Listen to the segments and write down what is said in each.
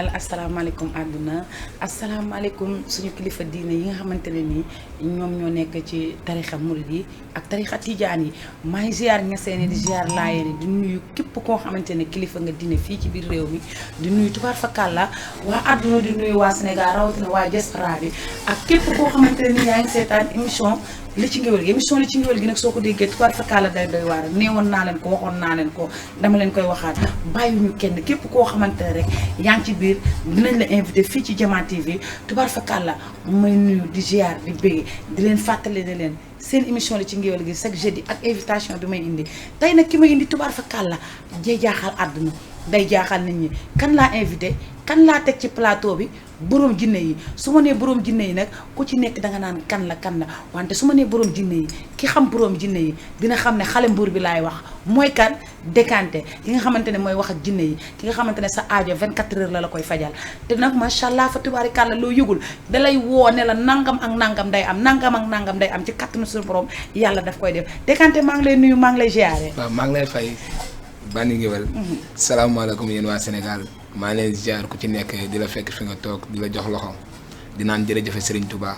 Sénégal asalaamaaleykum àdduna asalaamaaleykum suñu kilifa diine yi nga xamante ne nii ñoom ñoo nekk ci tarixa murid yi ak tarixa tijaan yi maa ngi ziar ñaseen di ziar laayeen di nuyu képp koo xamante ne kilifa nga diine fii ci biir réew mi di nuyu tubaar fakàlla waa àdduna di nuyu waa Sénégal rawatina waa diaspora bi ak képp koo xamante ne nii yaa ngi seetaan émission li ci ngéwél gi émission li ci ngéwél gi nag soo ko déggee tubaar fakàlla day doy waar neewoon naa leen ko waxoon naa leen ko dama leen koy waxaat bàyyiwuñu kenn képp koo xamante ne rek yaa ngi ci biir dinañ la invité fii ci Diama TV tubaar fakàlla may nuyu di ziar di bëgg di leen fàttali ne leen seen émission li ci ngéwél gi chaque jeudi ak invitation bi may indi tey nag ki may indi tubaar fakàlla jee jaaxal àdduna day jaaxal nit ñi kan laa invité kan laa teg ci plateau bi borom jinne yi su ma nee borom jinne yi nag ku ci nekk danga naan kan la wante su ma nee borom jinne yi ki xam borom jinne yi dina xam ne xale mbuur bi laay wax mooy kan Décanté ki nga xamante ne mooy wax ak jinne yi ki nga xamante ne sa aajo 24 heures la koy fajal te nag macha allah fa tubaarikàlla loo yëgul dalay woo ne la nangam ak nangam day am nangam ak nangam day am ci kattanu suñu borom yàlla daf koy def Décanté maa ngi lay nuyu maa ngi lay ziare. waaw maa ngi lay fay bànni ngéwél. salaamaaleykum yéen waa Sénégal. maa ngi leen ziar ku ci nekk di la fekk fi nga toog di la jox loxo di naan jërëjëf Serigne Touba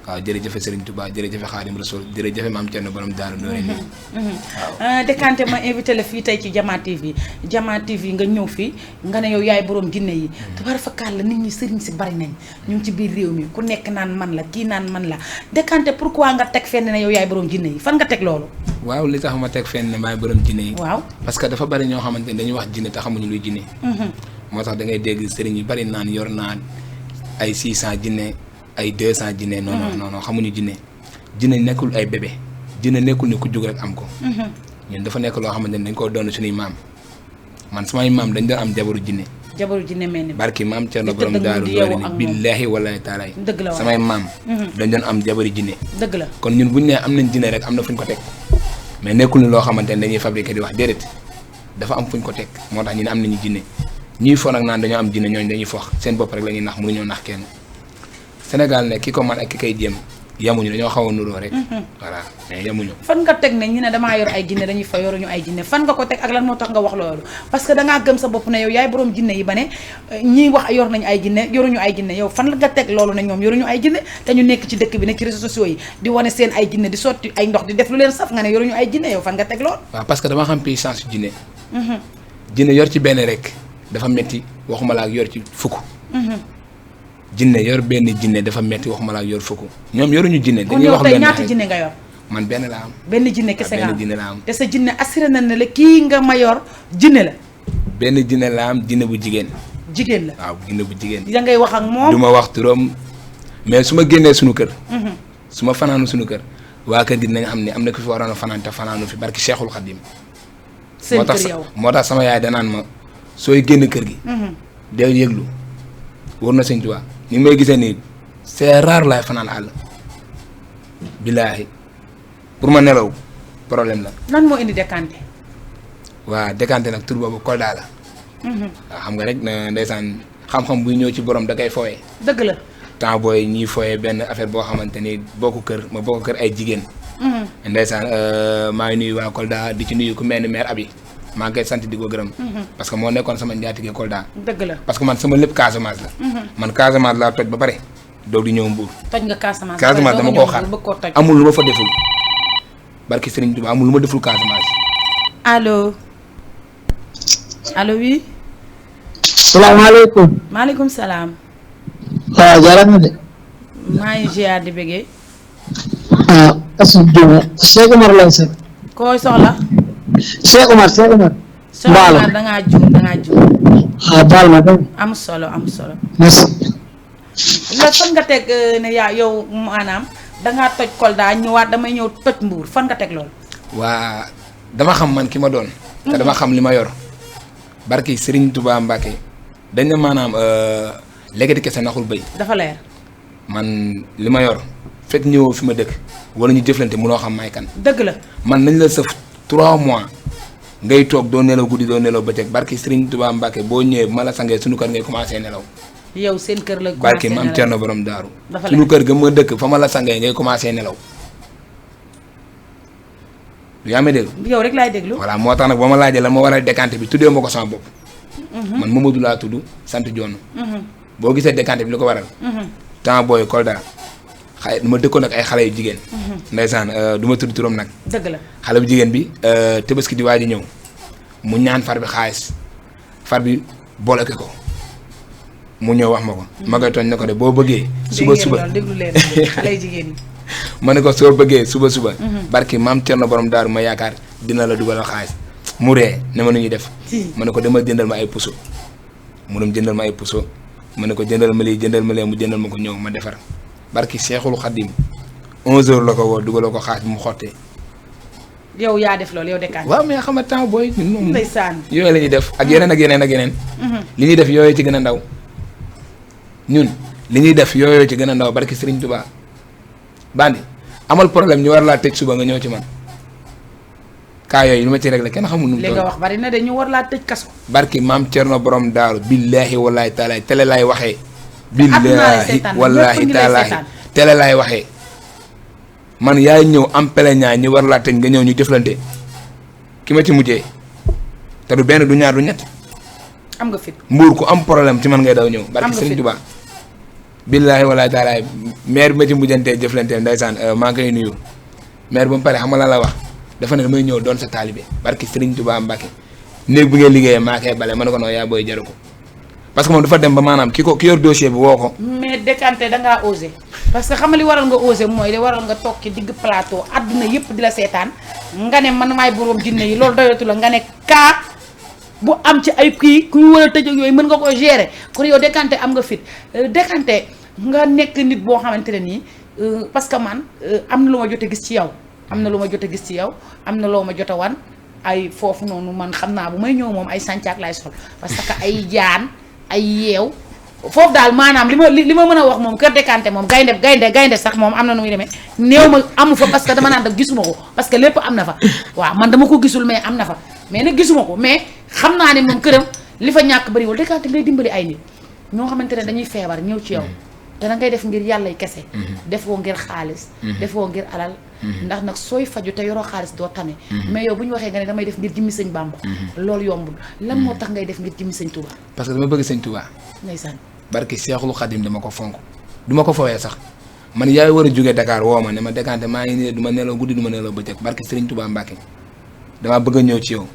waaw jërëjëf Serigne Touba jërëjëf Xaadim Rasul jërëjëf Maam Cerno borom Daaru Nooréni nii. waaw Décanté ma invité la fii tey ci Diama TV Diama TV nga ñëw fii nga ne yow yaay borom jinne yi. tubaar fakkaat la nit ñi sëriñ si bari nañ ñu ngi ci biir réew mi ku nekk naan man la kii naan man la Décanté pourquoi nga teg fenn ne yow yaay borom jinne yi fan nga teg loolu. waaw li tax ma teg fenn ne maay borom jinne yi. waaw parce que dafa bari ñoo xamante ne dañuy wax jinne te xamuñu luy jinne. moo tax da ngay dégg sëriñ yu bari naan yor naa ay 600 jinne ay 200 jinne non xamuñu jinne nekkul ay bébé jinne nekkul ni ku jug rek am ko. ñun dafa nekk loo xamante ne dañ koo doon suñuy maam man samay maam dañ doon am jabaru jinne mel ni barki maam Cerno borom Daaru Nooréni billaahi wallaahi taalaay dëgg la samay maam dañ doon am jabaru jinne dëgg la kon ñun buñu nee am nañ jinne rek am na fuñ ko teg mais nekkul ni loo xamante ne dañuy fabriqué di wax déedéet dafa am fuñ ko teg moo tax ñu ne am nañu jinne ñuy fo nag naan dañoo am jinne ñooñu dañuy fox seen bopp rek la ñuy nax mënuñoo nax kenn Sénégal ne ki ko man ak ki koy jéem yamuñu dañoo xaw a nuroo rek. voilà mais yamuñu. fan nga teg ne ñu ne damaa yor ay jinne dañuy fa yoruñu ay jinne fan nga ko teg ak lan moo tax nga wax loolu parce que dangaa gëm sa bopp ne yow yaay borom jinne yi ba ne ñiy wax yor nañu ay jinne yoruñu ay jinne yow fan la nga teg loolu ne ñoom yoruñu ay jinne te ñu nekk ci dëkk bi nekk ci réseaux sociaux yi di wane seen ay jinne di sotti ay ndox di def lu leen saf nga ne yoruñu ay jinne yow fan nga teg loolu. waaw parce que dama xam puissance jinne. jinne yor ci benn rek dafa metti waxuma la ak yor ci fukk. jinne yor benn jinne dafa metti waxuma la ak yor fukk ñoom yoruñu jinne. dañuy wax benn ñaata jinne nga yor. man benn la am. benn jinne kese nga am benn jinne la am. te sa jinne assuré na ne la kii nga ma yor jinne la. benn jinne la am jinne bu jigéen. jigéen la waaw jinne bu jigéen. da ngay wax ak moom du ma wax turam mais su ma génnee suñu kër. su ma fanaanu suñu kër waa kër gi dinañ xam ne am na ku fi waroon a fanaan te fanaanu fi barki Cheikhul Khadim. seen kër yow moo tax sama yaay danaan ma sooy génn kër gi. del yëglu war na sëñ Tuubaa ni may gisee nii c'est rare laay fanaan àll billaahi pour ma nelaw problème la. lan moo indi Décanté. waa Décanté nag tur boobu Kolda la. waaw xam nga rek ndeysaan xam-xam buy ñëw ci borom da koy fooyee. dëgg la. temps booy ñuy fooyee benn affaire boo xamante ni bokku kër ma bokku kër ay jigéen. ndeysaan maa ngi nuyu waa Kolda di ci nuyu ku mel ni maire Abi. maa ngi koy sant di ko gërëm. parce que moo nekkoon sama njaatige Kolda. dëgg la parce que man sama lépp Casamance la. man Casamance laa toj ba pare doog di ñëw Mbour. toj nga Casamance dama koo xaar amul lu ma fa deful. barki Serigne Touba amul lu ma deful Casamance. allo. allo oui. salaamaaleykum. maaleykum salaam. waaw jaaraama de. maa ngi ziar di bëggee. ah asalaamaaleykum. Cheikh Omar lay seet. kooy soxla. Cheikh Omar. Mbaalo dangaa juum. ah baal ma dégg am solo. merci. la fan nga teg ne yaa yow maanaam dangaa toj Kolda ñëwaat damay ñëw toj Mbuur fan nga teg loolu. waa dama xam man ki ma doon. te dama xam li ma yor. barki Serigne Touba Mbacke dañ ne maanaam léegi kese naxul bëy. dafa leer. man li ma yor fekk ñëwoo fi ma dëkk wala ñu jëflante mënoo xam may kan. dëgg la man nañ la sëf 3 mois ngay toog doo nelaw guddi doo nelaw bëccëg barki Serigne Touba Mbacke boo ñëwee bu ma la sangee suñu kër ngay commencé nelaw. yow seen kër la commencé barki Maam Cerno borom Daaru. suñu kër ga ma dëkk fa ma la sangee ngay commencé nelaw. yaa ngi dégg. yow rek laay déglu. voilà moo tax nag ba ma laajee la ma war a Décanté bi tuddee ma ko sama bopp. man Mamadou laa tudd sant Joon. boo gisee décanté bi li ko waral. temps booy Kolda xale ma dëkkoon ak ay xale yu jigéen. ndeysaan du ma tudd turam nag. dëgg la xale bu jigéen bi Tabaski di waaj a ñëw mu ñaan far bi xaalis far bi bloqué ko mu ñëw wax ma ko. ma koy tooñ ne ko de boo bëggee. suba déglu leen xale yu jigéen yi. ma ne ko soo bëggee suba. barki maam Cerno borom daaru ma yaakaar dina la dugalal xaalis mu ree ne ma nu ñuy def. ma ne ko dama jëndal ma ay puso mu dem jëndal ma ay puso ma ne ko jëndal ma lii mu jëndal ma ko ñëw ma defar barki Seexul Xaddim 11h la ko woo dugaloo ko xaalis bi mu xottee. yow yaa def loolu yow décanté. waaw mais xam nga temps booy. ndeysaan yooyu la ñuy def ak yeneen ak yeneen ak yeneen. li ñuy def yooyu ci gën a ndaw ñun li ñuy def yooyu ci gën a ndaw barki Serigne Touba bandi amal problème ñu war laa tëj suba nga ñëw ci man kaa yooyu lu ma ci réglé kenn xamul nu mu. li nga wax bari na de ñu war laa tëj kaso. barki maam Cerno borom daaru billaahi wallaahi taalaay télé laay waxee. billaahi wallaahi taalaay télé laay waxee. man yaay ñëw am peleñaa ñu war laa tëj nga ñëw ñu jëflante ki ma ci mujjee te du benn du ñaar du ñett. am nga fit mbuur ku am problème ci man ngay daw ñëw. barki Serigne Touba. billaahi wallaahi taalaay maire bi ma ci mujjantee jëflanteel ndeysaan maa ngi koy nuyu maire ba mu pare xam nga lan la wax dafa ne damay ñëw doon sa taalibe barki Serigne Touba Mbacke néeg bi ngay liggéeyee maa koy bale ma ne ko non yaa booy jaru ko parce que moom dafa dem ba maanaam ki yor dossier bi woo ko. mais décanté da ngaa osé parce que xam nga li waral nga osé mooy li waral nga toog ci digg plateau àdduna yëpp di la seetaan nga ne man maay boroom jinne yi loolu doyatu la nga ne kaa bu am ci ay kii ku ñu war a tëj ak yooyu mën nga ko gérer kon yow décanté am nga fit décanté nga nekk nit boo xamante ne nii parce que man am na lu ma jot a gis ci yow am na na loo ma jot a wan ay foofu noonu man xam naa bu may ñëw moom ay sàncaak lay sol parce que ay jaan ay yeew foofu daal maanaam li ma mën a wax moom kër décanté moom gaynde sax moom am na nu muy demee néew ma amu fa parce que dama naan da gisuma ko parce que lépp am na fa waaw man dama ko gisul mais am na fa mais nag gisuma ko mais xam naa ne moom këram li fa ñàkk bëriwul décanté ngay dimbali ay nit ñoo xamante ne dañuy feebar ñëw ci yow te da ngay def ngir yàllay kese defoo ngir xaalis defoo ngir alal ndax nag sooy faju te yoroo xaalis doo tane mais yow bu ñu waxee nga ne damay def ngir jëmmi sëñ Bamba loolu yombul lan moo tax ngay def ngir jëmmi sëñ Touba parce que dama bëgg sëñ Touba ndeysaan barki Seexul Xadim dama ko fonk du ma ko fowee sax man yaay war a jógee Dakar woo ma ne ma décanté maa ngi nii du ma nelaw guddi du ma nelaw bëccëg barki Serigne Touba Mbacke damaa bëgg a ñëw ci yow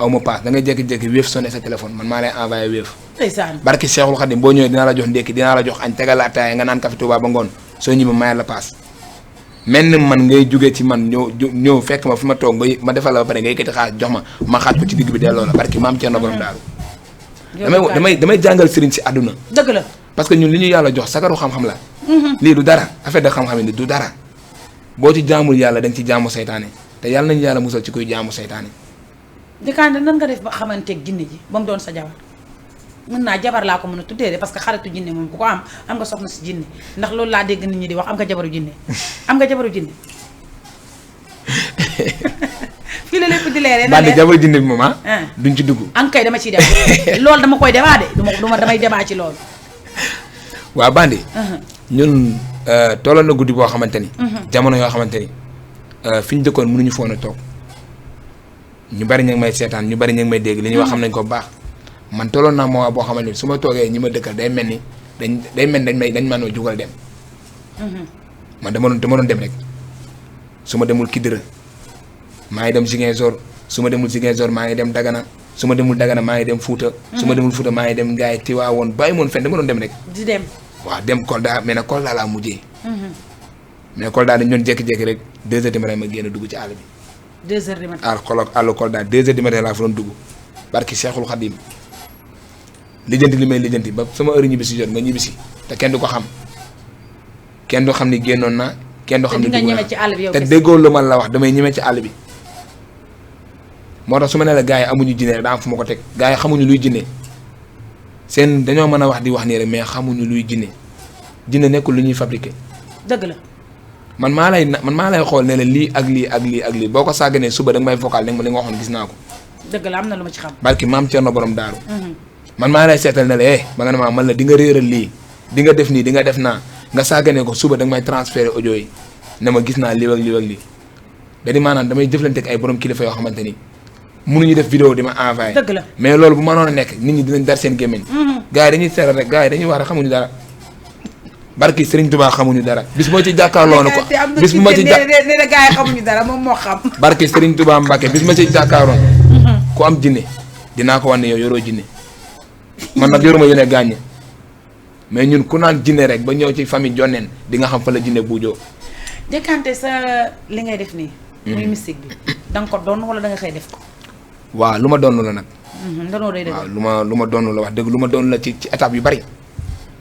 aw ma paas da ngay jékki-jékki wéef sonné sa téléphone man maa lay envoyé wéef ndeysaan barki Seexul Xadim boo ñëwee dinaa la jox ndékki dinaa la jox añ tegal la ataaya nga naan café Touba ba ngoon soo ñibbi mayal la paas mel ni man ngay jógee ci man ñëw fekk ma fi ma toog ma defal la ba pare nga yëkkati xaalis jox ma xaaj ko ci digg bi delloo la barki maam Cerno borom daaru damay jàngal sëriñ si àdduna dëgg la parce que ñun li ñu yàlla jox sagaru xam-xam la lii du dara affaire de xam-xam yi du dara boo ci jaamul yàlla da nga ci jaamu seytaane te yàlla nañu yàlla musal ci kuy jaamu seytaane décanté nan nga def ba xamanteeg jinne ji ba mu doon sa jabar mën naa jabar laa ko mën a tuddee de parce que xaritu jinne moom ku ko am nga soxna si jinne ndax loolu laa dégg nit ñi di wax am nga jabaru jinne fii la lépp di leeree na leer jabaru jinne bi moom duñ ci dugg an kay dama ciy dem loolu dama koy débat de damay débat ci loolu waaw bandi ñun tolloon na guddi boo xamante ni jamono yoo xamante ni fi ñu dëkkoon mënuñu foon a toog ñu bari ñu ngi may seetaan ñu bari ñu ngi may dégg li ñuy wax xam nañ ko bu baax man tolloon naa moo boo xamante ni su ma toogee ñi ma dëkkal day mel ni dañ ma noo jugal dem man dama doon dem rek su ma demul Kidira maa ngi dem Ziguinchor su ma demul Ziguinchor maa ngi dem Dagana su ma demul Dagana maa ngi dem Fouta su ma demul Fouta maa ngi dem Ngaye Tiwaawoon bàyyi moon fenn dama doon dem rek di dem waaw dem Kolda mais nag Kolda laa mujjee mais Kolda dañ doon jékki-jékki rek 2h du matin ma génn dugg ci àll bi 2h du matin àll Kolda 2h du matin laa fa doon dugg barki Seexul Xadim lijjanti li may lijjanti ba sama heure ñibbisi jot nga ñibbisi te kenn du ko xam kenn du xam ni génnoon na kenn du xam ni dugg na te déggoo lu ma la wax damay ñeme ci àll bi moo tax su ma nee la gars yi amuñu jinne daa am fu ma ko teg gars yi xamuñu luy jinne seen dañoo mën a wax di wax nii rek mais xamuñu luy jinne nekkul lu ñuy fabriqué. dëgg la. man maa lay xool ne la lii ak lii ak lii ak lii boo ko sàgganee suba da nga may vocal ne li nga waxoon gis naa ko. dëgg la am na lu ma ci xam. barki maam Cerno borom daaru. man maa lay seetal ne la ba nga ne maa man la di nga réeral lii di nga def nii di nga def naa nga sàgganee ko suba da nga may transféré audio yi ne ma gis naa lii ak lii ak lii. da di maanaam damay jëflante ak ay borom kilifa yoo xamante ni mënuñu def vidéo di ma envoyé. dëgg la mais loolu bu mënoon a nekk nit ñi dinañ dar seen gémmiñ. gars yi dañuy seetal rek gars yi dañuy wax rek xamuñu dara. barki Serigne Touba xamuñu dara bis boo ci jàkkaarloo na ko. bis bu ma ci ja nee na gars yi xamuñu dara moom moo xam. barki Serigne Touba Mbacke bis ma ci jàkkaaroon. ku am jinne dinaa ko wan ne yow yoroo jinne man nag yoruma yéene gaaññe mais ñun ku naan jinne rek ba ñëw ci famille jonneen di nga xam fa la jinne buujoo. Décanté sa li ngay def nii. muy mystique bi da nga ko doon wala da nga xëy def ko. waaw lu ma doon la nag. ndanoo day dëgg. waaw lu ma doon la wax dëgg lu ma doon la ci étape yu bari.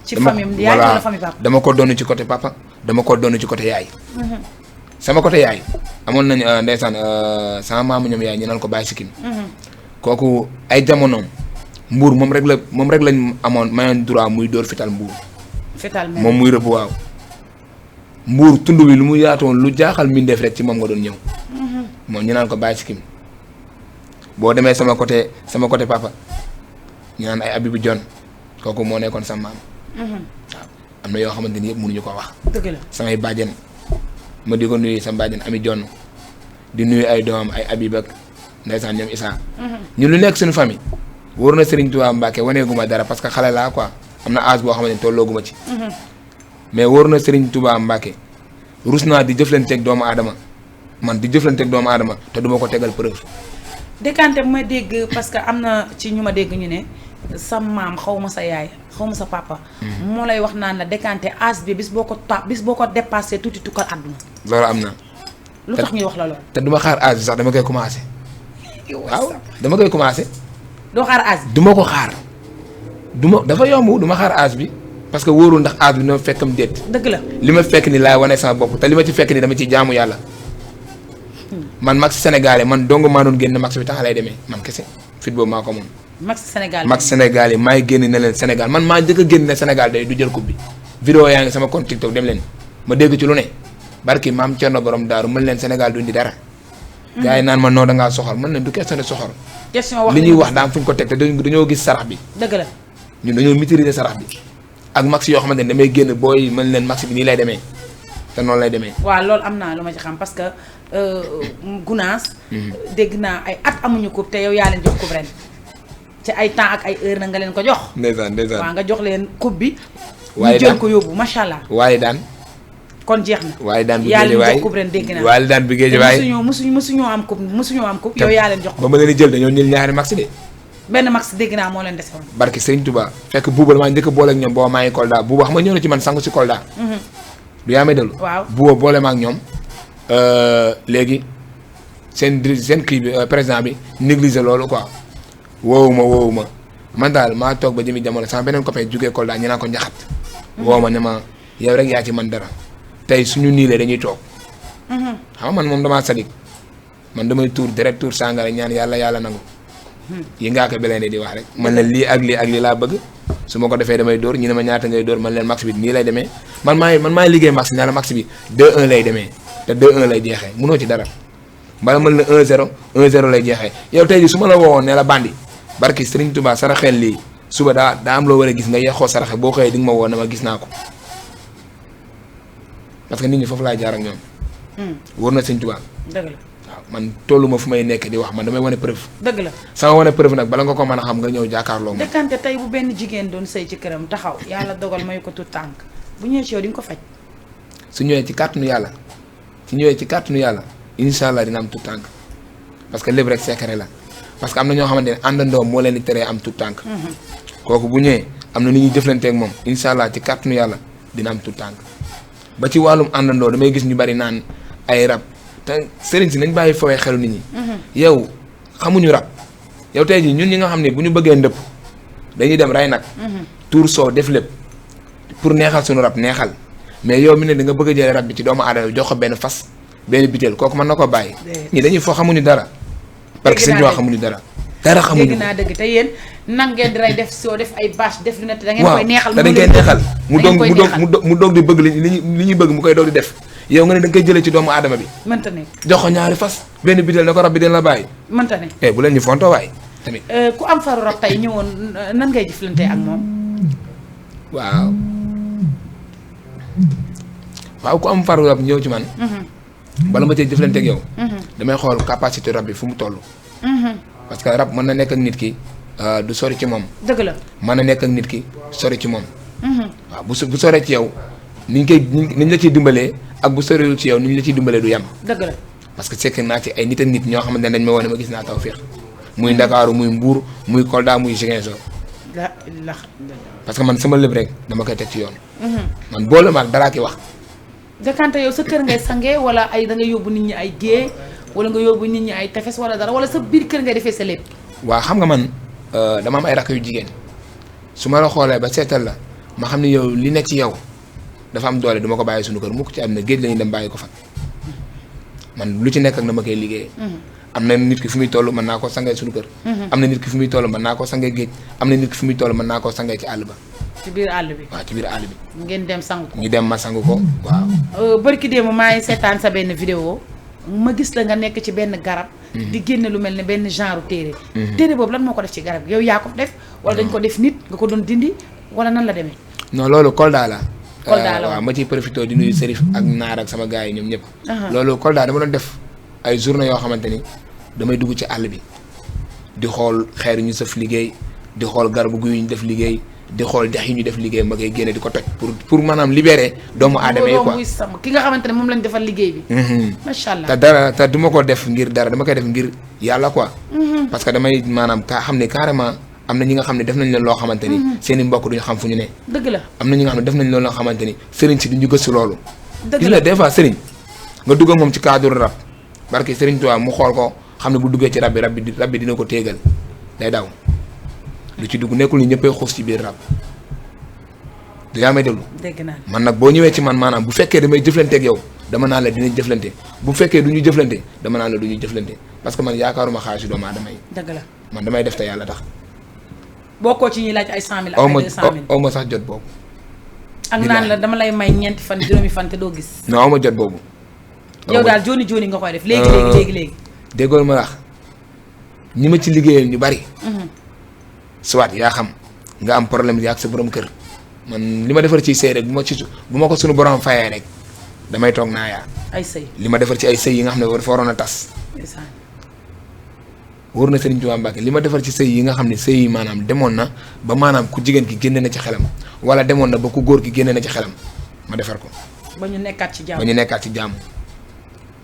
ci famille yaay wala famille papa. dama ko doon ci côté papa dama ko doon ci côté yaay. sama côté yaay amoon nañu ndeysaan sama maamu ñoom yaay ñu naan ko Baye Sikim. kooku ay jamonoom mbuur moom rek lañ amoon mayoon droit muy dóor fital mbuur. fital moom muy rëbb waaw. mbuur tund wi lu mu yaatoon lu jaaxal mbindeef rek ci moom nga doon ñëw. moom ñu naan ko Baye Sikim. boo demee sama côté papa ñu naan ay Abibu Jon kooku moo nekkoon sama maam. waaw am na yoo xamante ni yëpp mënuñu ko wax. dëgg la samay bàjjen ma di ko nuyu sama bàjjen Ami Jon di nuyu ay doomam ay Abib ak ndeysaan ñoom Issa. ñun lu nekk suñu famille. wóor na Serigne Touba Mbacke waneeguma dara parce que xale laa quoi am na âge boo xamante ni tollooguma ci. mais wóor na Serigne Touba Mbacke rus naa di jëflanteeg doomu aadama man di jëflanteeg doomu aadama te duma ko tegal preuve. Décanté bu ma dégg parce que am na ci ñu ma dégg ñu ne sa maam xaw ma sa yaay xaw ma sa papa. moo lay wax naan la Décanté âge bi bis boo ko dépassé tuuti tukkal àdduna. loolu am na. lu tax ñuy wax la loolu. te duma xaar âge bi sax dama koy commencé. waaw dama koy commencé. doo xaar âge bi. duma ko xaar dafa yomb duma xaar âge bi parce que wóorul ndax âge bi dina fekkam déet. dëgg la li ma fekk ni laay wane sama bopp te li ma ci fekk ni dama ciy jaamu yàlla. man max sénégalais man dong maa doon génn max bi tax lay demee man kese fit boobu maa ko moom. max sénégalais maay génn ne leen Sénégal man maa njëkk a génn ne Sénégal day du jël coupe bi. vidéo yaa ngi sama compte TikTok dem leen ma dégg ci lu ne barki maam Thierno borom daaru mën leen Sénégal du indi dara. gars yi naan ma noo da ngaa soxor mën leen du question de soxor. li ñuy wax daam fu ñu ko teg te dañoo gis sarax bi. dëgg la ñun dañoo maîtriser sarax bi ak max yoo xamante ne damay génn booy mën leen max bi nii lay demee te noonu lay demee. waaw loolu am naa lu ma ci xam parce que Gunaas. dégg naa ay at amuñu coupe te yow yaa leen jox coupe ren ci ay temps ak ay heure na nga leen ko jox. ndeysaan waaw nga jox leen coupe bi. waaye ñu jël ko yóbbu macha allah. waaye daan. kon jeex na. waaye daan bi yaa leen jox coupe ren dégg naa. waaye daan bi géej waaye musuñoo am coupe yow yaa leen jox. ba ma leen di jël dañoo ñël ñaari max de. benn max dégg naa moo leen dese woon. barki Serigne Touba fekk buuba damaa njëkk a boole ak ñoom booba maa ngi Kolda buuba xam nga ñëw na ci man sangu si Kolda. du yaa may dellu. waaw buuba boole ma ak ñoom léegi seen kii bi président bi négliger loolu quoi woowu ma man daal maa toog ba jëmi jamono sama beneen copain jugee Kolda ñu naan ko njaxat. woowu ma ne ma yow rek yaa ci man dara tey suñu niilee dañuy toog. xam nga man moom damaa sadik man damay tuur direct tuur sàngara ñaan yàlla nangu. yi ngaa ko beleen di wax rek man leen lii ak lii laa bëgg su ma ko defee damay dóor ñu ne ma ñaata ngay dóor man leen max bi nii lay demee man maay liggéey max ne la max bi 2-1 lay demee te 2-1 lay jeexee munoo ci dara mbala mën la 1-0 1-0 lay jeexee yow tey ji su ma la woowoon ne la bandi barki Serigne Touba saraxel lii suba daa am loo war a gis nga yeexoo saraxe boo xëyee di nga ma woo ne ma gis naa ko parce que nit ñi foofu laay jaar ak ñoom. wóor na Serigne Touba. dëgg la. waaw man tollu ma fu may nekk di wax man damay wane preuve. dëgg la sama wane preuve nag bala nga ko mën a xam nga ñëw jàkkaarloo moom. Décanté tey bu benn jigéen doon sëy ci këram taxaw yàlla dogal mayu ko tout tànk bu ñëwee ci yow di nga ko faj. su ñëwee ci kàttanu yàlla incha allah dina am tout tànk parce que lépp rek secret la parce que am na ñoo xamante ne àndandoo moo leen di teree am tout tànk. kooku bu ñëwee am na ni ñuy jëflanteeg moom incha allah ci kàttanu yàlla dina am tout tànk ba ci wàllum àndandoo damay gis ñu bari naan ay rab. te sëriñ si nañ bàyyi fowee xelu nit ñi. yow xamuñu rab yow tey jii ñun ñi nga xam ne bu ñu bëggee ndëpp dañuy dem rey nag. tuur soo def lépp pour neexal suñu rab neexal mais yow mi ne da nga bëgg a jëlee rab bi ci doomu aadama jox ko benn fas benn biteel kooku mën na ko bàyyi. ñii dañuy foo xamuñu dara. parce que sëñ xamuñu dara. dara xamuñu dégg naa dëgg te yéen nan ngeen di rey def soo def ay bâche def lu ne da ngeen koy neexal. dañ koy neexal mu doog di bëgg li ñuy bëgg mu koy doog di def. yow nga ne da nga koy jëlee ci doomu aadama bi. mënta ne. jox ko ñaari fas benn biteel ne ko rab bi dina la bàyyi. mënta ne. bu leen ñu fontoo waay tamit. ku am faru rab tey ñëwoon nan ngay jëflante ak moom. waaw ku am faru rab ñëw ci man. bala ma cee jëflante ak yow. damay xool capacité rab bi fu mu toll. parce que rab mën na nekk ak nit ki du sori ci moom. dëgg la. mën na nekk ak nit ki sori ci moom. waaw bu soree ci yow niñ la ciy dimbalee ak bu soriwul ci yow niñ la ciy dimbalee du yem. dëgg la. parce que sekk naa ci ay nit ak nit ñoo xamante ne dañ ma wane ma gis naa Tawfekh muy Ndakaaru muy Mbuur muy Kolda muy Ziguinchor. parce que man sama lépp rek dama koy teg ci yoon. man boole ma ak dara ki wax. décanté yow sa kër ngay sange wala ay da nga yóbbu nit ñi ay géej wala nga yóbbu nit ñi ay tefes wala dara wala sa biir kër ngay defee sa lépp. waaw xam nga man dama am ay rakk yu jigéen su ma la xoolee ba seetal la ma xam ne yow li nekk ci yow dafa am doole du ma ko bàyyi suñu kër mukk ci am na géej la ñuy dem bàyyi ko fa man lu ci nekk ak na ma koy liggéeyee. am na nit ki fu muy toll mën naa koo sangee suñu kër. am na nit ki fu muy toll mën naa koo sangee géej am na nit ki fu muy toll mën naa koo sangee ci àll ba. ci biir àll bi. waaw ci biir àll bi. ngeen dem sangu ko. ñu dem ma sangu ko waaw. barki démb maa ngi seetaan sa benn vidéo ma gis la nga nekk ci benn garab. di génne lu mel ne benn genre téere. téere boobu lan moo ko def ci garab yow yaa ko def. wala dañ ko def nit nga ko doon dindi wala nan la demee. non loolu Kolda la. Kolda la waaw ma ciy profité di nuyu Serif ak Naar ak sama gars yi ñoom ñëpp. loolu Kolda dama doon def ay journée yoo xamante ni damay dugg ci àll bi di xool xeer ñu sëf liggéey di xool garabu guy ñu def liggéey di xool dex yi ñu def liggéey ma koy génne di ko toj pour maanaam libérer doomu aadama yi quoi ki nga xamante ne moom lañ defal liggéey bi. macha allah te du ma ko def ngir dara dama koy def ngir yàlla quoi. parce que damay maanaam xam ne carrément am na ñi nga xam ne def nañ leen loo xamante ni. seen i mbokk duñu xam fu ñu ne. dëgg la am na ñi nga xam ne def nañ leen loo xamante ni sëriñ si duñu gëstu loolu. dëgg gis la nga des fois sëriñ nga dugg ak moom ci cadre rab barke sëriñ Tuubaa mu xool ko xam ne bu duggee ci rab bi dina ko téegal day daw lu ci dugg nekkul ni ñëppay xuus ci biir rab du yaa may déglu. dégg naa man nag boo ñëwee ci man maanaam bu fekkee damay jëflante ak yow dama naan la dinañ jëflante bu fekkee du ñu jëflante dama naan la du ñu jëflante parce que man yaakaaruma xaalisu doomu aadama yi. dëgg la man damay def te yàlla tax. bokkoo ci ñuy laaj ay 100000 ak ay 200000 aw ma sax jot boobu. ak naan la dama lay may ñeenti fan juróomi fan te doo gis. non aw ma jot boobu. yow daal jooni jooni nga koy def léegi. déggool ma wax ñi ma ci liggéeyal ñu bari. soit yaa xam nga am problème yaa ak sa borom kër man li ma defar ci sëy rek bu ma ko suñu borom fayee rek damay toog naa yaa. ay sëy li ma defar ci ay sëy yi nga xam ne dafa waroon a tas. wóor na Serigne Touba Mbacke li ma defar ci sëy yi nga xam ne sëy yi maanaam demoon na ba maanaam ku jigéen ki génne na ci xelam wala demoon na ba ku góor ki génne na ci xelam ma defar ko. ba ñu nekkaat ci jàmm.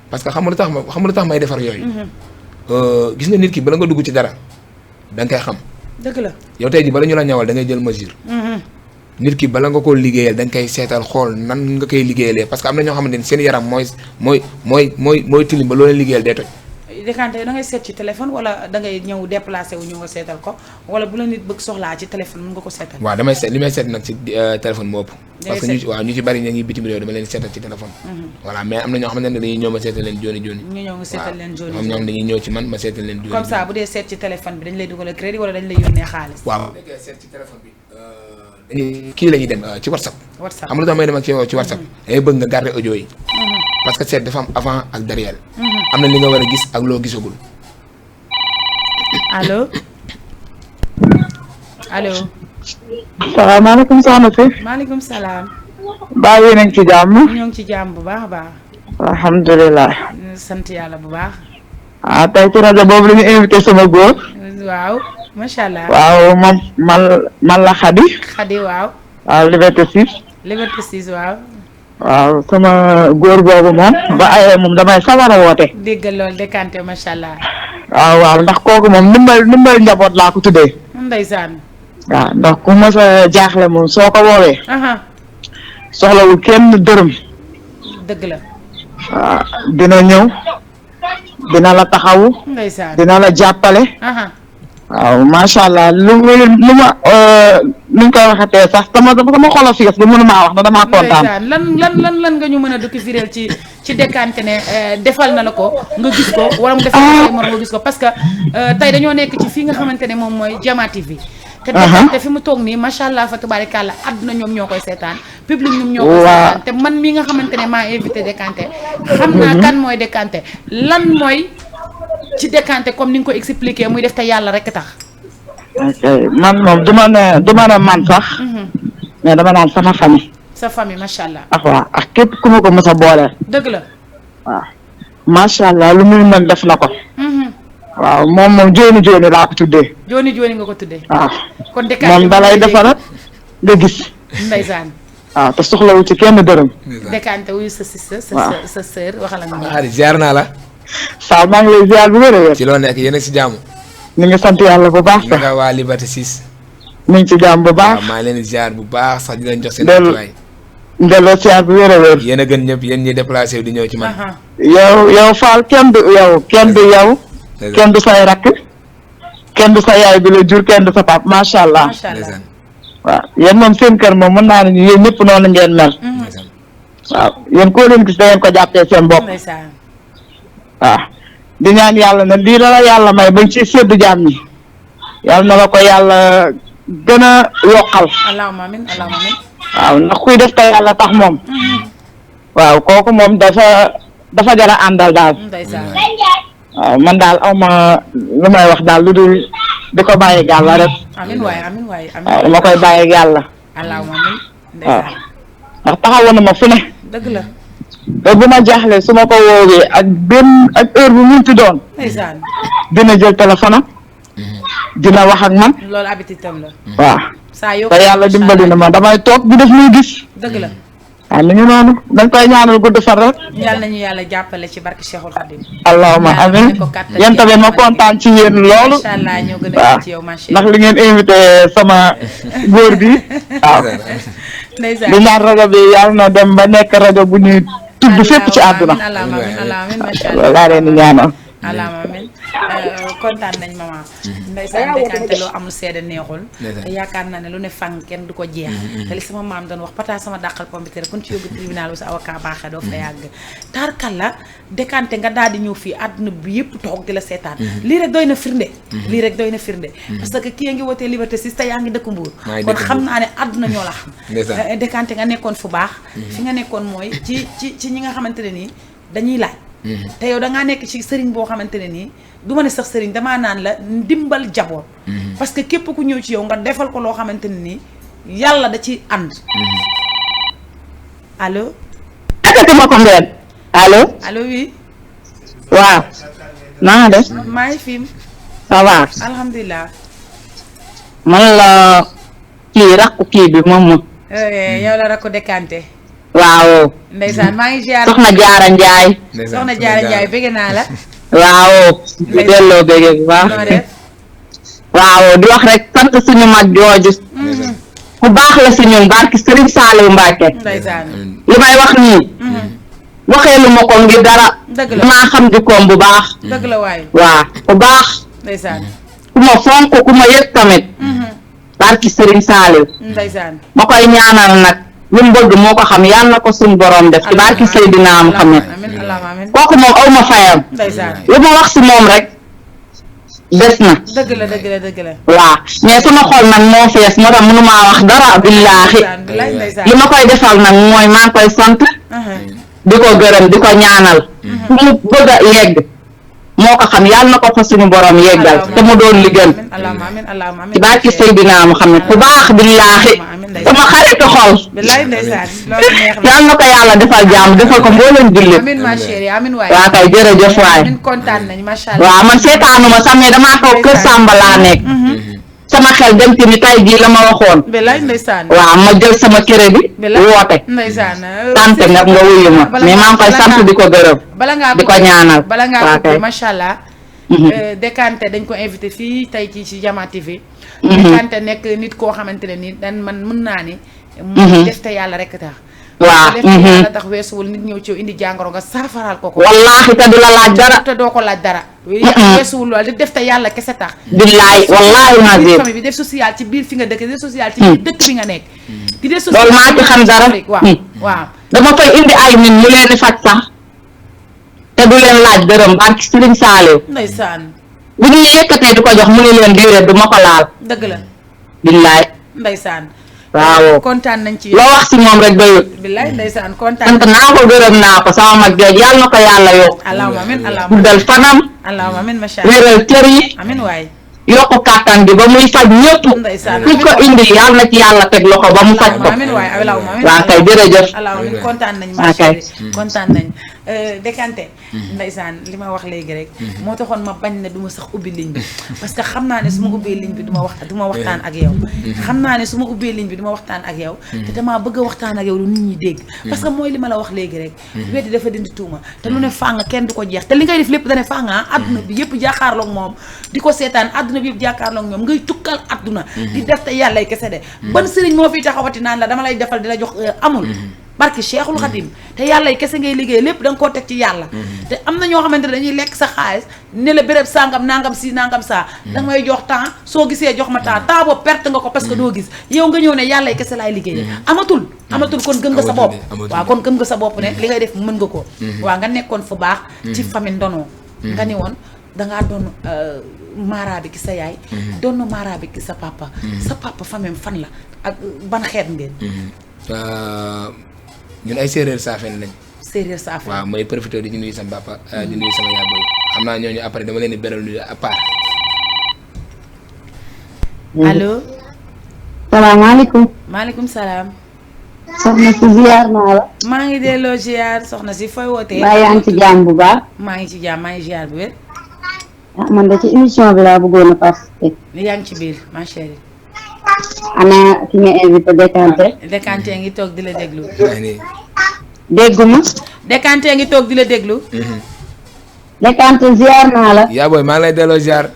parce que xam nga lu tax may defar yooyu. gis nga nit ki bala nga dugg ci dara da nga koy xam. dëgg la yow tey ji bala ñu la ñawal da ngay jël mesure. nit ki bala nga koo liggéeyal da nga koy seetal xool nan nga koy liggéeyalee parce que am na ñoo xamante ni seen yaram mooy tilim ba loo leen liggéeyal day toj. décanté da ngay seet ci téléphone wala da ngay ñëw déplacé wu ñu nga seetal ko wala bu la nit bëgg soxlaa ci téléphone mën nga ko seetal. waaw damay seet li may seet nag ci téléphone moo ëpp. parce que ñu ci bari ñu ngi bitim réew dama leen seetal ci téléphone. voilà mais am na ñoo xamante ne dañuy ñëw ma seetal leen jooni jooni. ñu ñëw nga seetal leen jooni waaw ñoom dañuy ñëw ci man ma seetal leen jooni. comme ça bu dee seet ci téléphone bi dañ lay dugal crédit wala dañ lay yónnee xaalis. waaw bu nekkee seet ci téléphone bi kii la ñuy dem ci WhatsApp. WhatsApp xam nga lu tax may dem ak ci WhatsApp. dañuy bëgg nga garder audio yi. parce que seet dafa am avant ak derrière. am na li nga war a gis ak loo gisagul. allo. salaamaaleykum soxna si. maaleykum salaam. baa yéen a ngi ci jàmm. ñoo ngi ci jàmm bu baax a baax. alhamdulilah. sant yàlla bu baax. tey ci rajo boobu la ñu invité sama góor. waaw macha allah. waaw moom man la Khady. Khady waaw. waaw Liberté 6. Liberté 6 waaw. waaw sama góor boobu moom ba ayee moom damay sawar a woote. déggal loolu décanté macha allah. waaw ndax kooku moom ndimbal njaboot laa ko tuddee. ndeysaan. waaw ndax ku mos a jaaxle moom soo ko woowee. soxlawul kenn dërëm. dëgg la. waaw dina ñëw dina la taxawu. ndeysaan dina la jàppale. waaw macha allah lu ma nuñ koy waxatee sax sama xol a fees ba mënu maa wax na damaa kontaan. lan nga ñu mën a dukki fireel ci décanté ne defal na la ko nga gis ko wala mu defal ko mor nga gis ko parce que tey dañoo nekk ci fii nga xamante ne moom mooy Jama TV te décanté fi mu toog nii macha allah fa tubaarikàlla àdduna ñoom ñoo koy seetaan public ñoom ñoo koy seetaan te man mi nga xamante ne maa invité décanté xam naa kan mooy décanté lan mooy ci décanté comme ni nga ko expliqué muy def te yàlla rek tax. ok man moom du ma ne man sax. mais dama naan sama famille. sa famille macha allah. waaw ak képp ku ma ko mës a booleel. dëgg la. waaw macha allah lu muy mën def na ko. waaw moom jooni laa ko tuddee. jooni nga ko tuddee. waaw kon moom dalay defaral nga gis. ndeysaan. waaw te soxlawu ci kenn dërëm. Dekante wuyu sa sœur waxal ak moom. xarit ziar naa la. Sall maa ngi lay ziar bu wér a wér. ci loo nekk yéen a si jàmm. ñu ngi sant yàlla bu baax sax. nga waa Liberté 6. ñu ngi ci jàmm bu baax. waaw maa ngi leen di ziar bu baax sax di leen jox seen wàccuwaay. delloo ziar bu wér a wér. yéen a gën ñëpp yéen ñi déplacé wu di ñëw ci man. yow Fall kenn du yow. kenn du say rakk. kenn du sa yaay bi la jur kenn du sa pap macha allah. waaw yéen moom seen kër moom mën naa ne yéen ñëpp noonu ngeen mel. waaw yéen koo leen gis da ngeen ko jàppee seen bopp. waaw di ñaan yàlla na lii la yàlla may bañ ci séddu jaam ñi yàlla na la ko yàlla gën a yokkal. allahumma amiin allahumma amiin. waaw ndax kuy def te yàlla tax moom. waaw kooku moom dafa jar a àndal daal. waaw man daal aw ma lu may wax daal lu dul di ko bàyyi yàlla rek. amiin waay waaw dama koy bàyyi yàlla. allahumma amiin. waaw ndax taxawoon na ma fu ne. dëgg la. te bu ma jaaxlee su ma ko woowee ak heure bu munti doon. ndeysaan. dina jël téléphone am. dina wax ak man. loolu habitude am la. waaw. saa yoo te yàlla dimbali na ma damay toog di def muy gis. dëgg la. waaw ni ñu noonu dañ koy ñaanal gudd fan rek. yàlla nañu yàlla jàppale ci barke Cheikhul Khadim. allahumma amiin yéen tamit ma kontaan ci yéen loolu. macha allah ñoo gën a ci yow macha ndax li ngeen invité sama góor bi waaw. ndeysaan di ñaan rajo bi yàlla na dem ba nekk rajo bu ñuy tudd fépp ci àdduna. allahumma amiin macha allah loolu laa leen di ñaanal. allahumma amiin kontaan nañ maman. ndeysaan Dekante loo amul seede neexul. te yaakaar naa ne lu ne fang kenn du ko jeex. te li sama maam doon wax pata sama dàqal pompiteer kon ci yóbbu tribunal bi sa avocat baaxee doo fa yàgg. tarkalla Dekante nga daal di ñëw fii àdduna bi yëpp toog di la seetaan. lii rek doy na firnde. parce que kii a ngi wootee Liberté 6 te yaa ngi dëkk Mbuur. kon xam naa ne àdduna ñoo la xam. Dekante nga nekkoon fu baax. fi nga nekkoon mooy ci ñi nga xamante ne nii dañuy laaj. te yow dangaa nekk ci sëriñ boo xamante ne nii du ma ne sax sëriñ damaa naan la ndimbal jaboot. parce que képp ku ñëw ci yow nga defal ko loo xamante ne nii yàlla da ci ànd. allo. nekkati ma ko ngeen. allo oui. waaw. na nga def. maa ngi fi. ça va. alhamdulilah. man la rakku kii bi moom. yow la rakku Dekante. waaw. ndeysaan maa ngi ziar soxna Jaara Njaay. soxna Jaara Njaay bëgg naa la. waaw. di delloo bëgg bu baax. waaw di wax rek sant suñu mag jooju. ku baax la si ñun barki Sëriñ Saaliw Mbàkke. ndeysaan. li may wax nii. waxee lu ma ko ngir dara. dëgg la damaa xam jikkoom bu baax. dëgg la waay. waaw ku baax. ndeysaan. ku ma fonk ku ma yëg tamit. barki Sëriñ Saaliw. ndeysaan. ma koy ñaanal nag. lu mu bëgg moo ko xam yàlla na ko suñ borom def ci barki Seydina Muhammad kooku moom aw ma fayam lu ma wax si moom rek des na dëgg la waaw mais sama xol nag moo fees moo tax mënumaa wax dara billaahi li ma koy defal nag mooy maa ngi koy sant di ko gërëm di ko ñaanal fu mu bëgg a yegg moo ko xam yàlla na ko fa suñu borom yeggal te mu doon li gën ci barki Seydina Muhammad ku baax billaahi sama xaritu xol yàlla na ko yàlla defal jàmm defal ko mbooleem jullit waa kay jërëjëf waay waaw man seetaanuma sax mais damaa toog kër Samba laa nekk sama xel dem ci ni tay jii la ma waxoon waaw ma jël sama crédit woote sant nga wuyu ma mais maa ngi koy sant di ko gërëm di ko ñaanal bala ngaa coupé macha allah Dekante dañ ko invité fii tey ci Jama TV Dekante nekk nit koo xamante ne nii dan man mën naa ni mu def te yàlla rek tax waaw def te yàlla tax weesuwul nit ñëw ci indi jàngoro nga saafaral ko wallaahi te du la laaj dara te doo ko laaj dara weesuwul loolu di def te yàlla kese tax billaay wallaahi biir famille bi def social ci biir fi nga dëkk def social ci biir dëkk bi nga nekk di def social loolu maa ci xam dara waaw dama fay indi ay nit ñu leen di faj sax te du leen laaj dërëm barki Sëriñ Saaliw ndeysaan bu ñu yëkkatee di ko jox mu ne leen diire du ma ko laal dëgg la billaay ndeysaan waaw kontaan nañ ci loo wax si moom rek doyul billaay ndeysaan kontaan sant naa ko gërëm naa ko sama mag jooj yàlla na ko yàlla yokk allahumma amiin guddal fanam allahumma amiin macha allah wéral cër yi amiin waay yokk kàttan bi ba muy faj ñëpp ku ko indi yàlla na ci yàlla teg loxo ba mu faj ko waa kay jërëjëf kontaan nañ ma chérie kontaan nañ Décanté ndeysaan li ma wax léegi rek moo taxoon ma bañ ne du ma sax ubbi ligne bi parce que xam naa ne su ma ubbee ligne bi du ma waxtaan ak yow xam naa ne su ma ubbee ligne bi du ma waxtaan ak yow te damaa bëgg a waxtaan ak yow lu nit ñi dégg parce que mooy li ma la wax léegi rek weddi dafa dindi tuuma te lu ne fàng kenn du ko jeex te li ngay def lépp dane fànga adduna bi yëpp jàkkaarloog moom di ko seetaan adduna bi yëpp jàkkaarloog ñoom ngay tukkal adduna di def te yàllay kese de ban sëriñ moo fiy taxawati naan la dama lay defal di la jox amul barki Cheikhul Khadim te yàlla yi kese ngay liggéey lépp da nga koo teg ci yàlla te am na ñoo xamante ne dañuy lekk sa xaalis ne la béréb sangam nangam si nangam saa da nga may jox temps soo gisee jox ma temps boobu perte nga ko parce que doo gis yow nga ñëw ne yàlla yi kese laay liggéey amatul kon gëm nga sa bopp waaw kon gëm nga sa bopp ne li ngay def mën nga ko waaw nga nekkoon fu baax ci famille ndono nga ni woon dangaa doon maara bi ki sa yaay doon na maara bi ki sa papa famille fan la ak ban xeet ngeen ñun ay séeréer saafeen lañ. séeréer saafeen waaw may profité di nuyu sama papa di nuyu sama yaay booy xam naa ñooñu après dama leen di beral nuyu à part. allo. salaamaaleykum. maaleykum salaam. soxna si ziar naa la. maa ngi delloo ziar soxna si fooy wootee. mbaa yaa ngi ci jàmm bu baax. maa ngi ci jàmm maa ngi ziar bu wér. ah man de ci émission bi laa bëggoon a participer. yaa ngi ci biir ma chérie. ana ki nga invité Décanté. Décanté ngi toog di la déglu. dégguma. Décanté ngi toog di la déglu. Décanté ziar naa la. yaa booy maa ngi lay delloo ziar.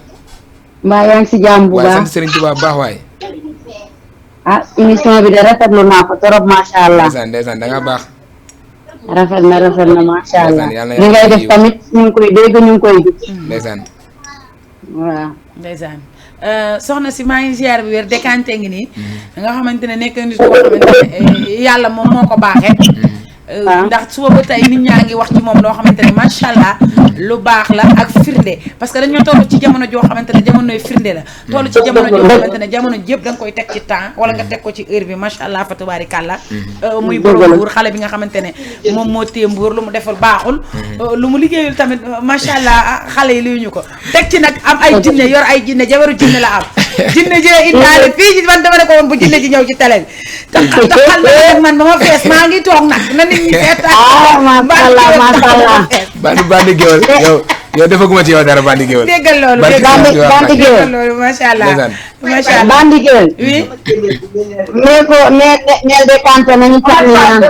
mbaa yaa ngi si jàmm bu baax waaye sant Serigne Touba bu baax waay. ah émission bi de rafetlu naa ko trop macha allah. ndeysaan da nga baax. rafet na macha allah. yàlla li ngay def tamit ñu ngi koy dégg ñu ngi koy gis. ndeysaan. waaw ndeysaan. soxna si maa ngi ziar bi wér Décanté ngi nii nga xamante ne nekk nit koo xamante ne yàlla moom moo ko baaxee ndax suba ba tey nit ñaa ngi wax ci moom loo xamante ne macha allah lu baax la ak firnde parce que dañoo toll ci jamono joo xamante ne jamonoy firnde la toll ci jamono joo xamante ne jamono yëpp da nga koy teg ci temps wala nga teg ko ci heure bi macha allah fa tabaarikàlla muy borom mbuur xale bi nga xamante ne moom moo téye mbuur lu mu defal baaxul lu mu liggéeyul tamit macha allah xale yi liy ñu ko teg ci nag am ay jinne yor ay jinne jabaru jinne la am jinne jee indaale fii man dama ne ko woon bu jinne ji ñëw ci télé bi taxal na nag man ba ma fees maa ngi toog nag na nit ñi seetaan macha allah bandi géwél yow defaguma ci yow dara bandi géwél déggal loolu bandi géwél loolu macha allah macha allah bandi géwél oui nee ko neel Décanté nañu sànni ñaan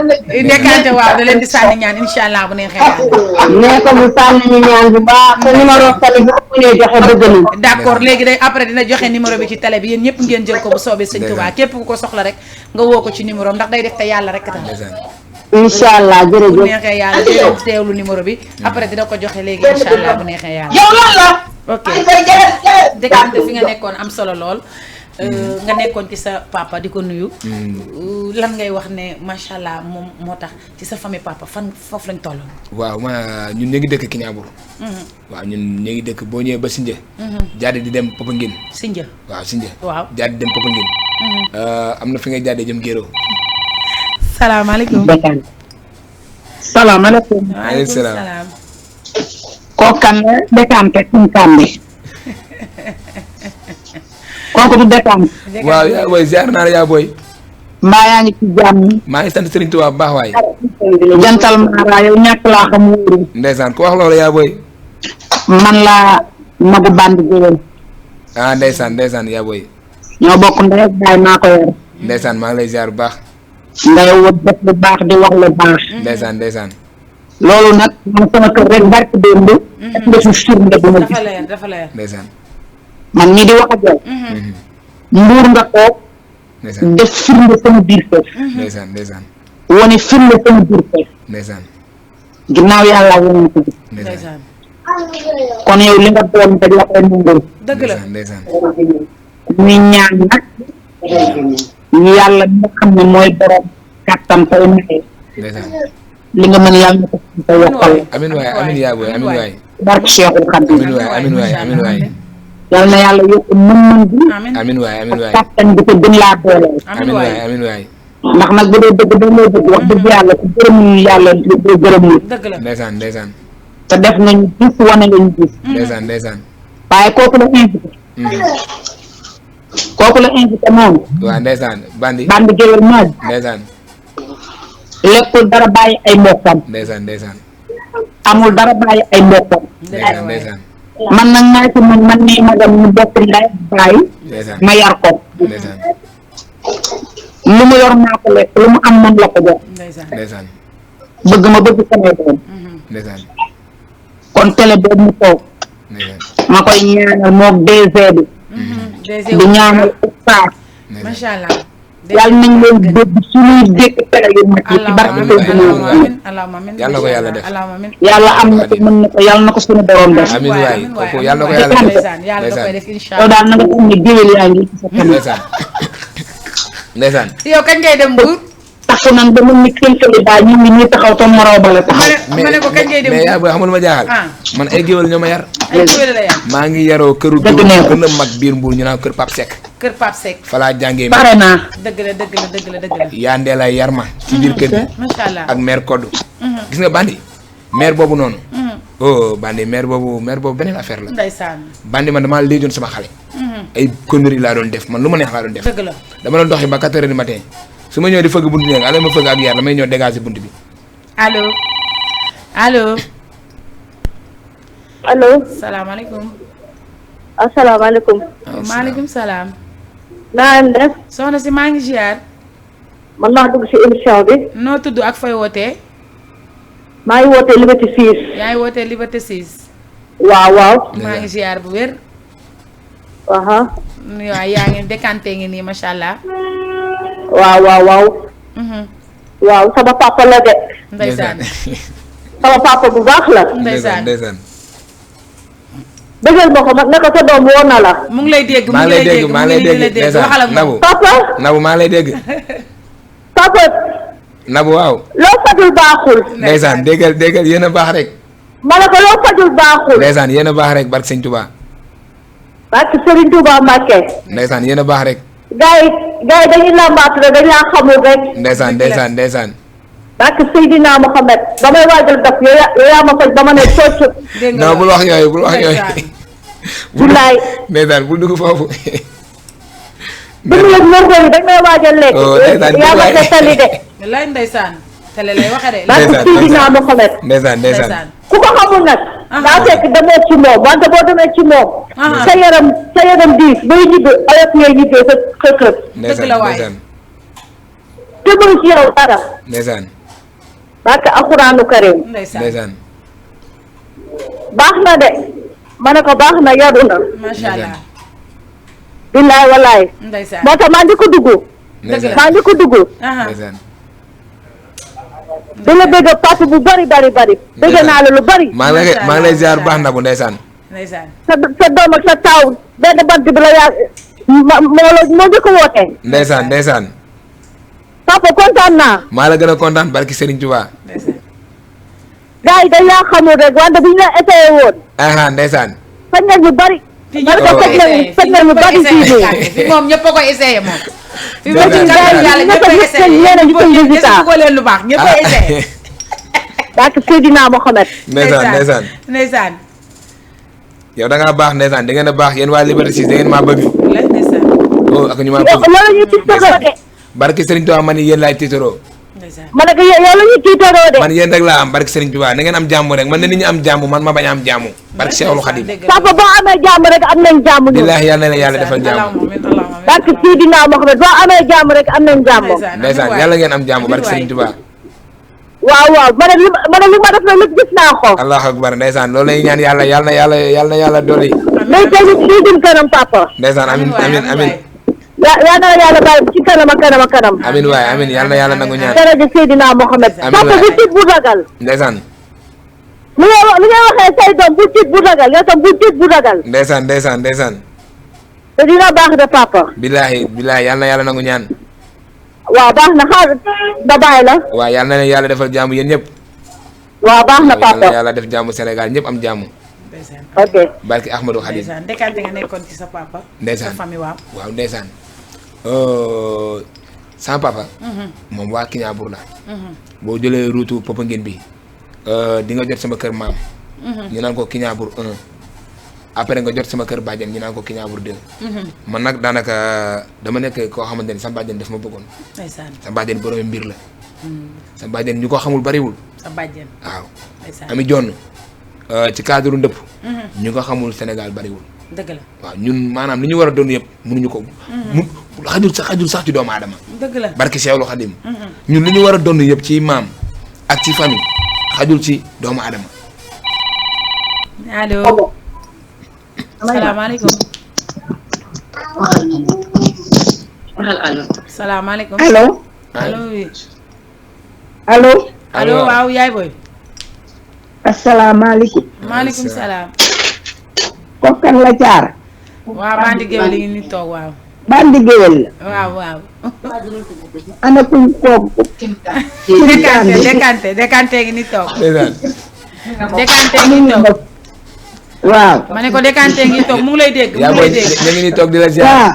Décanté waaw da leen di sànni ñaan incha allah bu neexee yàlla nee ko mu sànni ñu ñaan bu baax te numéro télé bi bu ñuy joxe bëgg nañ d'accord léegi day après dina joxe numéro bi ci télé bi yéen ñëpp ngeen jël ko bu soobee sëñ Touba képp ku ko soxla rek nga woo ko ci numéro ndax day def te yàlla rek tax incha allah jërëjëf bu neexee yàlla dina teewlu numéro bi après dina ko joxe léegi incha allah bu neexee yàlla yow lan la ok Décanté fi nga nekkoon am solo lool nga nekkoon ci sa papa di ko nuyu lan ngay wax ne macha allah moom moo tax ci sa famille papa fan foofu lañ tolloon waaw ñun ñu ngi dëkk Kiñaabur waaw ñun ñu ngi dëkk boo ñëwee ba Sindia jaade di dem Popenguine Sindia waaw Sindia waaw jaade di dem Popenguine am na fi ngay jaade jëm Géro salaamaaleykum Décanté salaamaaleykum waaleykum salaam kooku kan la Décanté Kunkande kooku du Décanté waaw yaa booy ziar naa la yaa booy mbaa yaa ngi ci jàmm maa ngi sant Serigne Touba bu baax waay jantal Mara yow ñàkk laa xam wóoru ndeysaan ku wax loolu yaa booy man laa magu bandi géwél ndeysaan yaa booy ñoo bokk ndey ak baay maa ko yor ndeysaan maa ngi lay ziar bu baax ngay wut def lu baax di wax lu baax ndeysaan loolu nag man sama kër rek barki démb ak defu firnde bu ma gis dafa leer ndeysaan man mii di wax ak yow mbuur nga toog ndeysaan def firnde sama biir kër ndeysaan wane firnde sama biir kër ndeysaan ginnaaw yàlla wane ko gis ndeysaan kon yow li nga doon dañ la koy nangul dëgg la ndeysaan ñuy ñaan nag yàlla mi nga xam ne mooy borom kàttan tey maye ndeysaan li nga mën yàlla na ko sa yokkal amin waay amin yaa booy amin waay barke Cheikhul Khadim amin waay yal na yàlla yokk mën-mën bi amin waay ak kàttan bi ko gën laa dooleel amin waay ndax nag bu dee dëgg da ngay dëgg wax dëgg yàlla ku gërëm ñu yàlla lu gërëm ñu dëgg la ndeysaan te def nañu gis wane nga ñu gis ndeysaan waaye kooku la invité kooku la invité moom waaw ndeysaan bandi bandi géwél maaj ndeysaan lekkul dara bàyyi ay mbokkam ndeysaan amul dara bàyyi ay mbokkam ndeysaan man nag maa ci man nii magam ñu bokk ndey bàyyi ndeysaan ma yar ko ndeysaan lu mu yor maa ko lekk lu mu am man la ko jox ndeysaan bëgg ma bëgg samay doom ndeysaan kon télé boobu mu toog ndeysaan ma koy ñaanal moog DG bi di ñaanal ustaas macha allah. yàlla nañ leen dégg suñuy dégg télé yu mag yi ci barke yàlla na ko yàlla def yàlla am na ko mën na ko yàlla na ko suñu borom def amiin waay kooku yàlla na ko yàlla def yàlla da koy def incha yow daal na nga xam ne géwél yaa ngi ci sa kanam ndeysaan ndeysaan yow kañ ngay dem Mbour. taxu nan ba mën ni kënkali daal ñu ngi nii taxaw tam maraw bala taxaw ma ne ko kañ ngay dem mais yaa booy xamul ma jaaxal man ay géwél ñoo ma yar ay géwél la yar. maa ngi yaroo këru Dëgg géwél neexul. gën a mag biir Mbuur ñu naan kër Pape Seck kër Pape Seck. fa laa jàngee pare naa dëgg la dëgg la dëgg la dëgg la. yaa ndeelay yar ma ci biir kër gi macha allah. ak maire Koddu gis nga bandi maire boobu noonu oh bandi maire boobu beneen affaire la ndeysaan. bandi man damaa léejoon sama xale ay conneries laa doon def man lu ma neex laa doon def dëgg la. dama doon doxi ba 4 heures du matin su ma ñëw di fëgg buntu bi ala ma fëgg ak yar damay ñëw dégager buntu bi allo allo. allo salaamaaleykum. asalaamaaleykum. maaleykum salaam. naa leen def soxna si maa ngi ziar. man maa dugg si émission bi noo tudd ak fooy wootee. maa ngi wootee Liberté 6. yaa ngi wootee Liberté 6. waaw waaw. maa ngi ziar bu wér. aha waaw yaa ngi décanté ngi nii macha allah. waaw waaw waaw. waaw sama papa la de. ndeysaan. sama papa bu baax la. ndeysaan. ndeysaan bëggal ma ko man ne ko sa doom woo na la. mu ngi lay dégg mu maa ngi ngi lay dégg maa ngi lay dégg waxal ak Nabu moom. papa Nabu maa ngi lay dégg papa Nabu waaw loo fajul baaxul. ndeysaan déggal yéen a baax rek ma ne ko loo fajul baaxul. ndeysaan yéen a baax rek barke Sëñ Touba parce que Serigne Touba Mbacke. ndeysaan yéen a baax rek gars yi dañuy làmbaatu rek dañu laa xamul rek. ndeysaan parce que Seydina Mohamed damay waajal daf yow yaa ma faj ba ma ne cocc. dégg nga non bul wax yooyu bul wax yooyu billaay. ndeysaan bul dugg foofu dëgg la morgo yi dañ may waajal lekk. Oh, ndeysaan yaa ma seetali de. wallaay ndeysaan. tele lay waxe de. parce que Seydina Mohamed. ndeysaan ku ko xamul nag. daa fekk demoo ci moom wante boo demee ci moom. sa yaram diis bay ñibbi ayof ngay ñibbee sa kër. dëgg la waay. te mënu ci yow dara. ndeysaan parce que alxuraanu karim. ndeysaan baax na de. ma ne ko baax na yaru na. macha allah. billaay wallaay. ndeysaan. moo tax maa ngi ko dugg. ndeysaan maa ngi ko dugg. ndeysaan da la bëgg papa bu bari. bëgg naa la lu bari. maa ngi lay ziar baax Nabu ndeysaan ndeysaan. sa doom ak sa taaw benn bant bi la yaa moo njëkk a woote. ndeysaan papa kontaan naa. maa la gën a kontaan barki Serigne Touba ndeysaan. gars yi dañ laa xamul rek wante bu ñu la essayé woon. aha ndeysaan faj nañ ñu bari. man ko faj nañ ñu bari fii nii. moom ñëpp a ko essayé moom. fi mu Ndeysaan. nekk nii yàlla ñëpp a essayé ñëpp ko leen lu baax ñëpp a essayé. barke Seydina Mohamed. ndeysaan ndeysaan. yow da ngaa baax ndeysaan da ngeen a baax yéen waa Liberté 6 da ngeen maa bëgg wallaay ndeysaan. oh ak ñu maa bëgg loolu ñuy tiitaroo de. barki Serigne Touba man yéen laay tiitaroo ndeysaan. ma ne ko yow la ñuy tiitaroo de. man yéen rek laa am barki Serigne Touba na ngeen am jàmm rek man na nit ñi am jàmm man ma bañ a am jàmm barki Cheikhul Khadim papa boo amee jàmm rek am nañ jàmm ñun. billaahi yàlla na yàlla defal jàmm barke Seydina Mohamed boo amee jàmm rek am nañ jàmm. ndeysaan yàlla ngeen am jàmm barki Serigne Touba waaw ma ne li ma def nag lépp gis naa ko. allahu akbar ndeysaan loolu lay ñaan yàlla yàlla doole day tegu ci jëm kanam papa. ndeysaan amin yaa na yàlla bàyyi ci kanam ak kanam. amin waay amin yàlla na yàlla nangu ñaan jërëjëf Seydina Mohamed. Amiin papa waay. bu tiit bu ragal. ndeysaan li nga waxee say doom bu tiit bu ragal yow tam bu tiit bu ragal. ndeysaan te dina baax de papa. billaahi yàlla na yàlla nangu ñaan waaw baax na xaar da bàyyi la. waaw yàlla na yàlla defal jàmm yéen ñëpp waaw baax na yàlla na papa. yàlla def jàmm Sénégal ñëpp am jàmm ndeysaan. ok. barki Ahmadou Khadim ndeysaan décanté nga nekkoon ci sa papa. Ndeysaan. sa famille waaw. waaw ndeysaan sama papa moom waa Kiñaabour la boo jëlee route Popenguine bi di nga jot sama kër maam ñu naan ko Kiñaabour 1 après nga jot sama kër bàjjen ñu naan ko Kiñaabur 2 man nag daanaka dama nekk koo xamante ni sama bàjjen daf ma bëggoon ndeysaan sa bàjjen borom mbir la sa bàjjen ñu ko xamul bariwul sa bàjjen waaw ndeysaan ami jonn ci cadre ndëpp ñu ko xamul Sénégal bariwul dëgg la waaw ñun maanaam li ñu war a doon yëpp mënuñu ko mu xajul sax ci doomu aadama dëgg la barki Seexul Xadim ñun li ñu war a doon yëpp ci maam ak ci famille xajul ci doomu aadama allo salaamaaleykum salaamaaleykum allo allo oui allo allo waaw yaay booy asalaamaaleykum maaleykum salaam kokkan la caar waaw bandi géwél yi ni toog waaw bandi géwél la waaw ana kuñ kooku décanté ngi ni toog ndeysaan décanté ngi toog waaw ma ne ko décanté ngi toog mu ngi lay dégg yaa mu ngi booy lay dégg ñu ngi ni toog di la ziar waaw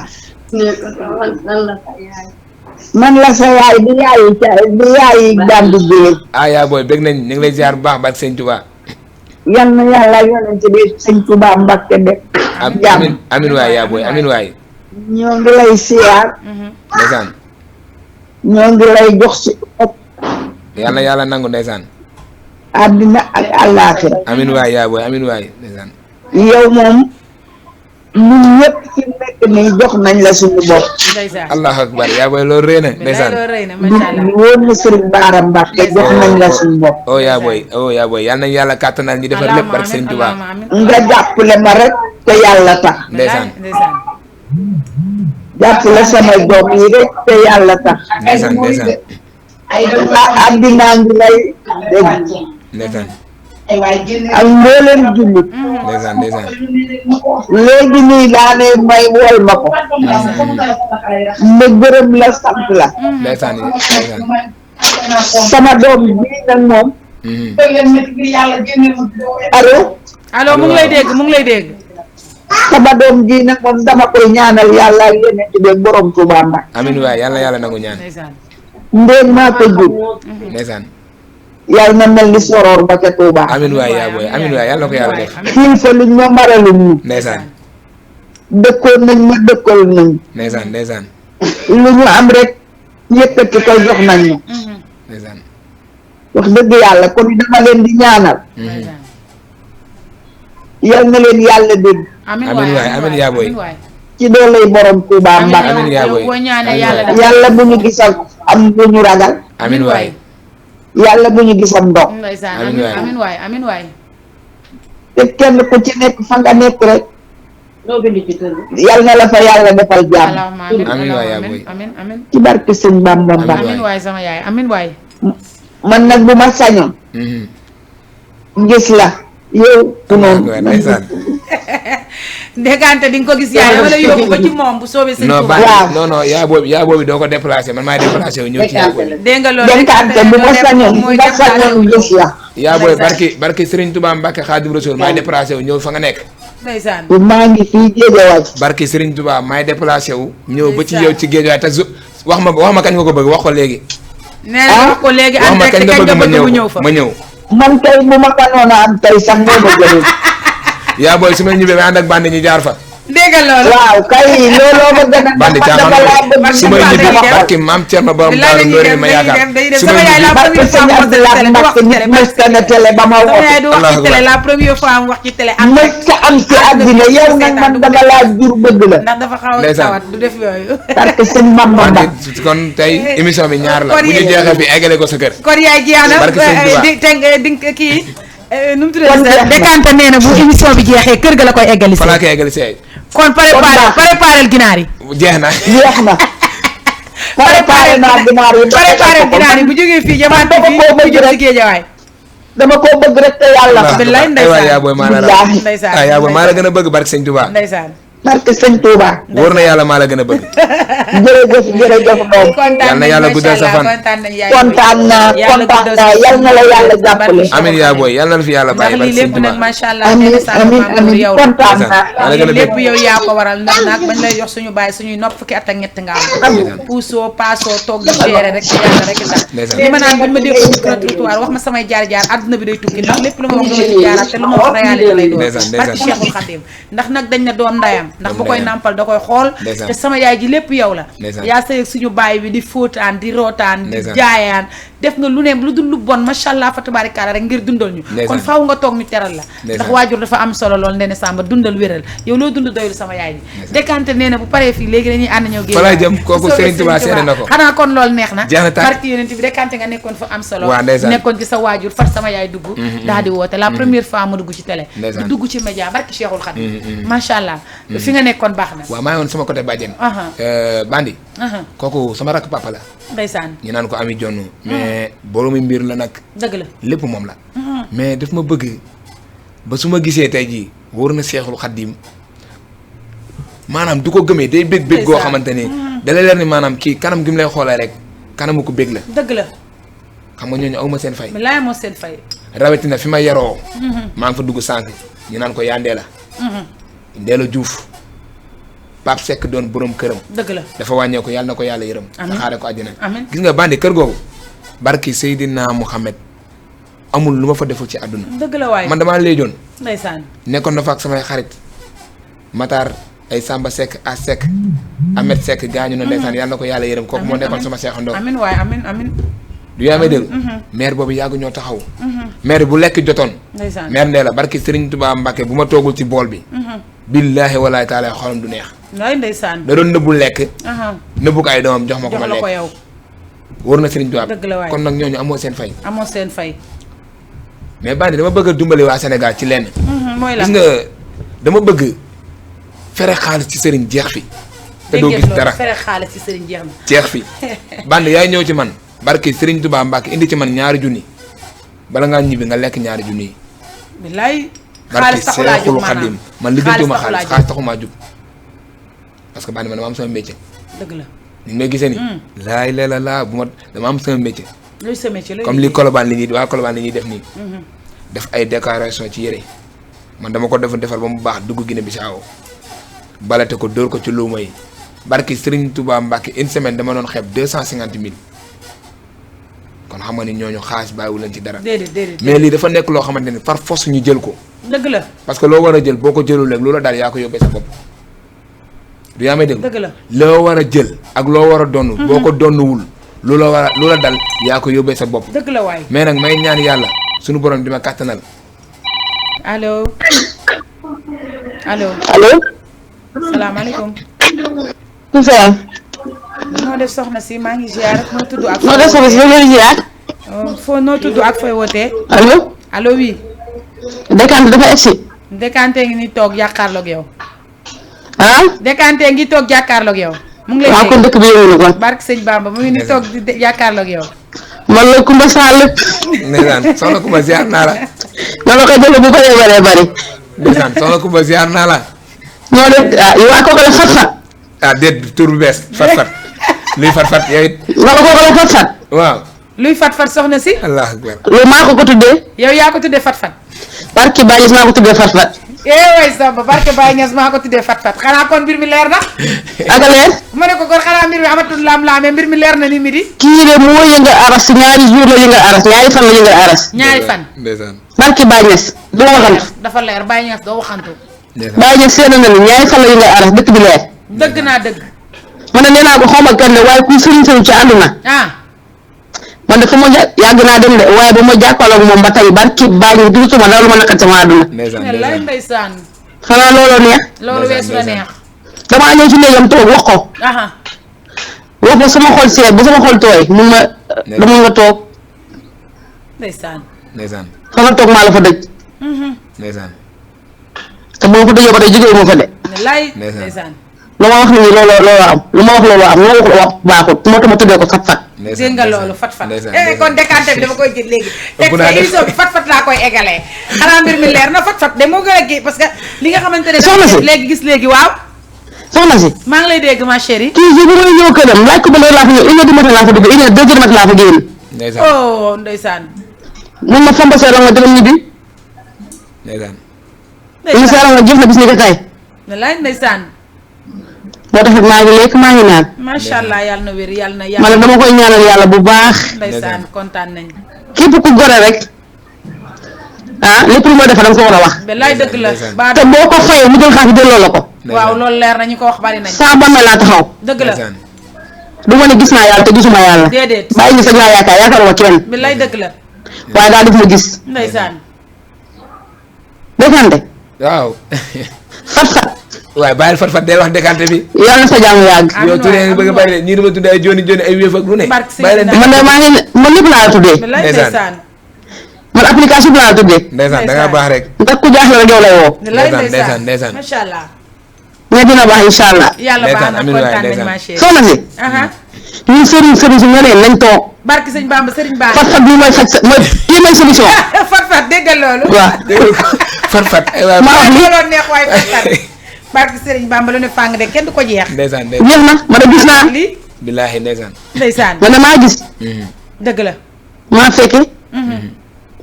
man la sa yaay di yaayi bandi géwél yaa booy bëgg nañ ñu ngi lay ziar bu baax barke Sëñ Tuubaa yal na yàlla yonent bi sëñ Tuubaa Mbàkke de jàmm amin waay yaa booy amin waay ñoo ngi lay siyaar ndeysaan ñoo ngi lay jox si yàlla yàlla nangu ndeysaan àddina ak àllaaxira amin waay yaa booy amin waay ndeysaan yow moom ñun ñëpp fi nekk nii jox nañ la suñu bopp ndeysaan allahu akbar yaa booy loolu rëy na ndeysaan loolu rëy na macha allah wóor na Sëriñ Baara Mbàkke jox nañ la suñu bopp yaa booy yal nañ yàlla kàttanal ñi defar lépp barke Sëñ Tuubaa nga jàppale ma rek te yàlla tax ndeysaan ndeysaan jàppale sama doom yi rek te yàlla tax ndeysaan ndeysaan àddinaa ngi lay dégg ndeysaan ak mbooleem jullit ndeysaan ndeysaan léegi nii laa ne may wol ma ko ma gërëm la sant la ndeysaan ndeysaan sama doom bii nag moom allo allo mu ngi lay dégg mu ngi lay dégg sama doom bii nag moom dama koy ñaanal yàlla ak yeneen ci beeg borom Tuubaa Mbàkke amin waay yàlla nangu ñaan ndeysaan ndéem maa ko jur ndeysaan yàlla na mel ni soroor ba ca Tuubaa amin waay yaa booy amin waay yàlla na ko yàlla def xiin fa luñ ma maraluñ ñu ndeysaan dëkkoon nañ ma dëkkal nañ ndeysaan ndeysaan lu ñu am rek yëkkati ko jox nañ ñu ndeysaan wax dëgg yàlla kon dama leen di ñaanal yal na leen yàlla dégg amin amin waay amin yaa booy ci dooley borom Tuubaa Mbàkke amin yaa booy boo ñaanee yàlla def yàlla bu ñu gisal am lu ñu ragal amin waay yàlla bu ñu gisal ndox ndeysaan Amin waay. amin waay amin waay te kenn ku ci nekk fa nga nekk rek yal na la fa yàlla defal jàmm allahumma amin Amin waay, yaa amin boy. amin amin ci barke sëñ Bamba Amin Mbàkke amin waay sama yaay amin waay man nag bu ma sañoon gis la yow tu noonu ndeysaan déggante di nga ko gis yaay dama la yóbbu ba ci moom bu soobee sëñ non Tuubaa waaw. non yaa boobu doo ko déplacé man maay déplacé wu ñëw ci yaa booy dégg nga loolu dénkante bu ma sañoon bu ma sañoon gis la yaa booy barki Serigne Touba Mbacke Xaadim Rasul maay déplacé wu ñëw fa nga nekk ndeysaan bu maa ngi fii Géejawaay barki Serigne Touba maay déplacé wu ñëw ba ci yow ci géej te wax ma kañ nga ko bëgg wax ko léegi nee na wax ko léegi wax en ma direct kañ nga kañ bëgg nga bëgg mu ñëw fa ma ñëw man kay bu ma ko noonu am tey sax moo ma gënal yaa booy su ma ñibbee ma ànd ak bandi ñu jaar fa dégg nga loolu waaw kay looloo ma gën a bandi dama laa bëgg su may bandi ñibbee dem. barki maam Thierno borom bilaay Daaru dañuy Ndóori dem ma dañuy yaakaar dem dañuy dem su sama may yaay la ñibbee barke première sëñ fois mu wax ci télé di wax ci télé Abdoulaye Mbacke mës na télé ba ma sama yaay woo du wax ci télé la première fois mu wax ci télé ak mës ta am ci àddina yow nag man dama laa jur bëgg la ndax dafa xaw a Ndeysaan. tawat du def yooyu barke sëñ Bamba Mbacke bandi kon tey émission bi ñaar la kon bu ñu yéen- jeexee bi eggale ko sa kër kon yaay jiyaana Barke Sëñ Tuubaa. di teg di kii nu mu Kon jeex tuddee na. dékante nee na bu émission bi jeexee kër ga la koy eggali fa laa koy eggale si ay kon préparé ginaar yi jeex na jeex na préparé naa ginaar yi préparé ginaar yi bu jógee fii jamaante fii koo bu bëgg jëm rek. ci géejawaay dama koo bëgg rek te yàlla Allah. tax billaay ay waay ndeysaan yaa booy maa la Billaahi. ndeysaan yaa booy maa la gën a bëgg barke Sëñ Tuubaa ndeysaan barke sëñ Touba. wóor na yàlla maa la gën a bëgg. jërëjëf doom. yal na yàlla guddal sa fan. kontaan naa yal na la yàlla jàppale. amiin yaa booy yal na la fi yàlla bàyyi ndax lii lépp nag macha allah. amiin yow kontaan naa. lii lépp yow yaa ko waral ndax nag bañ lay jox suñu bàyyi suñuy nopp fukki at ak ñett nga am. puusoo paasoo toog di gérer rek yàlla rek tax. li ma naan buñ ma déglu micro trottoir wax ma samay jaar-jaar àdduna bi day tukki ndax lépp lu ma wax dama ci jaaraat te lu ma wax réalité lay doon. barke Cheikhul Khadim ndax nag dañ na doom ndayam ndax bu koy nàmpal da koy xool te sama yaay ji lépp yow la yaa sëy ak suñu baay bi di fóotaan di rootaan di jaayaan def nga lu ne lu dul lu bon macha allah fa tabaarikàlla rek ngir dundal ñu kon faaw nga toog ñu teral la ndax waajur dafa am solo lool Ndéné Samba dundal wéral yow loo dund doyul sama yaay ji dékante nee na bu paree fii léegi dañuy ànd ñëw génn fa lay jëm kooku Serigne Touba seede na ko xanaa kon loolu neex na jeex na tàkk barki yonent bi dékante nga nekkoon fa am solo waaw ndeysaan nekkoon ci sa waajur far sama yaay dugg daal di woote la première fois ma dugg ci télé di dugg ci média barki Cheikhul Khadim macha allah fi nga nekkoon baax na waaw maa ngi woon sama côté bàjjen bandi kooku sama rakk papa la ndeysaan ñu naan ko ami jonn mais boroomi mbir la nag dëgg la lépp moom la mais daf ma bëgg ba su ma gisee tey jii wóor na Seexul Xaddim maanaam du ko gëmee day bég goo xamante ni da lay leer ni maanaam kii kanam gi mu lay xoolee rek kanamu ko bég la dëgg la xam nga ñooñu awma seen fay laay moo seen fay rawatina fi ma yaroo maa ngi fa dugg sànq ñu naan ko yaa Ndeela Ndeela Diouf Pape Seck doon borom këram dëgg la dafa wàññeeku yàlla na ko yàlla yërëm te xaare ko àjjana amiin gis nga bandi kër googu barki Seydina Mouhamed amul lu ma fa deful ci àdduna dëgg la waaye man damaa léejoon ndeysaan nekkoon na fa ak samay xarit Matar ay Samba Seck a Seck Ahmed Seck gaañu na ndeysaan yàlla na ko yàlla yërëm kooku moo nekkoon sama seexandoo amiin waaye amiin du yaa may dégg maire boobu yàggu ñoo taxaw maire bu lekk jotoon ndeysaan maire Ndeela barki Serigne Touba Mbacke bu ma toogul ci bool bi billaahi wallaahi taala xolam du neex waay ndeysaan da doon nëbbu lekk nëbbu ko ay doomam jox ma ko ma lekk yow wóor na Serigne Touba dëgg la waay kon nag ñooñu amoo seen fay amoo seen fay mais bandi dama bëgg a dimbali waa Sénégal ci lenn mooy la gis nga dama bëgg fere xaalis ci sëriñ jeex fi te doo gis dara fere xaalis ci sëriñ jeex na jeex fi bandi yaay ñëw ci man barki Serigne Touba Mbacke indi ci man ñaari junni bala ngaa ñibbi nga lekk ñaari junni yi bilaay barki xaalis taxulaa Seexul jóg Xadim man lijjantuma xaalis taxumaa jóg parce que bandi man dama am sama métier dëgg la ni may gisee ni laay la laa bu ma dama am sama métier luy sa métier comme li Colobane li ñuy waa Colobane li ñuy def nii def ay décoration ci yére man dama ko defar ba mu baax dugg Guinée Bissau balate ko dóor ko ci luuma yi barki Serigne Touba Mbacke une semaine dama doon xeeb 250 000 kon xam nga ni ñooñu xaalis bàyyiwu leen ci dara déedéet mais lii dafa nekk loo xamante ni par force ñu jël ko dëgg la parce que loo war a jël boo ko jëlul rek loola daal yaa ko yóbbee sa bopp du yaa may dégg dëgg la loo war a jël ak loo war a donn boo ko donnuwul loola dal yaa ko yóbbee sa bopp dëgg la waay mais nag may ñaan yàlla suñu borom di ma kàttanal allo salaamaaleykum salaam. noo def soxna si maa ngi ziar noo tudd ak noo def soxna si noo ziar. noo tudd ak fooy wootee allo oui Dékante dafa egsi. Dékante ngi ni toog jàkkaarloog yow ah. Dékante ngi toog jàkkaarloog yow mu ngi lay waaw kon dëkk bi yëngu na kon. barke sëñ Bamba mu ngi ni toog di jàkkaarloog yow man la Kumba Sall. ndeysaan soxna Kumba ziar naa la ma la koy jëlee bu bëree bëri. ndeysaan soxna Kumba ziar naa la ñoo def yow waa kooku la fat-fat. ah déet tur bu bees fat-fat luy fat-fat yow it ma la kooku la fat-fat. waaw luy fat-fat soxna si allah akbar loolu maa ko tuddee. yow yaa ko tuddee fat-fat barki Baye Niass maa ko tuddee fat-fat. way Samba barke Baye Niass maa ko tuddee fat-fat xanaa kon mbir mi leer na ak leer. ma ne ko kon xanaa mbir mi amatul laam-laamee mbir mi leer na ni mi di kii de moo yëngal aras ñaari jour la yëngal aras ñaari fan la yëngal aras. ñaari fan ndeysaan barki Baye Niass du waxantu. dafa leer Baye Niass doo waxantu Baye Niass seen na ni ñaari fan la yëngal aras dëkk bi leer. dëgg naa dëgg man ne nee naa ko xaw ma kan ne waaye kuy sëriñ sëriñ ci àdduna. man de fu ma yàgg naa dem de waaye ba ma jàkkaarloog moom ba tey barki Baye Niass dugutuma dara lu ma naqari sama àdduna. lay ndeysaan xanaa looloo neex. loolu weesu la neex damaa ñëw ci néegam toog wax ko. wax ko sama xol seet ba sama xol tooy mun ma dama nga toog. ndeysaan ndeysaan fa nga toog maa la fa dëj. ndeysaan te boo fa dëjee ba tey jógee ma fa de. lay ndeysaan lu ma wax nii looloo am lu ma wax looloo am lu ma wax wax baaxut moo tax ma tuddee ko fat-fat. dégg nga loolu fat-fat kon Dékante bi dama koy jël léegi teg émission bi fat-fat laa koy égalee xanaa mbir mi leer na fat-fat de moo gën a kii parce que li nga xamante ne soxna si léegi gis léegi waaw soxna si. maa ngi lay dégg ma chérie. kii ji bu may ñëw këram laaj ko ba léegi laa fa ñëw 1h du matin laa fa dugg 1h 2h du matin laa fa génn. ndeysaan oh ndeysaan. mun ma fomba seeram nga dama ñibbi. ndeysaan ñu seeram nga jëf na bis ni ko tey. wallaay ndeysaan. moo tax maa ngi lekk maa ngi naan. macha allah yàlla na wér yàlla na ma ne dama koy ñaanal yàlla bu baax. ndeysaan kontaan nañ. képp ku gore rek lépp lu ma defal da nga ko war a wax. wallaay dëgg la. te boo ko fayee mu jël xaalis delloo la ko. waaw loolu leer na ñu ko wax bari nañ. saa ba mel laa taxaw. dëgg la. du ma ne gis naa yàlla te gisuma yàlla. déedéet bàyyi ñu sax laa yaakaaruma kenn. wallaay dëgg la. waaye daal def ma gis. ndeysaan. déggante. waaw. fat-fat. waaye bàyyil fat-fat day wax décanté bi. yàlla na sa jàmm yàgg. yow tuddee nga bëgg a bari de ñii dama tuddee ay joni joni ay wéef ak lu ne. bàyyi leen man de maa ngi man lépp laa la tuddee. wallaay ndeysaan. man application bi laa la tuddee. ndeysaan da ngaa baax rek. ndax ku jaaxle rek yow lay woo. wallaay ndeysaan ndeysaan. macha allah. mais dina baax incha allah. yàlla baax na kontaan nañ ma chérie. soxna si. ñun sëriñ si ñeneen lañ toog. barki sëñ Bamba sëriñ Ba. fat-fat bii mooy faj kii mooy solution. fat-fat déggal loolu. waaw fat-fat. maa wax lii looloo neex waaye fat-fat. barki sëriñ Bamba lu ne fàng de kenn du ko jeex. ndeysaan jeex na ma de gis naa. lii. billaahi ndeysaan. ndeysaan. man de maa gis. dëgg la. maa fekke.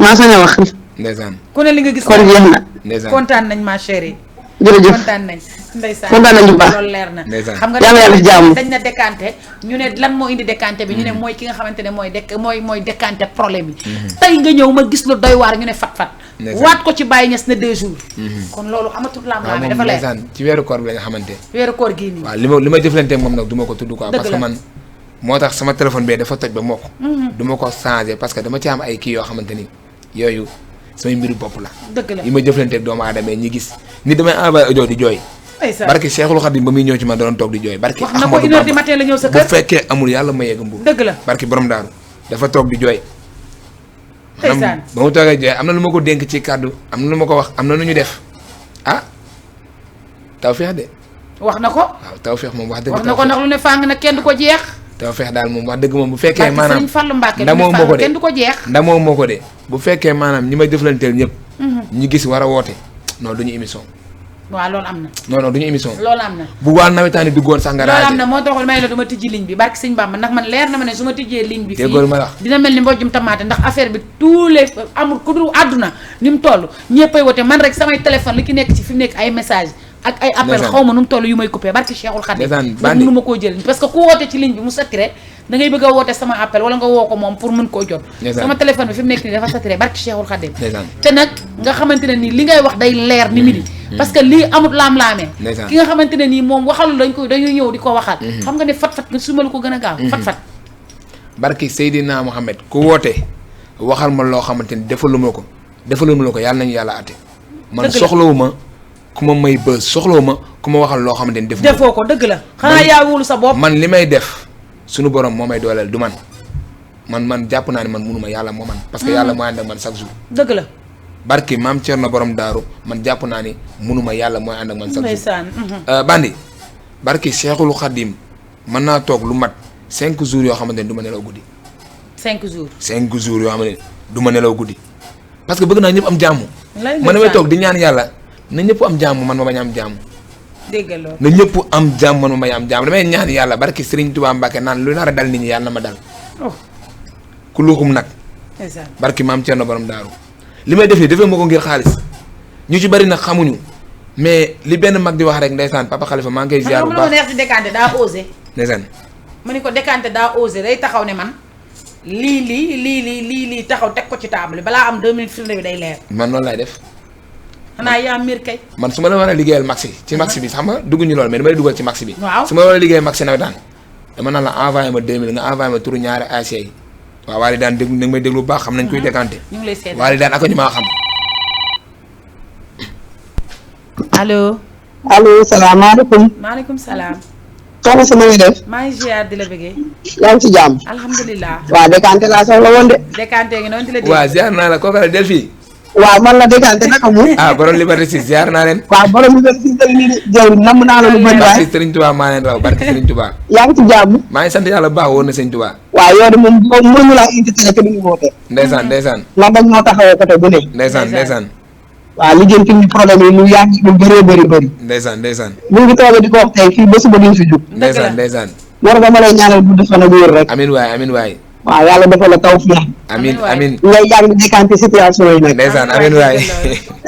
maa sañ a wax. ndeysaan. ku ne li nga gis. kon jeex na. ndeysaan kontaan nañ ma chérie. jërëjëf kontaan nañ. ndeysaan kontaan nañ bu baax loolu leer na. ndeysaan xam nga yàlla yàlla jàmm. dañ na décanté ñu ne lan moo indi décanté bi ñu ne mooy ki nga xamante ne mooy décanté problème yi. tey nga ñëw ma gis lu doy waar ñu ne fat-fat. waat ko ci Baye Niass na 2 jours. kon loolu amatul lam-laame dafa leer. ndeysaan ci weeru koor bi la nga xamante. weeru koor gii nii. waaw li ma jëflante moom nag du ma ko tudd quoi. dëgg la parce que man moo tax sama téléphone bee dafa toj ba mokk. du ma ko changé parce que dama ci am ay kii yoo xamante ni yooyu samay mbiru bopp la. dëgg la yi ma jëflanteeg doomu aadama ñi gis ni damay envoyé audio di jooy. barki Cheikhul Khadim ba muy ñëw ci ma doon toog di jooy. barki wax na ko 1h du matin la ñëw sa kër. bu fekkee amul yàlla ma yegg mbuur. dëgg la barki borom daaru dafa toog di jooy. ndeysaan ba mu toogee jooy am na lu ma ko dénk ci kàddu am na lu ma ko wax am na lu ñu def ah tawfeex de. wax na ko. waaw tawfeex moom wax dëgg. wax na ko ndax lu ne fàng na kenn du ko jeex. tawfeex daal moom wax dëgg moom bu fekkee maanaam ndamoo moo ko de kenn du ko jeex. ndamoo moo ko de bu fekkee maanaam ñi may jëflanteel ñëpp. ñu gis war a woote non duñu émission. waaw loolu am na. non duñu émission. loolu am na. bu waa nawetaani duggoon sax nga raade. loolu am na moo taxul may la du ma tijji ligne bi barki sëñ Bamba ndax man leer na ma ne su ma tijjee ligne bi. déggoo ma wax dina mel ni mbojjum tamaate ndax affaire bi tous les amul ku dul àdduna ni mu toll ñëppay wote man rek samay téléphone li ki nekk ci fi mu nekk ay message ak ay appel xaw ma nu mu toll yu may coupé barki Cheikhul Khadim ndax mënu ma koo jël parce que ku woote ci ligne bi mu saturé da ngay bëgg a woote sama appel wala nga woo ko moom pour mën koo jot sama téléphone bi fi mu nekk nii dafa saturé barki Cheikhul Khadim te nag nga xamante ne nii li ngay wax day leer ni midi parce que lii amut laam-laamee ki nga xamante ne nii moom waxalul dañuy ñëw di ko waxal xam nga ne fat-fat nga sumalu ko gën a gaaw fat-fat barki Seydina Mohamed ku woote waxal ma loo xamante ni defaluma la ko yàlla nañu yàlla ate man soxlawuma ku ma may bës soxlawuma ku ma waxal loo xamante ni defoo ko dëgg la xanaa yaa wóolu sa bopp man li may def suñu borom moo may dooleel du man jàpp naa ne man munuma yàlla moo man parce que yàlla moo ànd ak man chaque jour dëgg la barki maam Thierno borom daaru man jàpp naa ni munuma yàlla mooy ànd ak man chaque jour bandi barki Cheikhul Khadim mën naa toog lu mat 5 jours yoo xamante ni du ma nelaw guddi 5 jours yoo xamante ni du ma nelaw guddi parce que bëgg naa ñëpp am jàmm man damay toog di ñaan yàlla na ñëpp am jàmm man ma bañ am jàmm dégg loolu na ñëpp am jàmm man ma bañ am jàmm damay ñaan yàlla barki Serigne Touba Mbacke naan lu nar a dal nit ñi yàlla na ma dal ku luuxum nag barki maam Thierno borom daaru li may def nii defee ma ko ngir xaalis ñu ci bari nag xamuñu mais li benn mag di wax rek ndeysaan papa Khalifa maa ngi koy ziar bu baax neex ci décanté daa osé ndeysaan ma ni ko décanté daa osé day taxaw ne man lii taxaw teg ko ci table balaa am 2 minutes firnde bi day leer man noonu laay def xanaa yaa miir kay man su ma la war a liggéeyal maxi ci maxi bi xam nga dugguñu lool mais damay dugal ci maxi bi waaw su ma la war a liggéeyal maxi nawetaan dama naan la envoyé ma 2000 nga envoyé ma turu ñaari ASC yi waaw waali daan déglu nag may déglu bu baax xam nañ koy décanté ñu ngi lay seet waali daan ak ñu maa xam allo salaamaaleykum maaleykum salaam soxna si ma ngi def maa ngi ziar di la bëggee yaa ngi ci jàmm alhamdulilah waaw décanté laa soxla woon de décanté ngi noonu di la waaw ziar naa la kooka la del fii waaw man la décanté naka mu borom Liberté 6 ziar naa leen waaw borom Liberté 6 tey nii jëw namm naa la lu bëri waay barki Serigne Touba maa leen raw barki Serigne Touba yaa ngi ci jàmm maa ngi sant yàlla bu baax woon na Serigne Touba waaw yow de moom mënuñu laa invité te duñu woote ndeysaan ndax dañ ñoo taxawoo côté bu ne ndeysaan waaw lijjanti ñu problème yi lu yàgg lu bëree bëri. ndeysaan. bu ngi toog di ko wax tey fii ba suba duñ fi jug. ndeysaan. war nga ma lay ñaanal gudd fan ak wér rek. amiin waay. waaw yàlla dafa la taw fi amiin. ngay yàgg décanté situation yi nag. ndeysaan amiin waay.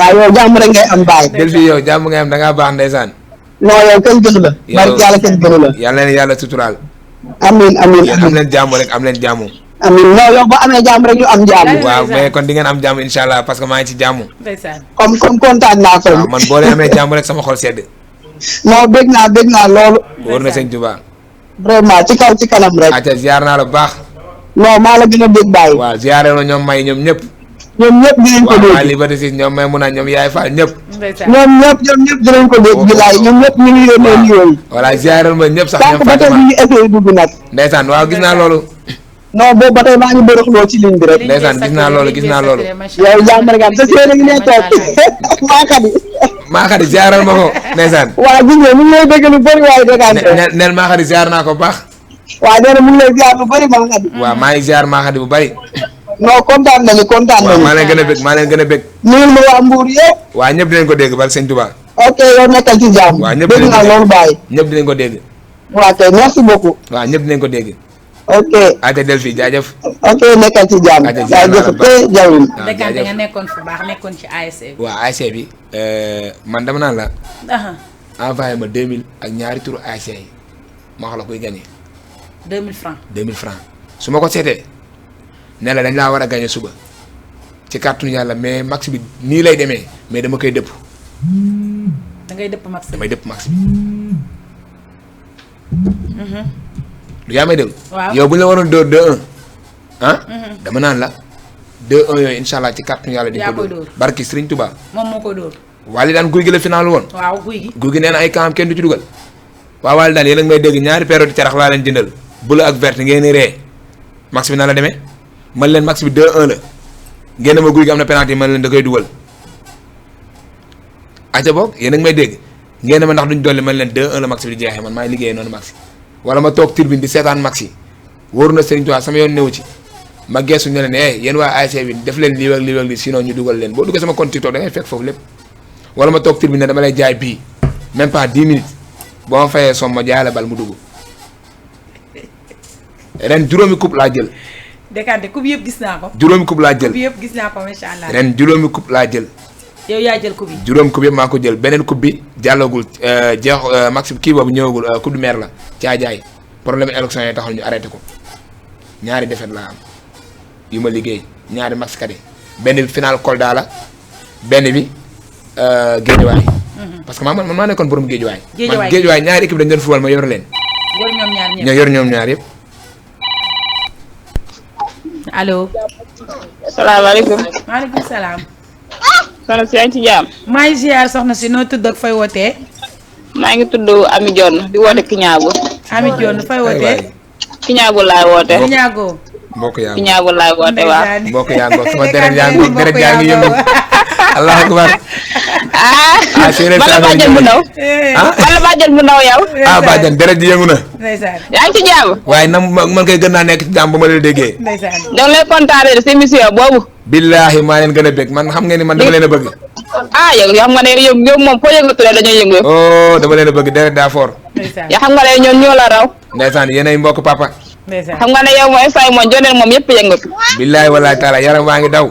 waaw yow jàmm rek ngay am baay. del fii yow jàmm ngay am da ngaa baax ndeysaan. non yow kenn gënu la. barke yàlla kenn gënu la. yàlla leen yàlla suturaal. amiin. am leen jàmm rek am leen jàmm. amiin non yow boo amee jàmm rek ñu am jàmm. waaw mais kon di ngeen am jàmm incha allah parce que maa ngi ci jàmm. comme kontaan naa ko. waaw man boo leen amee jàmm rek sama xol sedd. non dégg naa loolu. wóor na sëñ Tuba. vraiment ci kaw ci kanam rek. acca ziar naa la bu baax. non maa la gën a dégg bàyyi. waaw ziaré na ñoom may ñoom ñëpp. ñoom ñëpp dinañ ko dégg. waaw Liberté 6 ñoom may mun a ñoom yaay Fall ñëpp. ñoom ñëpp dinañ ko dégg. bilaay ñoom ñëpp ñu ngi yónnee yooyu. voilà ziaré ma ñëpp sax ñoom ba tey ñu ngi essayé dugg nag. ndeysaan waaw gis naa loolu. non boobu ba tey maa ngi bërëxloo ci ligne bi rek. ndeysaan gis naa loolu. yow jàmm rek am sa séeréer ngi ne toog maa xadi ziaral ma ko ndeysaan. waaw gis nga mu ngi lay dégg lu bëri waaye déggante. neel maa xadi ziar naa ko bu baax. waaw nee na mu ngi lay ziar lu bëri maa xadi. waaw maa ngi ziar maa xadi bu bëri. non kontaan nañu. waaw maa leen gën a bëgg. nuyul ma waa Mbour yëpp. waaw ñëpp dinañ ko dégg barke sëñ Touba. ok yow nekkal ci jàmm. waaw ñëpp dégg naa loolu bàyyi. ñëpp dinañ ko dégg. waaw kay merci beaucoup. waaw ñëpp dinañ ko dégg. ok ate del fii jaajëf. ok nekkal ci jàmm. jaajëf te jawwin. Dekante nga nekkoon fu baax nekkoon ci ASC bi. waaw ASC bi man dama naan la. envoyé ma 2000 ak ñaari turu ASC yi ma wax la koy gagné. 2000 francs. 2000 francs su ma ko seetee ne la dañ laa war a gagné suba ci kàttanu yàlla mais max bi nii lay demee mais dama koy dëpp. da ngay dëpp max bi damay dëpp max bi. lu yaa may dégg. waaw yow bu ñu la waroon dóor 2-1 ah. dama naan la 2-1 yooyu incha allah ci kàttanu yàlla. di ko dóor barki Serigne Touba. moom moo ko dóor. Wally daan guy gi la final woon. waaw guy gi. guy gi nee na ay kaam kenn du ci dugal. waaw Wally daan yéen a ngi may dégg ñaari période di carax laa leen jëndal bleu ak vert ngeen di ree max bi na la demee man leen max bi 2-1 la ngeen ma guy gi am na penalty man leen da koy dugal. aca boog yéen a ngi may dégg ngeen ma ndax duñ dolli man leen 2-1 la max bi di jeexee man maay liggéeyee noonu max wala ma toog tribune di seetaan max yi wóoru na Serigne Touba sama yoon newu ci ma geesu ne leen yéen waa ASC bi def leen lii ak lii ak lii sinon ñu dugal leen boo duggee sama compte TikTok da ngay fekk foofu lépp wala ma toog tribune ne dama lay jaay bii même pas 10 minutes boo ma fayee som ma jaay la bal mu dugg ren juróomi coupe laa jël. Dekante coupe yëpp gis naa ko. juróomi coupe laa jël coupe yëpp gis naa ko macha allah. ren juróomi coupe laa jël. yow yaa jël coupe yi. juróom coupe yëpp maa ko jël beneen coupe bi jàllagul jeex max kii boobu ñëwagul coupe du maire la caajaay problème élection yi taxul ñu arrêté ko ñaari défaite laa am yu ma liggéey ñaari max kadi benn bi final Kolda la benn bi Géejawaay. parce que man maa nekkoon borom Géejawaay. man Géejawaay ñaari équipe dañu doon football ma yor leen. yor ñoom ñaar ñëpp ñoo yor ñoom ñaar yëpp. allo. salaamaaleykum. maaleykum salaam. soxna si yaa ngi ci jàmm. maa ngi ziar soxna si noo tudd ak fay wootee. maa ngi tudd Ami Dione di woote Kiñaagu. Ami Dione fay wootee. Kiñaagu laay woote. Kiñaago. mbokk yaa ngi Kiñaagu laay woote waaw. mbokk yaa ngi sama deret yaa ngi deret yaa ngi yëngu. allahu akbar. bala bàjjen bu ndaw. bala bàjjen bu ndaw yow. bàjjen deret ji yëngu na. yaa ngi ci jàmm. waaye man koy gën naa nekk ci jàmm ba ma la déggee. da lay kontaanee si émission boobu. billaahi maa leen gën a bëgg man xam ngeen ni man dama leen a bëgg. yow xam nga ne yow moom foo yëngatulee dañoo yëngu. dama leen a bëgg deret daa fort. yaa xam nga ne ñoom ñoo la raw. ndeysaan yéenay mbokk papa. xam nga ne yow moom instant moom joneen moom yëpp yëngatu. billaahi wallaahi taala yaram waa ngi daw.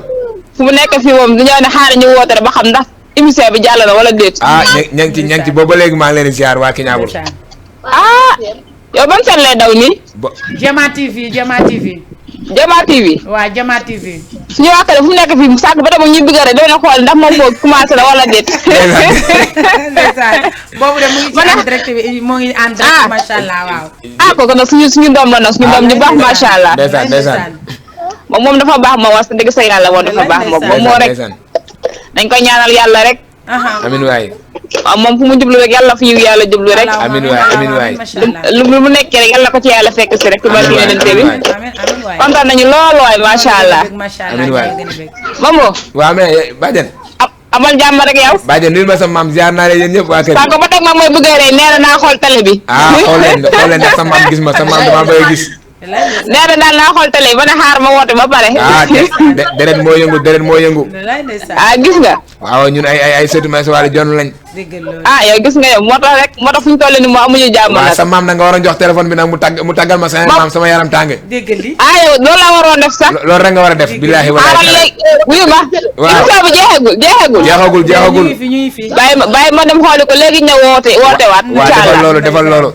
fu mu nekk fii moom dañoo ne xaaral ñu woote ba xam ndax émission bi jàll na wala déet. ña ngi ci booba léegi maa ngi leen di ziar waa Kiñaabul. yow ban seen lay daw nii. Jama TV Jama TV. Jama TV. waaw Jama TV. suñu wax fu mu nekk fii sànq ba dama ñu bëgg rek dana xool ndax moom moo commencé na wala déet. ndeysaan boobu de mu ngi ci en direct bi mu ngi en direct macha allah waaw. kooku nag suñu doom la nag suñu doom ñu baax macha allah. ndeysaan moom dafa baax ma wax dëgg sa yàlla moom dafa baax moom moo rek dañ koy ñaanal yàlla rek. amiin waay. waaw moom fu mu jublu rek yàlla fu ñu yàlla jublu rek. amiin waay amiin waay. lu mu nekkee rek yàlla ko ci yàlla fekk si rek. amiin waay amiin waay kontaan nañu lool waay macha allah. amiin waay. Mambo. waaw mais Badiane. amal jàmm rek yow. Badiane nuyu ma sa maam ziar naa leen yéen ñëpp waa kër gi. sànq ba teg ma mooy bëggee rek nee na naa xool télé bi. xool leen ndax sa maam gis ma sa maam damaa bëgg gis. nee na daal naa xool télé ba ne xaar ma woote ba pare. ah deret moo yëngu. ah gis nga. waaw ñun ay sëtu may sa wàllu jonn lañ. ah yow gis nga yow moo tax fu ñu toll nii moo amuñu jàmm nag. waaw sa maam na nga war a jox téléphone bi nag mu taggal ma sama maam sama yaram tànge. ah yow loolu laa waroon def sax. loolu rek nga war a def billaahi wallaahi. léegi wuyu ma. waaw émission bi jeexagul. bàyyi ma dem xooli ko léegi ñëw woote waat. incha allah waaw defal loolu.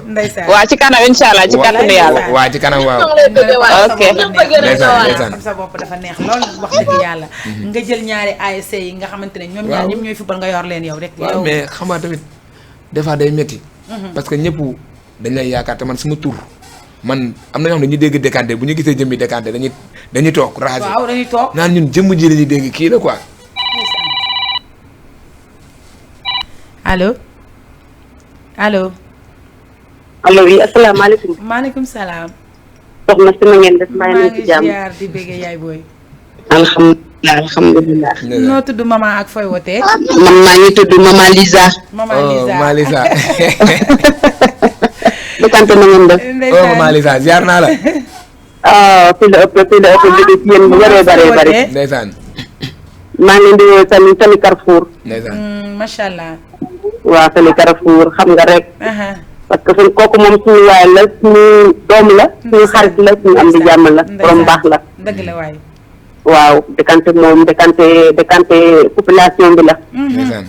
waaw ci kanam incha allah ci kàttanu yàlla. waaw ci kanam waaw. ok. ndeysaan sa bopp dafa neex lool wax dëgg yàlla. nga jël ñaari ASC yi nga xamante ne ñoom ñaar ñëpp ñooy football nga yor leen yow rek. waaw mais xam nga tamit des fois day métti. parce que ñëpp dañ lay yaakaar te man sama tur man am na ñoo xam ne ñu dégg décanté bu ñu gisee jëmmi décanté dañuy toog raxas. waaw dañuy toog naan ñun jëmm ji la ñuy dégg kii la quoi. allo. allo oui asalaamaaleykum. maaleykum salaam. soxna si na ngeen def maa ngi ci jàmm. ziar di bëgg yaay booy. alhamdulilah. noo tudd maman ak fooy wootee. man maa ngi tudd Mama Lisa. Mama Lisa. dëkkante na ngeen def. Mama Lisa ziar naa la. fii la ëpp bi ci yéen bu bëree bëri. ndeysaan. maa ngi leen di woowee Sali Carrefour. ndeysaan. macha allah. waaw Sali Carrefour xam nga rek. parce que suñ kooku moom suñu waay la suñu doom la suñu xarit la suñu am di jàmm la borom baax la. dëgg la waay. waaw décanté moom décanté population bi la. ndeysaan.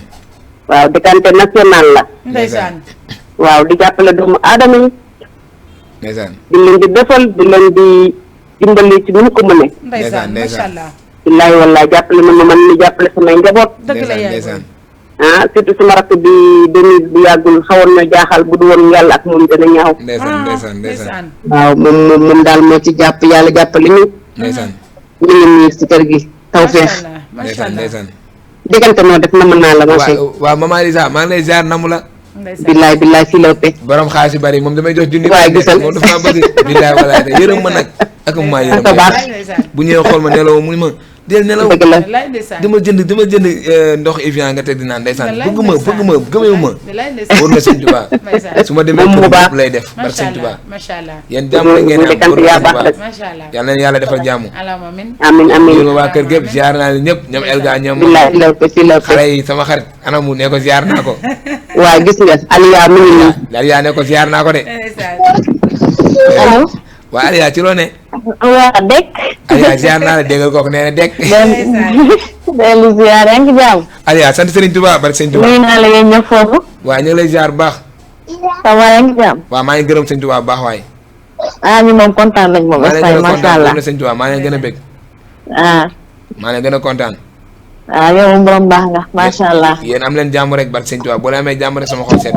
waaw décanté national la. ndeysaan. waaw di jàppale doomu aadama yi. ndeysaan. di leen di defal di leen di dimbali ci nu mu ko mënee. ndeysaan macha allah. billaay wallaay jàppale na ma man mi jàppale samay njaboot. dëgg la yaay ndeysaan. surtout sama rakk bi Denis bu yàggul xawoon na jaaxal bu du woon yàlla ak moom dana ñaaw. ndeysaan. waaw moom daal moo ci jàpp yàlla jàppale ñu. ndeysaan. ñu ngi nii si kër gi taw feex. ndeysaan. diggante noo def namm naa la ma sey. waaw Mama Lisa maa ngi lay ziar namu la. billaay fii la ëppee. borom xaalis yu bari moom damay jox junni. waaye gisal moom dafa maa bëgg. billaay walaay de yërëm ma nag ak maa yërëm bu ñëwee xool ma nelaw mu ni ma del nelaw. dëgg la dama jënd ndox Evian nga teg di naan ndeysaan bëgg ma gëmewu ma. wóor na sëñ Tuubaa su ma demee kër yëpp lay def barke sëñ Tuubaa. macha allah. yéen jàmm la ngeen am wóor na sëñ Tuubaa. macha allah. yal na yàlla defal jàmm. amiin yéen waa kër gépp ziar naa leen ñëpp ñoom Elga ñoom. billaay fii la ëppee xale yi sama xarit anamu ne ko ziar naa ko. waaw gis nga Aliya mi ngi nii. Aliya ne ko ziar naa ko de. allo. waa Aliya ci loo ne. waa Dek. Aliya ziar naa la déggal kooku nee na Dek. dellu ziar yaa ngi jàmm. Aliya sant Serigne Touba barke Serigne Touba. nuyu naa la yéen ñëpp foofu. waaw ñu ngi lay ziar bu baax. ça va yaa ngi jàmm. waaw maa ngi gërëm Serigne Touba bu baax waay. ñu moom kontaan nañ moom. macha allah Serigne Touba maa ngi gën a bëgg. maa ngi gën a kontaan. yow moom borom baax nga macha allah. yéen am leen jàmm rek barke Serigne Touba boo leen amee jàmm rek sama xol sedd.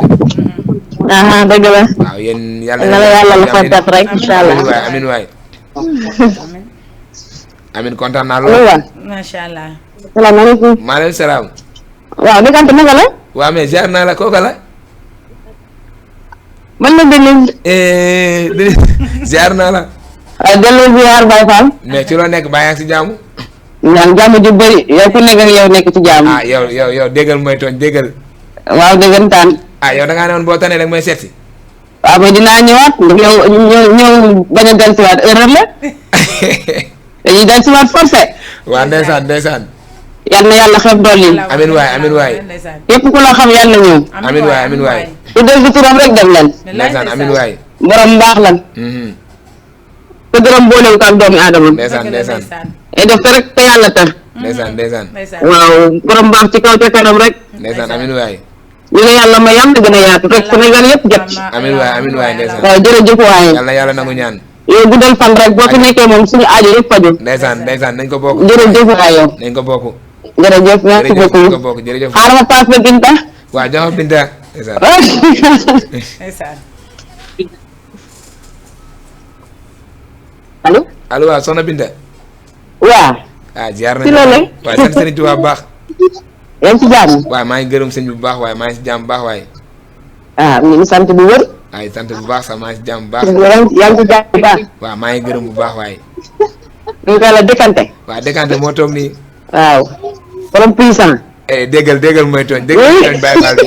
dëgg la. waaw yéen yàlla na la yàlla la fa def rek incha allah. amiin waay amiin kontaan naa lool. macha allah. salaamaaleykum. maaleykum salaam. waaw diggante naka la. waaw mais ziar naa la kooka la. man la Denis. ziar naa la. waaw delloo ziar Baye Fall. mais ci loo nekk baa yaa ngi si jàmm. ñaan jàmm ju bëri yow ku nekk ak yow nekk ci jàmm. yow déggal mooy tooñ déggal. waaw déggantaan. yow da ngaa ne woon boo tanee rek may seet si. waaw mais dinaa ñëwaat ñëw bañ a dellusiwaat erreur la. dañuy dellusiwaat forcé. waaw ndeysaan. yal na yàlla xeeb dool yi. amiin waay. képp ku la xam yàlla ñëw. amiin waay. ku dégg turam rek dem leen. ndeysaan amiin waay. borom mbaax lan. te dërëm boolewu ko ak doomi aadama. ndeysaan. def ko rek te yàlla tax. ndeysaan. waaw borom mbaax ci kaw ca kanam rek. ndeysaan amiin waay. ñu ne yàlla ma yam na gën a yaatu rek Sénégal yëpp jot. amiin waay ndeysaan. waaw jërëjëf waaye. yal na yàlla nangu ñaan. yow guddal fan rek boo fi nekkee moom suñu aajo yëpp faju. ndeysaan nañ ko bokk. jërëjëf waay yow. nañ ko bokk. jërëjëf merci beaucoup. nañ ko bokk jërëjëf. xaaral ma paas la Binta. waaw jox Binta. ndeysaan. allo waaw soxna Binta. waaw. ziar nañ. ci loolu. waaw sant Serigne Touba bu baax. yaa ngi ci jàmm. waaw maa ngi gërëm sëñ bu baax waaye maa ngi si jàmm bu baax waaye. ñu ngi sant bu wër. waaye sant bu baax sax maa ngi si jàmm bu baax. yaa ngi ci jàmm bu baax. waaw maa ngi gërëm bu baax waaye. ñu ngi la décanté. waaw décanté moo toog nii. waaw. borom puissant. déggal mooy tooñ. déggal muy tooñ Baye Fall bi.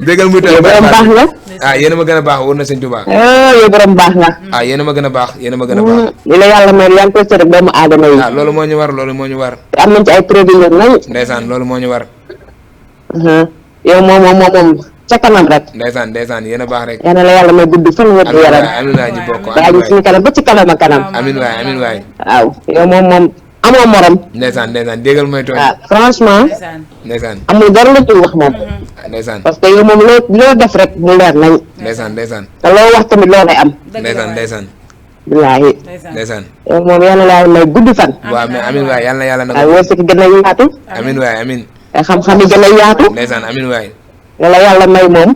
déggal muy tooñ Baye Fall bi. ah yéen a ma gën a baax wóor na sëñ Tuubaa yow borom baax nga. ah yéen a ma gën a baax yéen a ma gën a baax li la yàlla may yaa ngi koy seet doomu aadama yi. ah loolu moo ñu war loolu moo ñu war te am nañ ci ay produits yu nañ. ndeysaan loolu moo ñu war yow moom ca kanam rek. ndeysaan yéen a baax rek yal na la yàlla may gudd fan wér gu yaram. amiin waay ñu bokk daa ñu suñu kanam ba ci kanam ak kanam. amiin waay waaw yow moom amoo morom. ndeysaan déggal mooy tooñ waaw franchement. ndeysaan amul dara la ci wax moom. ndeysaan parce que yow moom loo def rek mu leer nañ. ndeysaan te loo wax tamit loo koy am. ndeysaan billaahi. ndeysaan yow moom yal na la may gudd fan. waaw mais amiin waay yal na yàlla na waaw wërsëg gën a yaatu. amiin waay amiin te xam-xam yi gën a yaatu. ndeysaan amiin waay la yàlla may moom.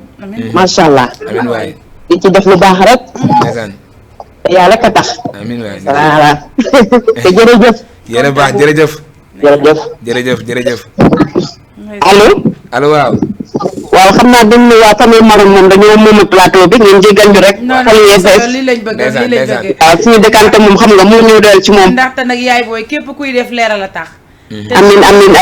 macha allah. amiin waay di ci def lu baax rek. ndeysaan te yàlla rek a tax. amiin waay voilà te jërëjëf. yéen a baax jërëjëf jërëjëf allo waaw waaw xam naa dañ ne waa famille Maroon moom dañoo moom plateau bi ngeen jégal ñu rek xol yee fees lii lañ bëgg waaw suñu dëkkante moom xam nga moo ñëw doyal ci moom ndaxte nag yaay booy képp kuy def leeral a tax amiin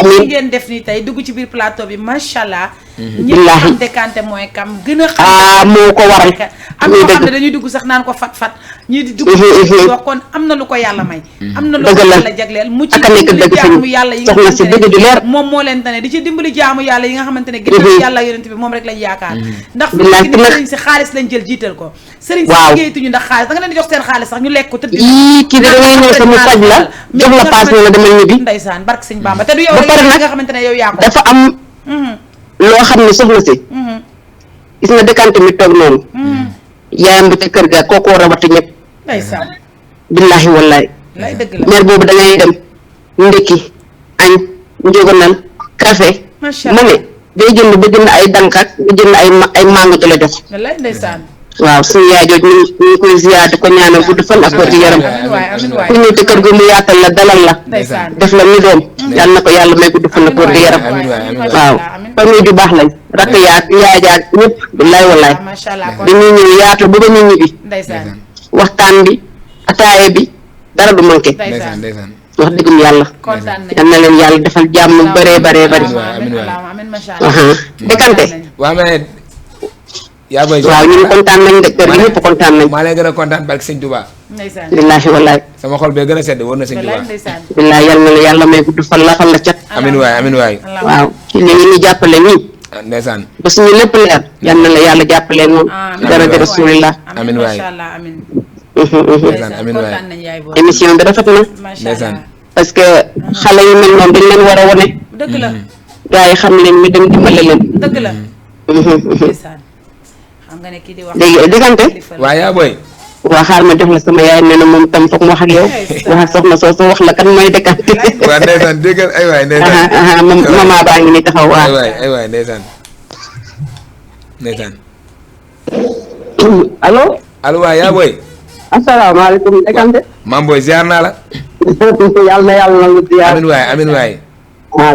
li ngeen def ni tey dugg ci biir plateau bi macha allah ñëpp xam Décanté mooy kam gën a xam moo ko waral am ñoo xam ne dañuy dugg sax naan ko fat ñii di dugg wax kon am na lu ko yàlla may am na lu ko yàlla jagleel mu ci dimbali jaamu yàlla yi nga xamante ne moom moo leen tane di ci dimbali jaamu yàlla yi nga xamante ne ginnaaw yàlla yonent bi moom rek lañ yaakaar ndax fi nekk ni sëriñ si xaalis lañ jël jiital ko sëriñ si liggéeytuñu ndax xaalis da nga leen di jox seen xaalis sax ñu lekk ko tëdd kii da ngay ñëw sama faj la jox la paas ne la demal ñibbi ndeysaan barke sëñ Bamba te du yow nga xamante ne yow yaa ko dafa am loo xam ne soxna si gis nga Décanté mi toog noonu yaayam bi ca kër ga kooku war a wati ñëpp ndeysaan billaahi wallaahi mère boobu da ngay dem ndekki añ njóganal café ma ne day jënd ba jënd ay dankat ba jënd ay mango di la jox wallaay ndeysaan waaw suñu yaay jooju ñu ngi koy ziyaar di ko ñaanal gudd fan ak wér gu yaram ku ñëw ci kër gi mu yaatal la dalal la def la ni doom yal na ko yàlla may gudd fan ak wér gu yaram waaw famille ju baax lañ rakk yaag yaay jaag ñëpp billaay wallaay dañuy ñëw yaatu ba ba ñu ñibbi waxtaan bi ataaye bi dara du manqué wax dëggum yàlla yal na leen yàlla defal jàmm bëree bari Décanté yaa bay waaw ñu ngi kontaan nañ de kër gi ñëpp kontaan nañ maa lay gën a kontaan barke sëñ Touba billaahi wallaay sama xol bee gën a sedd war na sëñ Touba billaahi yal na la yàlla may gudd fan la cat amiin waay waaw ci li ngeen ñu jàppale nii ndeysaan ba suñu lépp leer yal na la yàlla jàppale moom daraja rasulillah amiin waay ndeysaan amiin waay émission bi rafet na ndeysaan parce que xale yu mel noonu dañ leen war a wone dëgg la gars yi xam leen ñu dem dimbale leen dëgg la léegi Décanté waaw yaa booy waa xaar ma jox la sama yaay nee na moom tam foog mu wax ak yow wax ak soxna soosu wax la kan mooy Décanté waaw ndeysaan déggal ay waay ndeysaan mama baa ngi ni taxaw waaw ay waay ndeysaan allo waay yaa booy asalaamaaleykum Décanté maam booy ziar naa la yàlla na yàlla nangu ziar amiin waay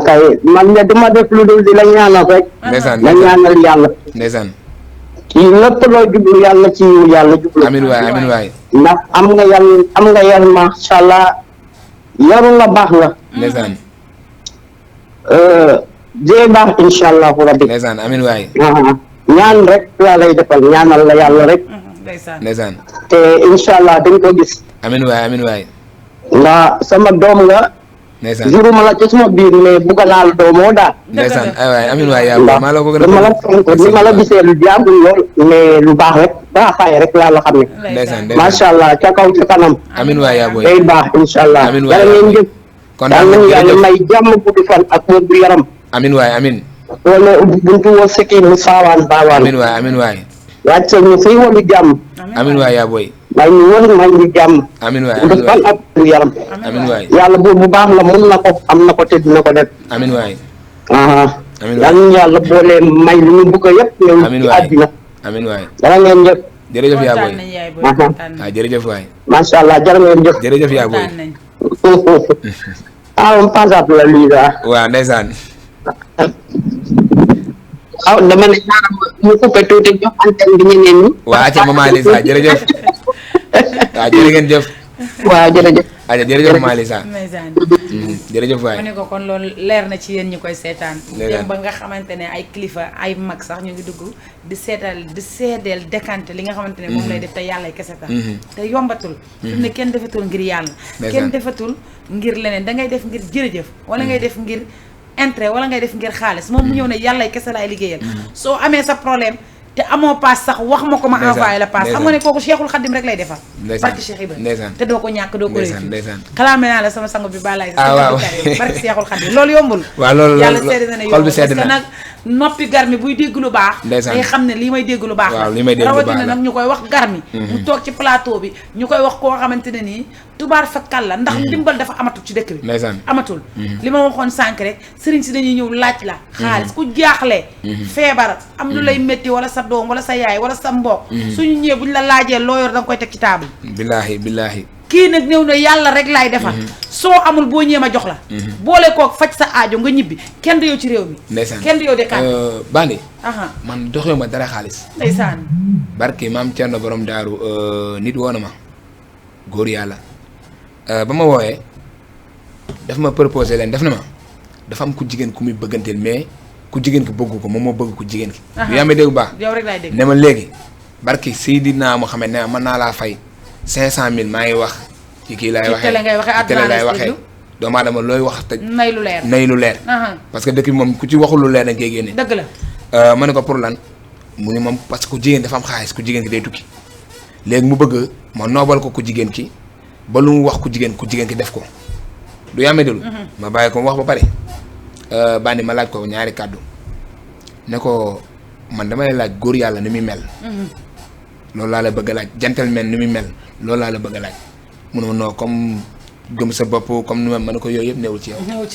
kay man de duma def lu dul di la ñaanal rek ndeysaan la ñaanal yàlla ndeysaan ci lépp loo jublu yàlla ci yàlla jublu amiin waay ndax am nga yar masha Allah yaru nga baax nga ndeysaan dee baax insha allahu rabbi ndeysaan amiin waay ñaan rek laa lay defal ñaanal la yàlla rek ndeysaan te insha allah dañ ko gis amiin waay ndax sama doom nga ndeysaan juruma la ci suma biir mais bugga naa la doomoo daal ndeysaan ay waay amiin waay yaa maa la ko gën a dama la fonk ni ma la gisee lu jaagul lool mais lu baax rek baaxaay rek yàlla xam ne ndeysaan macha allah ca kaw ca kanam amiin waay yaa booy day baax insha allah amiin waay yàlla ngeen jëf kontaan yàlla nañu yàlla may jàmm gudd fan ak wér gu yaram amiin waay amiin wala buntu woo seki mu saawaan baawaan amiin waay wàcce ñu fiy walu jàmm amiin waay yaa booy may ñu wër may ñu jàmm amiin waay gudd fan ak wér gu yaram amiin waay yàlla buur bu baax la mun na ko am na ko te dina ko def amiin waay yàlla ñu yàlla boole may lu ñu bëgg yëpp ñëw ci àddina amiin waay dara ngeen jëf jërëjëf yaa booy waaw jërëjëf waay macha allah jërë ngeen jëf jërëjëf yaa booy on passe la lii daal waaw ndeysaan dama ne xaaral mu coupé tuuti jox antenne bi ñeneen ñi waa acca maman Lisa jërëjëf waaw jërë ngeen jëf waaw jërëjëf. aja jërëjëf Malisa. ndeysaan. jërëjëf waay. ma ne ko kon loolu leer na ci yéen ñi koy seetaan. ndeysaan dem ba nga xamante ne ay kilifa ay mag sax ñu ngi dugg di seedeel décanté li nga xamante ne moom lay def te yàlla kese tax. te yombatul. fi mu ne kenn defatul ngir yàlla. kenn defatul ngir leneen da ngay def ngir jërëjëf. wala ngay def ngir intérêt wala ngay def ngir xaalis moom mu ñëw ne yàlla kese laay liggéeyal. soo amee sa problème. te amoo paas sax wax ma ko ma envoyé la paas xam nga ne kooku Cheikhul Khadim rek lay defal barki Cheikh Ibrahima te doo ko ñàkk doo ko réussir xalaame naa la sama sango bi balaay waaw barki Cheikhul Khadim loolu yombul waaw loolu yàlla seede na ne yombul parce que nag noppi garmi buy dégg lu baax day xam ne lii may dégg lu baax la rawatina nag ñu koy wax garmi mu toog ci plateau bi ñu koy wax koo xamante ne nii tubaar fakkal la ndax ndimbal dafa amatul ci dëkk bi amatul li ma waxoon sànq rek sëriñ si dañuy ñëw laaj la xaalis ku jaaxle feebar am lu lay métti wala sa doom wala sa yaay wala sa mbokk suñu ñëwee buñ la laajee loo yor da nga koy teg ci table billaahi kii nag ñëw ne yàlla rek laay defal soo amul boo ñëwee ma jox la boole kook faj sa aajo nga ñibbi kenn du yow ci réew mi kenn du yow de kan Bandi man doxewu ma dara xaalis ndeysaan barke maam Cerno borom daaru nit woona ma góor yàlla ba ma wooyee daf ma proposé leen def na ma dafa am ku jigéen ku muy bëgganteel mais ku jigéen ki bëggu ko moom moo bëgg ku jigéen ki yaa may dégg bu baax yow rek laay dégg ne ma léegi barke Seydina Muhammad ne ma mën naa laa fay 500,000 maa ngi wax ci kii laay waxee télé laay waxee doomu aadama looy wax te nay lu leer parce que dëkk bi moom ku ci waxul lu leer dañ koy génne dëgg la ma ne ko pour lan mu ne moom parce que ku jigéen dafa am xaalis ku jigéen ki day tukki léegi mu bëgg ma noobal ko ku jigéen ki ba lu mu wax ku jigéen ki def ko du yàmmee delu ma bàyyi ko mu wax ba pare Bandi ma laaj ko ñaari kàddu ne ko man damay laaj góor yàlla ni muy mel loolu laa la bëgg a laaj gentleman ni muy mel loolu laa la bëgg a laaj mu ne ma non comme gëm sa bopp comme ni ma ne ko yooyu yëpp newul ci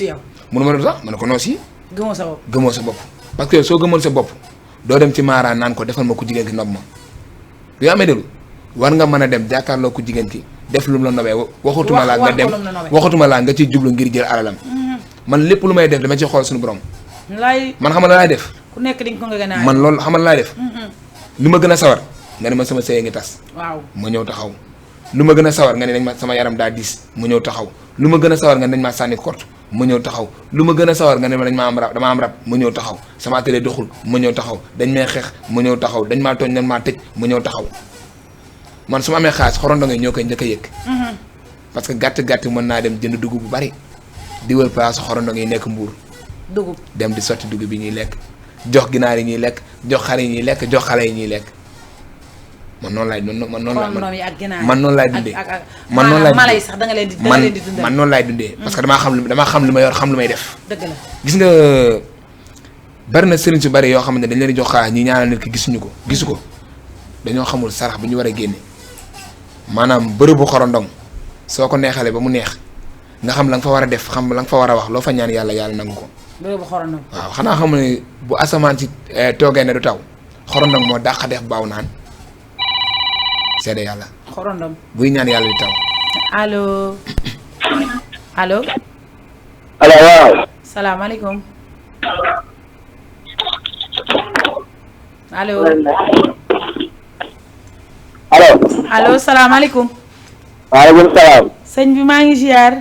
yow mu ne ma sax ma ne ko non si gëmoo sa bopp parce que soo gëmoon sa bopp doo dem ci maaraan naan ko defal ma ku jigéen ki nob ma du yàmmee delu war nga mën a dem jàkkaarloo ku jigéen ki def lu mu la nobee waxatuma laa nga dem waxatuma laa nga ciy jublu ngir jël alalam man lépp lu may def dama ci xool suñu borom man xamal la laay def ku nekk di ko nga man loolu xamal laay def li ma gën a sawar nga ne ma sama sëy ngi tas waaw ma ñëw taxaw lu ma gën a sawar nga ne dañ ma sama yaram daa diis mu ñëw taxaw lu ma gën a sawar nga ne dañ maa sànni kort mu ñëw taxaw lu ma gën a sawar nga ne ma dañ maa am rab dama am rab mu ñëw taxaw sama télé doxul mu ñëw taxaw dañ may xeex mu ñëw taxaw dañ maa tooñ dañ maa tëj mu ñëw taxaw man su ma amee xaalis xorondo ngay ñoo koy njëkk a yëg parce que gàtt mën naa dem jënd dugub bu bari di wër place xorondo ngay nekk mbuur dugub dem di sotti dugub bi ñuy lekk jox ginaar yi ñuy lekk jox xar yi ñuy lekk jox xale yi ñuy lekk man noonu laay dundee man noonu laay dundee mala yi sax da nga leen di dundee man noonu laay dundee parce que damaa xam li ma yor xam lu may def dëgg la gis nga bari na sëriñ su bari yoo xam ne dañ leen di jox xaalis ñi ñaanal nit ki gisu ko dañoo xamul sarax bu ñu war a génne maanaam bërëbu xorondong soo ko neexalee ba mu neex nga xam la nga fa war a def xam la nga fa war a wax loo fa ñaan yàlla nangu ko bërëbu xorondong waaw xanaa xam ne bu asamaan si toogee ne du taw xorondong moo dàq def baaw naan seede yàlla xorondong buy ñaan yàlla di taw allo allo waaw salaamaaleykum allo allo salaamaaleykum. waaleykum salaam. sëñ bi maa ngi ziar.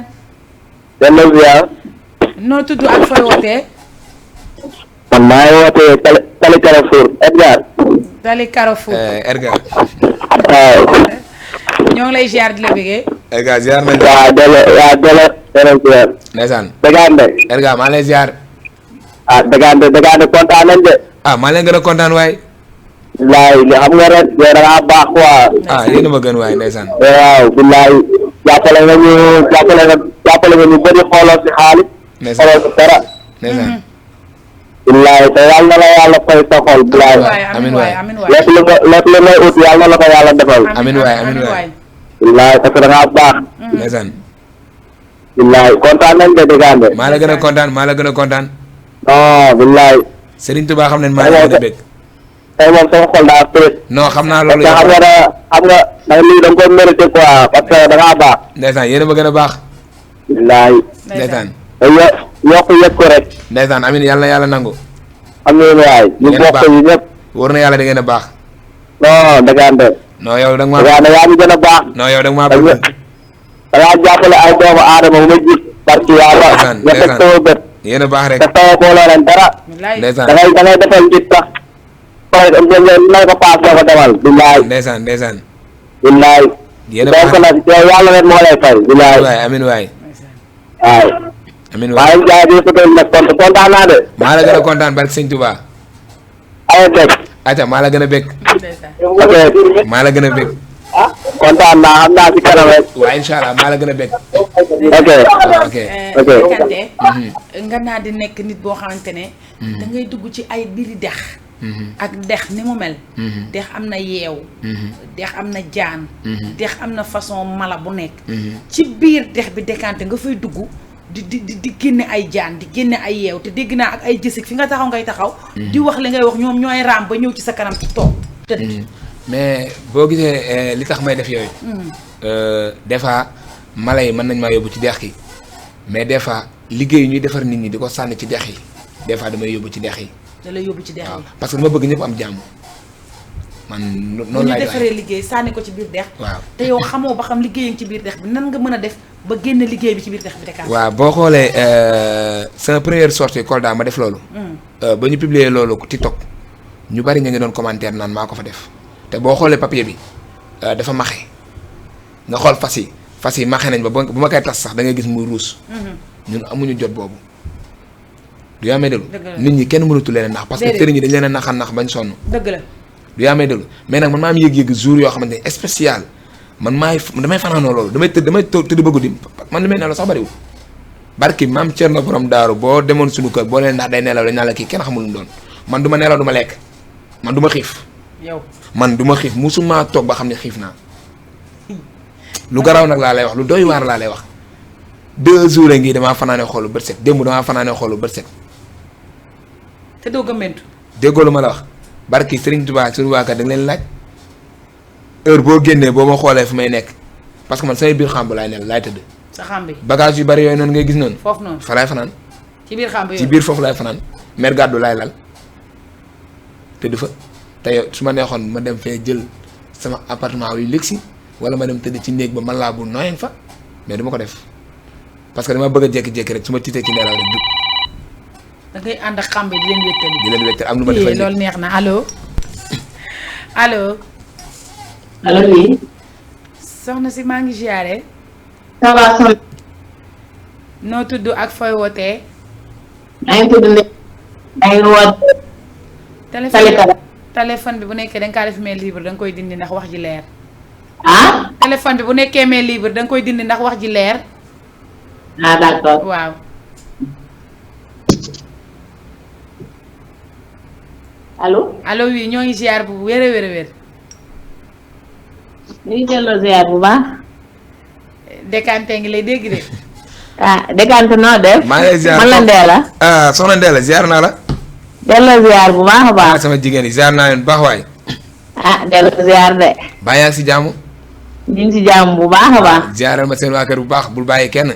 delloo ziar. noo tudd ak fooy wootee. man maa ngi wootee Tali Carrefour Edgar. Tali Carrefour. Edgar. waaw. ñoo ngi lay ziar di la bëggee. Edgar ziar nañ. waaw delloo ziar. ndeysaan. Dagande. Edgar maa lay ziar. Dagande kontaan nañ de. maa leen gën a kontaan waay. bilaay li xam nga rek yow da ngaa baax quoi. yéen a ma gën waaye ndeysaan. waaw bilaay jàppale nga ñu bëri xooloo si xaalis. ndeysaan xooloo si dara. ndeysaan. bilaay te yàlla na la yàlla fay sa xol bilaay. amiin waay lépp lu ngay ut yàlla na la ko yàlla defal. amiin waay. bilaay parce que da ngaa baax. ndeysaan. bilaay kontaan nañ de Dagande. maa la gën a kontaan. non bilaay. Serigne Touba xam nañ maa la gën a bëgg. tey moom sama xol daa fees. non xam naa loolu. parce que xam nga lii da nga ko mérité quoi parce que da ngaa baax. ndeysaan yéen a ma gën a baax. bilaay. ndeysaan. yokk yëg ko rek. ndeysaan amiin yàlla na yàlla nangu. amiin waay. ñu bokk yi ñëpp. wóor na yàlla da ngeen a baax. non Dagande. non yow da nga maa. Dagande yaa ngi gën a baax. non yow da nga maa bëgg. dangaa jàppale ay doomu aadama bu ma gis barki yàlla nga teg sama bët yéen a baax rek te sama booloo leen dara ndeysaan da ngay defal nit sax may ko paas nga ko demal billaay ndeysaan billaay yéen a baax donc nag yow yàlla rek moo lay fay billaay waay amin waay waaw amin waay waaye jaay bi ko doon nag kontaan naa de maa la gën a kontaan barke sëñ Touba ay dëgg aca maa la gën a bég ok maa la gën a bég kontaan naa xam naa si kanam rek waaw incha allah maa la gën a bég ok ok ok Kante nga naa di nekk nit boo xamante ne da ngay dugg ci ay biiri dex ak dex ni mu mel dex am na yeew dex am na jaan dex am na façon mala bu nekk ci biir dex bi Dekante nga fay dugg di génne ay jaan di génne ay yeew te dégg naa ak ay jësig fi nga taxaw ngay taxaw di wax li ngay wax ñoom ñooy raam ba ñëw ci sa kanam ci toog tëdd mais boo gisee li tax may def yooyu des fois mala yi mën nañ maa yóbbu ci dex yi mais des fois liggéey ñuy defar nit ñi di ko sànni ci dex yi des fois damay yóbbu ci dex yi da lay yóbbu ci dex yi parce que dama bëgg ñëpp am jàmm man noonu laay ñu defaree liggéey sànni ko ci biir dex waaw te yow xamoo ba xam liggéeyam ci biir dex bi nan nga mën a def ba génne liggéey bi ci biir dex bi Dekante waaw boo xoolee sama première sortie Kolda ma def loolu ba ñu publier loolu TikTok ñu bari ñu ngi doon commentaire naan maa ko fa def te boo xoolee papier bi dafa maxe nga xool fas yi maxe nañ ba bu ma koy tas sax da ngay gis muy ruus ñun amuñu jot boobu du yaa may déglu nit ñi kenn mënatu leen a nax parce que sëriñ ñi dañ leen a nax bañ sonn dëgg la du yaa may déglu mais nag man maa am yëg-yëg jour yoo xamante ne spécial man damay fanaanoo loolu damay tëdd ba guddi man li may nelaw sax bariwul barki maam Thierno borom daaru boo demoon suñu kër boo leen ndax day nelaw dañ naan la kii kenn xamul lu mu doon man du ma nelaw du ma lekk man du ma xiif yow man du ma xiif musuma toog ba xam ne xiif naa lu garaaw nag laa lay wax lu doy waar laa lay wax 2 jours ngi damaa fanaane xoolu bët set démb damaa fanaane xoolu bët set te doo gëmmentu déggoo lu ma la wax barki Serigne Touba suñu waakat da nga leen laaj heure boo génnee boo ma xoolee fu may nekk parce que man samay biir xàmb laay nel laay tëdd sa xam bi bagage yu bari yooyu noonu ngay gis noonu foofu noonu fa laay fanaan ci biir xam bi ci biir foofu laay fanaan mer gàddu laay lal tëdd fa te yow su ma neexoon ma dem fee jël sama appartement yu luxe wala ma dem tëdd ci néeg ba man laa bu nooyeng fa mais du ma ko def parce que dama bëgg a jékki-jékki rek su ma tiitee ci nelaw rek jug da ngay ànd ak xam bi di leen wéttali di leen wéttal am lu ma defal loolu neex na allo allo allo oui. soxna si maa ngi ziare ça va soxna. noo tudd ak fooy wootee maa ngi tudd Ndeye. maa ngi woote. téléphone bi bu nekkee da nga kaa def main libre da nga koy dindi ndax wax ji leer. ah. téléphone bi bu nekkee main libre da nga koy dindi ndax wax ji leer. ah d'accord. waaw. allo. allo oui ñoo ngi ziar bu wér a wér a wér. ñu ngi delloo ziar bu baax. Dekante ngi lay dégg de. ah Dekante noo def. maa ngi lay ziar man la Ndella. ah soxna Ndella ziar naa la. delloo ziar bu baax a baax. sama jigéen yi ziar naa leen bu baax waay. ah delloo ziar de. baa yaa ngi si jàmm. ñu ngi si jàmm bu baax a baax. ziaral ma seen waa kër bu baax bul bàyyi kenn.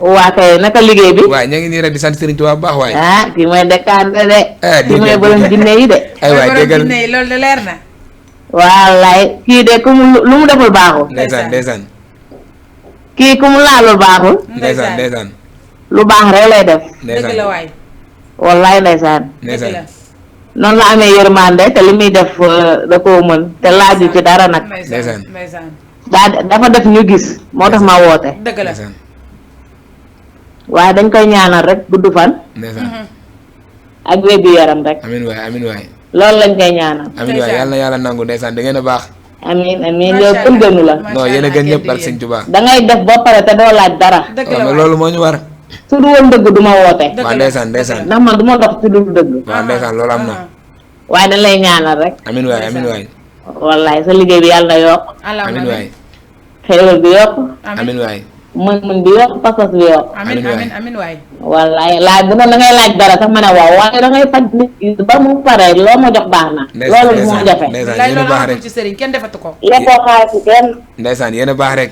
waa kay naka liggéey bi. waaye ñu ngi nii rek di sant Serigne Touba bu baax waay. ah kii mooy Dekante de. kii mooy borom jinne yi de. ay waay déggal jinne yi loolu de leer na. wallaay kii de ku mu lu mu deful baaxul. ndeysaan ndeysaan. kii ku mu laalul baaxul. ndeysaan ndeysaan. lu baax rek lay def. dëgg la waay. wallaay ndeysaan. ndeysaan. noonu la amee yërmande te li muy def da koo mën te laaju ci dara nag. ndeysaan ndeysaan. dafa def ñu gis moo tax ma woote. dëgg la. waaye dañ koy ñaanal rek gudd fan. ndeysaan. ak wér gu yaram rek. amiin waay amiin waay. loolu lañ koy ñaanal. amiin waay yàlla na yàlla nangu ndeysaan da ngeen a baax. amiin amiin yow kenn gënu la. non yéen a gën ñëpp bal sëñ Tuubaa. da ngay def ba pare te doo laaj dara. dëgg la waaw mais loolu moo ñu war. su du woon dëgg du ma woote. waaw ndeysaan ndeysaan. ndax man du ma dox ci dul dëgg. waaw ndeysaan loolu am na. waaye dañ lay ñaanal rek. amiin waay amiin waay. wallaay sa liggéey bi yàlla na yokk. amiin waay. xéewal bi yokk. amiin waay. mën bi yokk pas-pas bi yokk. amiin amiin amiin waay. wallaay laaj bu doon da ngay laaj dara sax ma ne waaw waaye da ngay faj nit ki ba mu pare loo ma jox baax na. loolu moo jafe. ndeysaan yéen a baax rek ci sëriñ kenn defatu ko. lekkoo xaalis si kenn. ndeysaan yéen a baax rek.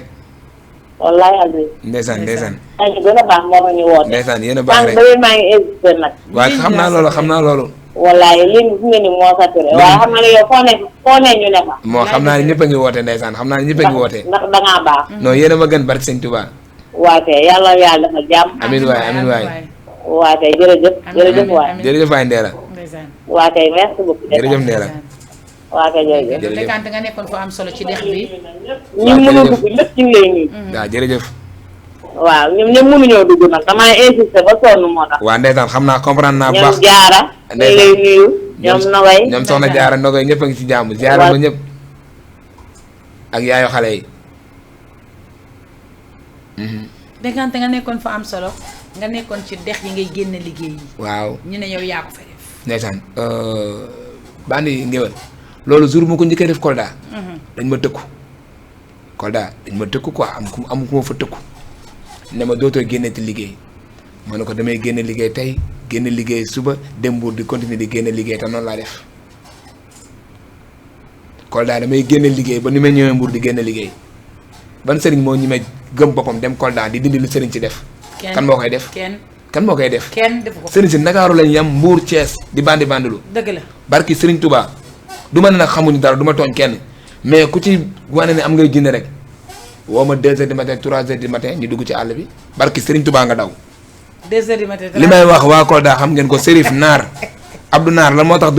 wallaay Aliou. ndeysaan ndeysaan. ay ñu gën a baax moo tax ñu woote. ndeysaan yéen a baax rek. sànq ba maa ngi hésité nag. waaw xam naa loolu xam naa loolu. wallaay lii fu ngeen ni moo saturé waaye xam nga ne yow foo ne ñu ne fa. moo xam naa ne ñëpp a ngi woote ndeysaan xam naa ne ñëpp a ngi woote. ndax dangaa baax. non yéen a ma gën barke sëñ Touba. waa kay yàlla dafa jàmm. amiin waay amiin waay. waa kay jërëjëf waay. jërëjëf waay Ndéla. waa kay merci beaucoup. jërëjëf Ndéla. waa kay jërëjëf. Ndekante nga nekkoon fu am solo ci dex bi. ñi mën a dugg lépp ci lay nii. waaw jërëjëf. waaw ñoom ñëpp mënuñoo dugg nag damaa insisté ba sonn moo tax. waa ndeysaan xam naa comprendre naa bu baax. ñoom jaara. ñu lay nuyu. ñoom Nogay. ñoom soxna jaara Nogay ñëpp a ngi ci jàmm jaara ma ñëpp. ak yaayu xale yi. Ndekante nga nekkoon fu am solo nga nekkoon ci dex yi ngay génne liggéey yi. waaw ñu ne yow yaa ko fa def. ndeysaan bandi ngéwél loolu jour mu ko njëkkee def Kolda. dañ ma tëkku. Kolda dañ ma tëkku quoi am ku ma fa tëkku. ne ma dootoo génneeti liggéey ma ne ko damay génne liggéey tey génne liggéey suba dem Mbuur di continuer di génne liggéey te noonu laa def Kolda damay génne liggéey ba ni may ñëwee Mbuur di génne liggéey ban sëriñ moo ñi may gëm boppam dem Kolda di dindi lu sëriñ ci def. kan moo koy def kan moo koy def. kenn defu ko sëriñ si Ndakaaru lañ yam Mbuur Thiès di bandi bandilu. dëgg la barki Sëriñ Touba du ma ne nag xamuñu dara du ma tooñ kenn mais ku ci wane ne am ngay jinne rek. woo ma 2h du matin 3h du matin ñu dugg ci àll bi barki Serigne Touba nga daw. 2h du matin li may wax waa Kolda xam ngeen ko Serif Naar Abdou Naar lan moo tax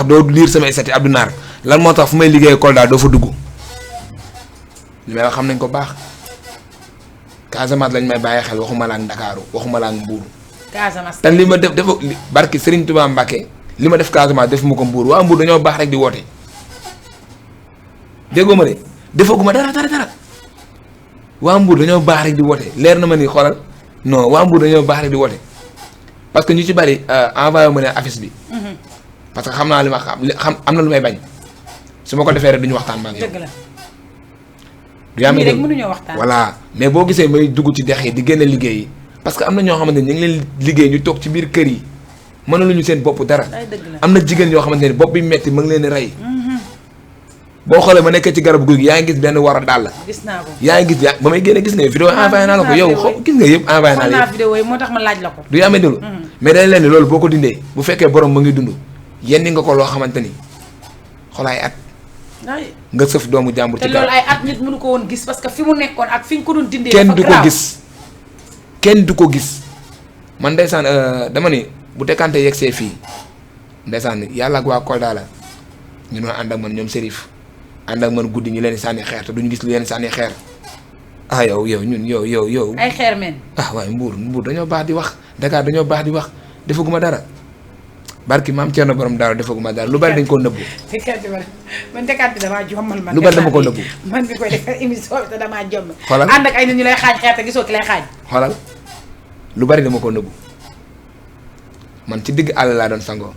doo liir sama estati Abdou Naar lan moo tax fu may liggéey Kolda doo fa dugg li may wax xam nañ ko baax Casamance lañ may bàyyi xel waxuma la ak Ndakaaru waxuma la ak Mbuur. Casamance te li ma def dafa barki Serigne Touba Mbacke li ma def Casamance defuma ko Mbuur waa Mbuur dañoo baax rek di woote déggoo ma de defaguma dara. waa Mbour dañoo baax rek di woote leer na ma ni xoolal non waa Mbour dañoo baax rek di woote parce que ñu ci bari envoyé ma ne affiche bi. parce que xam naa li ma xam am na lu may bañ su ma ko defee rek duñu waxtaan ma ak yow. dëgg la du yaa may rek mënuñoo waxtaan. voilà mais boo gisee may dugg ci dex yi di génne liggéey yi parce que am na ñoo xamante ne ñu ngi leen liggéey ñu toog ci biir kër yi mënaluñu seen bopp dara. am na jigéen yoo xamante ne bopp bi metti ma ngi leen di rey. boo xoolee ma nekkee ci garabu guy gi yaa ngi gis benn war a dàll. gis naa ko yaa ngi gis ba may génne gis nga vidéo envoyé naa la ko yow gis nga yëpp envoyé naa la yëpp vidéo yi moo tax ma laaj la ko. du yaa may déglu mais dañ leen ni loolu boo ko dindee bu fekkee borom ma ngi dund yenni nga ko loo xamante ni xoolaay at nga sëf doomu jàmbur ci te loolu ay at nit mënu ko woon gis parce que fi mu nekkoon ak fi nga ko doon dindee kenn du ko gis kenn du ko gis man ndeysaan dama ni bu tekkante yegsee fii ndeysaan yàlla ak waa Kolda la ñu doon ànd ak man ñoom Serif ànd ak man guddi ñu leen sànni xeer te duñu gis lu leen sànni xeer ah yow ñun yow ay xeer men ah waaye Mbuur dañoo baax di wax Dakar dañoo baax di wax defaguma dara barki maam Thierno borom daal defaguma dara lu bari dañ koo nëbbu. man Dakar damaa jommal man. lu bari dama koo nëbbu. man mi koy defar émission bi te damaa jommal. xoolal ànd ak ay nit ñu lay xaaj xeer te gisoo ki lay xaaj. xoolal lu bari dama koo nëbbu man ci digg àll laa doon sangoo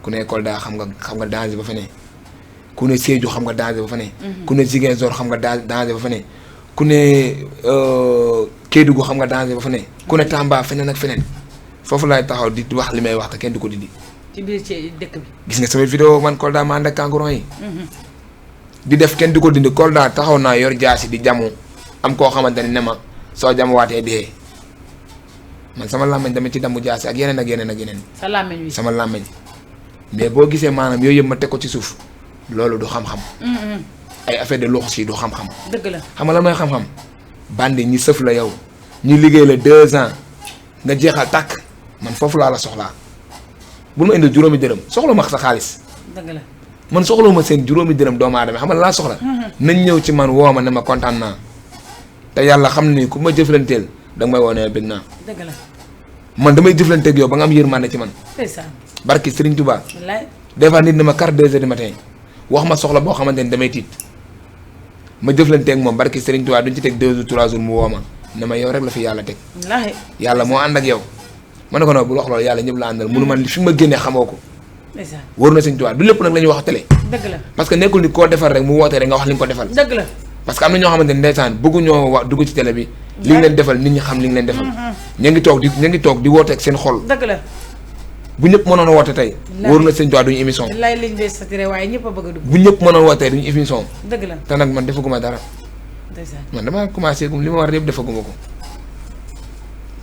ku ne Kolda xam nga danger ba fa ne ku ne Sédhiou xam nga danger ba fa ne. ku ne Ziguinchor xam nga danger ba fa ne ku ne Kédougou xam nga danger ba fa ne ku ne Tamba feneen ak feneen foofu laay taxaw di wax li may wax te kenn du ko dindi. ci biir ci dëkk bi. gis nga sama vidéo man Kolda ma ànd ak kankuron yi. di def kenn du ko dindi Kolda taxaw naa yor jaasi di jamu am koo xamante ne ma soo jamuwaatee dee man sama làmmiñ dama ci damu jaasi ak yeneen ak yeneen ak yeneen. sa làmmiñ wi sama làmmiñ mais boo gisee maanaam yooyu yëpp ma teg ko ci suuf loolu du xam-xam. ay affaire de loxo si du xam-xam. dëgg la xam nga lan mooy xam-xam. bandi ñi sëf la yow ñu liggéey la 2 ans nga jeexal tàkk man foofu laa la soxlaa bu ma indil juróomi dërëm soxla ma sa xaalis. dëgg la man soxla ma seen juróomi dërëm doomu aadama xam nga laa soxla. nañ ñëw ci man woo ma ne ma kontaan naa te yàlla xam ni ku ma jëflanteel da nga may woo ne bëgg naa. dëgg la man damay jëflanteeg yow ba nga am yërmande ci man. ndeysaan barki Serigne Touba. wallaay des fois nit na ma carte 2 heures du matin wax ma soxla boo xamante ni damay tiit ma jëflanteeg moom barki Serigne Touba duñ ci teg 2 jours 3 jours mu woo ma ne ma yow rek la fi yàlla teg. wallaahi yàlla moo ànd ak yow. ma ne ko non bul wax loolu yàlla ñëpp la àndal mënu man fi ma génnee xamoo ko. ndeysaan wóor na Serigne Touba du lépp nag la ñuy wax télé. dëgg la parce que nekkul ni koo defal rek mu wootee rek nga wax li nga ko defal. dëgg la parce que am na ñoo xamante ne ndeysaan bëgguñoo wax dugg ci télé bi. li nga leen defal nit ñi xam li nga leen defal. ñu ngi toog di wooteeg seen xol. dëgg la bu ñëpp mënoon a woote tey. wóor na Serigne Touba duñu émission. wallaay liñ bee saturé waaye ñëpp a bëgg a dugg. bu ñëpp mënoon wootee duñu émission. dëgg la te nag man defaguma dara. ndeysaan man damaa commencé gum li ma war yëpp defaguma ko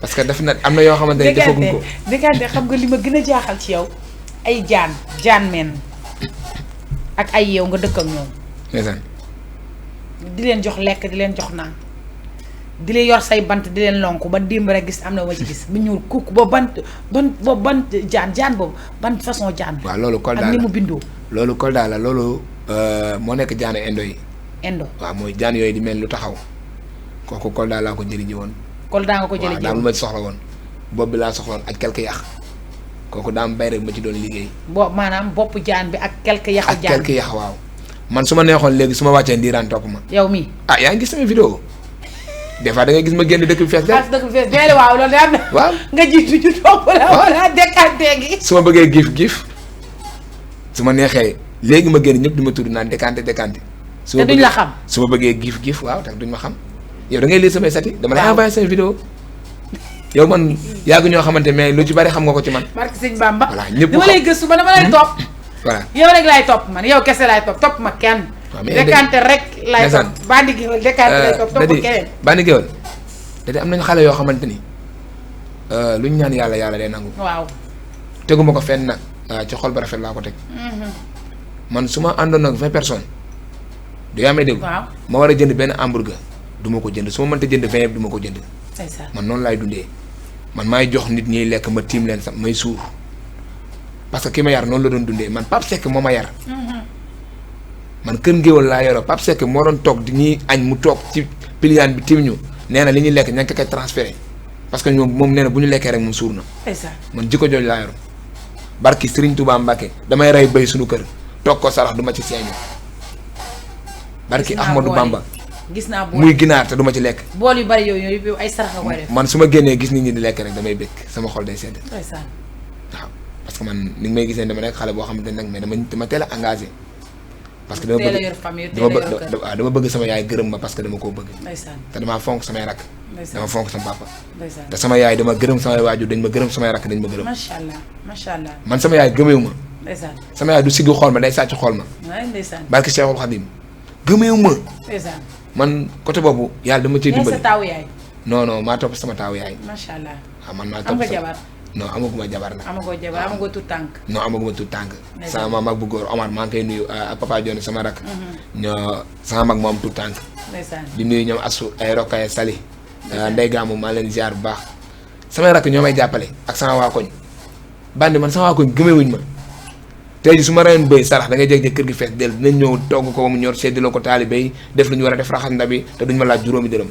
parce que daf na am na yoo xamante ne defaguñ ko. Dékante xam nga li ma gën a jaaxal ci yow ay jaan men ak ay yow nga dëkk ak ñoom. ndeysaan. di leen jox lekk di leen jox naan di leen yor say bant di leen lonk ba démb rek gis am na ma ci gis bu ñuul kukk ba ban jaan boobu ban façon jaan. waaw loolu Kolda la ak ni mu bindoo. loolu Kolda la loolu moo nekk jaanu indo yi. indo waaw mooy jaan yooyu di mel lu taxaw kooku Kolda laa ko jëli ji woon. Kolda nga ko jëli ji woon waaw daam lu ma ci soxla woon bopp bi laa soxla woon ak quelque yàq kooku daam bay rek ma ci doon liggéey. maanaam bopp jaan bi ak quelque yaxu jaan ak quelque yàq waaw. man su ma neexoon léegi su ma wàccee ndiiraan topp ma. yow mii yaa ngi gis sama vidéo des fois da ngay gis ma génn dëkk bi fees de. dëkk bi fees de waaw loolu am na. waaw nga jiitu ñu topp la. wala décanté gi. su ma bëggee gif su ma neexee léegi ma génn ñëpp di ma tudd naan décanté. te duñ la xam su ma bëggee gif waaw te duñ ma xam yow da ngay lire samay sati dama lay envoyé sama vidéo yow man yàgg ñoo xamante mais lu ci bari xam nga ko ci man. barke sëñ Bamba. voilà ñëpp dama lay gëstu ba dama lay topp. voilà yow rek laay topp man yow kese laay topp ma kenn. décanté rek laay topp bandi géwél décanté lay topp keneen. bandi géwél da am nañu xale yoo xamante ni luñ ñaan yàlla day nangu. waaw teguma ko fenn nag ci xol ba rafet laa ko teg. man su ma àndoon ak 20 personnes du yaa may dégg. waaw ma war a jënd benn hamburger du ma ko jënd su ma mënta jënd 20 yëpp du ma ko jënd. man noonu laay dundee man maay jox nit ñiy lekk ma tiim leen sax may suur parce que ki ma yar noonu la doon dundee man Pape Seck moo ma yar. man kër ngéwal laa yoroo Pape Seck moo doon toog di ñuy añ mu toog ci piliyaan bi tiim ñu nee na li ñuy lekk ña ngi koy transféré parce que ñoom moom nee na bu ñu lekkee rek moom suur na. man jikko jooju laa yor barki Serigne Touba Mbacke damay rey béy suñu kër toog ko sarax du ma ci seeñu barki Ahmadou Bamba. gis naa bool muy ginaar te du ma ci lekk. bool yu bari yooyu ay sarax nga koy def. man su ma génnee gis nit ñi di lekk rek damay bëgg sama xol day sedd. ndeysaan. waaw parce que man ni nga may gisee dama nekk xale boo xamante ne nag mais dama teel a engagé. parce que dama bëgg sama yaay gërëm ma parce que dama koo bëgg. ndeysaan. te damaa fonk samay rakk. ndeysaan dama fonk sama papa. ndeysaan. te sama yaay dama gërëm samay waajur dañ ma gërëm samay rakk dañ ma gërëm. macha allah. man sama yaay gëmeewu ma. ndeysaan. sama yaay du sigg xool ma day sàcc xool ma. ndeysaan. barki Cheikhul Khadim gëmeewu ma. ndeysaan. man côté boobu yàlla dama ciy dimbali. sa taawu yaay. non maa topp sama taawu yaay. macha allah. waaw man maa topp am nga jabar. non amaguma jabar nag. amagoo tout tànk. non amaguma tout tànk. sama mag bu góor Omar maa ngi koy nuyu ak papa Dione sama rak. ñoo sama mag moom tout tànk. ndeysaan. di nuyu ñoom Assou ay Rokaye Sali. Ndey Gaamu maa leen ziar bu baax. samay rakk ñoo may jàppale ak sama waa koñ. bandi man sama waa koñ gëmewuñ ma. tey ji su ma reyoon bëy sarax da ngay jeg kër gi fees del dinañ ñëw togg ko ba mu ñor seddiloo ko taalibe yi def lu ñu war a def raxas ndabi te duñ ma laaj juróomi dërëm.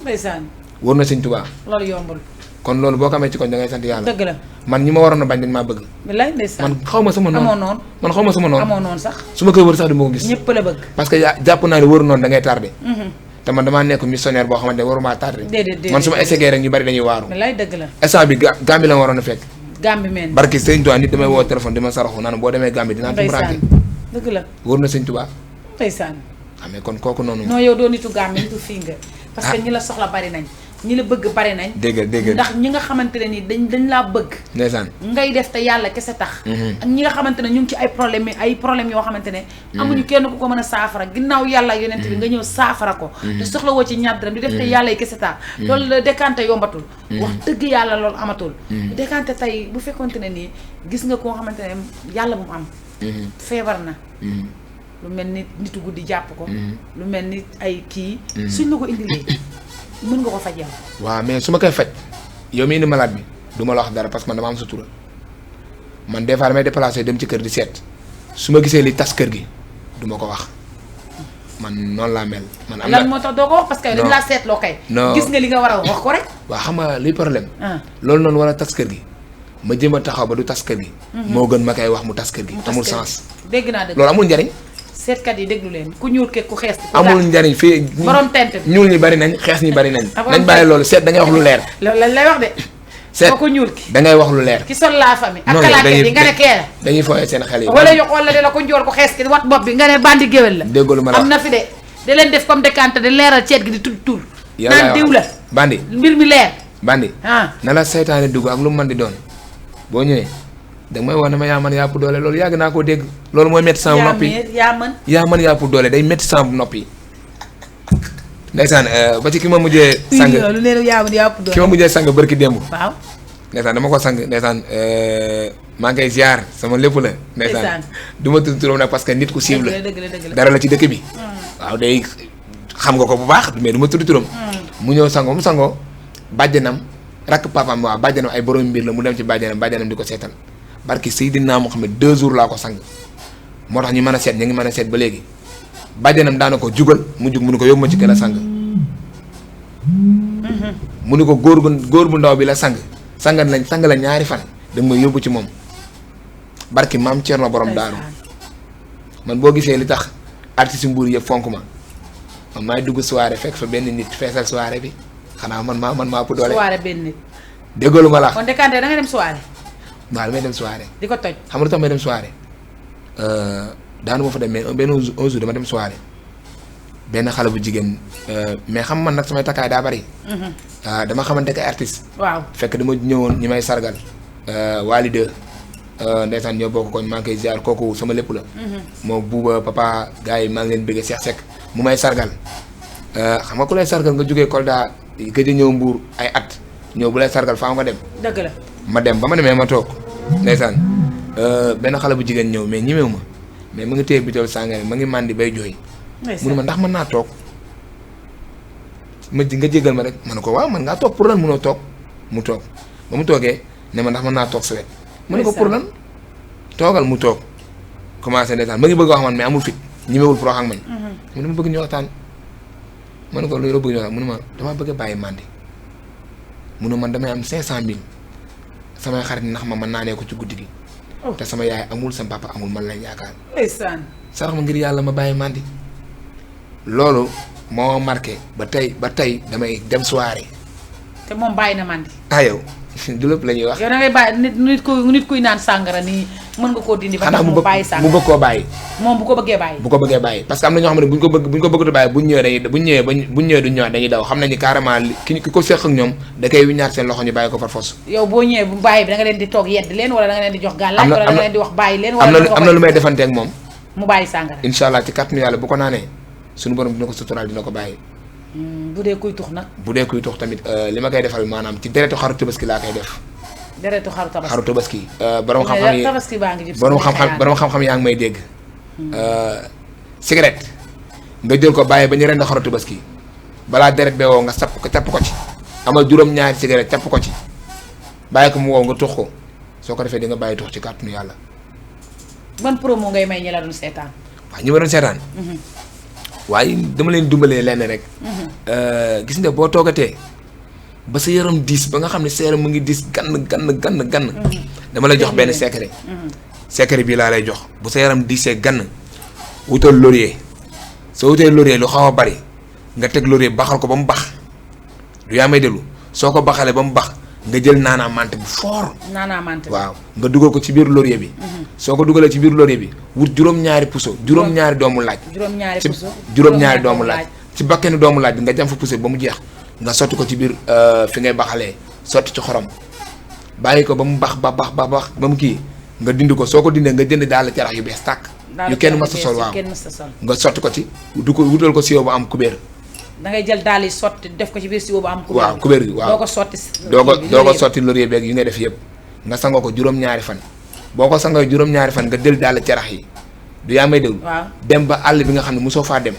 ndeysaan. wóor na sëñ Tuubaa. loolu yombul. kon loolu boo ko amee ci koñ da ngay sant yàlla. dëgg la. man ñi ma waroon a bañ dañ maa bëgg. bilaay ndeysaan. man xaw ma sama noonu. amoo noonu. man xaw ma sama noonu. amoo noonu sax. su ma koy wër sax du ma ko gis. ñëpp la bëgg. parce que jàpp naa ne wëru noonu da ngay tardé. te man damaa nekk missionnaire boo xamante ne waruma tardé. déedéet man su ma essayé rek ñu bari dañuy waaru. bilaay dëgg la. instant bi Gambie la waroon a fekk. Gambie meen. barki sëñ Tuubaa nit damay woo téléphone dama saraxu naan boo demee Gambie dinaa tumuraanke. dëgg la. wóor na sëñ Tuubaa. ndeysaan. mais kon kooku noonu. non yow doo nitu Gambie nitu fii nga. parce que ñi la soxla bari nañ. ñi la bëgg bari nañ. dégg ndax ñi nga xamante ne nii dañ laa bëgg. ndeysaan. ngay def te yàlla kese tax. ak ñi nga xamante ne ñu ngi ci ay problème yoo xamante ne. amuñu kenn ku ko mën a saafara ginnaaw yàlla yonent bi nga ñëw saafara ko. te soxla woo ci ñaar dërëm di def te yàlla yi kese tax. loolu la décanté yombatul. wax dëgg yàlla loolu amatul. décanté tey bu fekkonte ne nii gis nga koo xamante ne yàlla bu mu am. feebar na. lu mel ni nitu guddi jàpp ko. lu mel ni ay kii. suñ la ko indilee. mën nga ko faj yow. waaw mais su ma koy faj yow mii indi malade bi du ma la wax dara parce que man dama am sutura man des fois damay déplacé dem ci kër di seet su ma gisee li tas kër gi du ma ko wax man noonu laa mel. man am na lan moo tax doo ko wax parce que dañ laa seetloo kay. non gis nga li nga war a wax ko rek. waaw xam nga luy problème. loolu noonu war a tas kër gi ma jéem a taxaw ba du tas kër gi. moo gën ma koy wax mu tas kër gi. amul sens. dégg naa dëgg loolu amul njariñ. seetkat yi déglu leen ku ñuul ke ku xees. amul njariñ fii. borom tent bi ñuul ñi bari nañ xees ñi bari nañ. nañ bàyyi loolu seet da ngay wax lu leer. loolu lañ lay wax de. seet ko ñuul ki da ngay wax lu leer. ki sol la famille. ak kalaate yi nga ne kee la. dañuy fooyee seen xel yi. wala de la ko njool ko xees ki wat bopp bi nga ne bandi géwél la. déggoolu ma la am na fi de. da leen def comme décanté di leeral ceet gi di tudd tur. yàlla naan diw la. bandi mbir mi leer. bandi na la seytaane dugg ak lu mu mën di doon boo ñëwee danga may wax ne ma yaa man yaa ëpp doole loolu yàgg naa koo dégg loolu mooy métti sama nopp yi yaa mën yaa mën yaa ëpp doole day métti sama nopp yi ndeysaan ba ci ki ma mujjee sang lu leer yaa ëpp ki ma mujjee sang barki démb waaw ndeysaan dama ko sang ndeysaan maa ngi koy ziar sama lépp la ndeysaan du ma tudd turam nag parce que nit ku siiw la dara la ci dëkk bi waaw day xam nga ko bu baax mais du ma tudd turam mu ñëw sangoo mu sangoo bàjjanam rakk papaam waaw bàjjanam ay borom mbir la mu dem ci bàjjanam di ko seetal barki Seydina Muhammad 2 jours laa ko sang moo tax ñu mën a seet ñu ngi mën a seet ba léegi bàjjanam daana ko jugal mu jug mu ni ko yóbbu ma ci kër a sang mu ni ko góor bu ndaw bi la sang sang la ñaari fan da nga may yóbbu ci moom barki maam Thierno borom daaru man boo gisee li tax artiste Mbour yëpp fonk ma man maay dugg soirée fekk fa benn nit feesal soirée bi xanaa man maa ëpp doole. soirée benn nit. déggalu ma la. kon Kanté da nga dem soirée. waaw damay dem soirée. di ko toj. xam nga lu tax may dem soirée daanu ma fa dem mais benn un jour dama dem soirée benn xale bu jigéen mais xam man nag samay takkaay daa bari. dama xamante ne ay artiste. waaw fekk dama ñëwoon ñi may sargal. Wally 2 ndeysaan ñoo bokk koñ maa ngi koy ziar kooku sama lépp la. moo buuba papa gars yi maa ngi leen bëgg Cheikh Seck mu may sargal xam nga ku lay sargal nga jógee Kolda gëj a ñëw Mbour ay at ñëw bu lay sargal faaw nga dem. dëgg la ma dem ba ma demee ma toog ndeysaan benn xale bu jigéen ñëw mais ñemewu ma mais mu ngi téye bitool sàngara ma ngi màndi bay jooy. mu ne ma ndax mën naa toog nga jégal ma rek ma ne ko waaw man ngaa toog pour lan mënoo toog mu toog ba mu toogee ne ma ndax mën naa toog sa wet mu ne ko pour lan toogal mu toog commencé ndeysaan ma ngi bëgg a wax man mais amul fit ñemewul pour wax ak man. mu ne ma bëgg ñu waxtaan ma ne ko loolu bëgg ñu waxtaan mu ne ma damaa bëgg a bàyyi màndi mu ne man damay am 500000 samay xarit ndax ma mën naa nee ko ci guddi gi. te sama yaay amul sama papa amul man lañ yaakaar. ndeysaan. sarax ma ngir yàlla ma bàyyi màndi loolu moo marqué ba tey damay dem soirée. te moom bàyyi na màndi. yow du lépp la ñuy wax. yow da ngay bàyyi nit kuy naan sàngara nii mën nga koo dindi. ba tax mu bàyyi sàngara mu bëgg koo bàyyi. moom bu ko bëggee bàyyi. bu ko bëggee bàyyi parce que am na ñoo xam ne bu ñu ko bëgg a bàyyi bu ñu ñëwee duñ ñëwaat dañuy daw xam nañu carrément ki ko seq ak ñoom da koy wiñaat seen loxo ñu bàyyi ko par force. yow boo ñëwee bu bàyyi bi da nga leen di toog yedd leen wala da nga leen di jox gàllaaj wala da nga leen di wax bàyyi leen. wala am na lu may defante ak moom. mu bàyyi sàngara. incha allah ci kàttanu yàlla bu ko naanee suñu borom dina ko suturaal dina ko bàyyi. bu dee kuy tux nag. bu dee kuy tux tamit li ma koy defal maanaam ci deretu xaru tabaski laa koy def. deretu xaru tabaski. borom xam-xam yi tabaski baa ngi jub borom xam-xam yaa ngi may dégg. cigarette nga jël ko bàyyi ba ñu rend xaru tabaski balaa deret bee woo nga capp ko ci amal juróom-ñaari cigarette capp ko ci bàyyi ko mu wow nga tux ko soo ko defee di nga bàyyi tux ci kàttanu yàlla. ban promo ngay may ñi la doon seetaan. waaw ñi ma doon seetaan. waaye dama leen dimbalee lenn rek. gis nga boo toogatee ba sa yaram diis ba nga xam ne sa yaram mu ngi diis gann. dama lay jox benn secret. secret bii laa lay jox bu sa yaram diisee gann wutal laurier soo wutee laurier lu xaw a bari nga teg laurier baxal ko ba mu bax du yaa may déglu soo ko baxalee ba mu bax nga jël naanaa mante bu fort. naanaa mante waaw nga dugal ko ci biir laurier bi. soo ko dugalee ci biir laurier bi wut juróom-ñaari puso juróom-ñaari doomu laaj. juróom-ñaari doomu laaj ci bakkenu doomu laaj bi nga jam fa puso ba mu jeex nga sotti ko ci biir fi ngay baxalee sotti ci xorom bàyyi ko ba mu bax ba mu kii nga dindi ko soo ko dindee nga jënd daal carax yu bees tàkk. yu kenn mës a sol waaw nga sotti ko ci wutal ko siwo bu am kubéer. da ngay jël daal yi sotti def ko ci biir siwo bu am. kubéer waaw kubéer gi waaw doo ko sotti. doo ko sotti laurier beeg yi ngay def yëpp nga sangoo ko juróom-ñaari fan boo ko sangoo juróom-ñaari fan nga jël daal carax yi du yaa may déglu. waaw dem ba àll bi nga xam ne mosoo faa dem.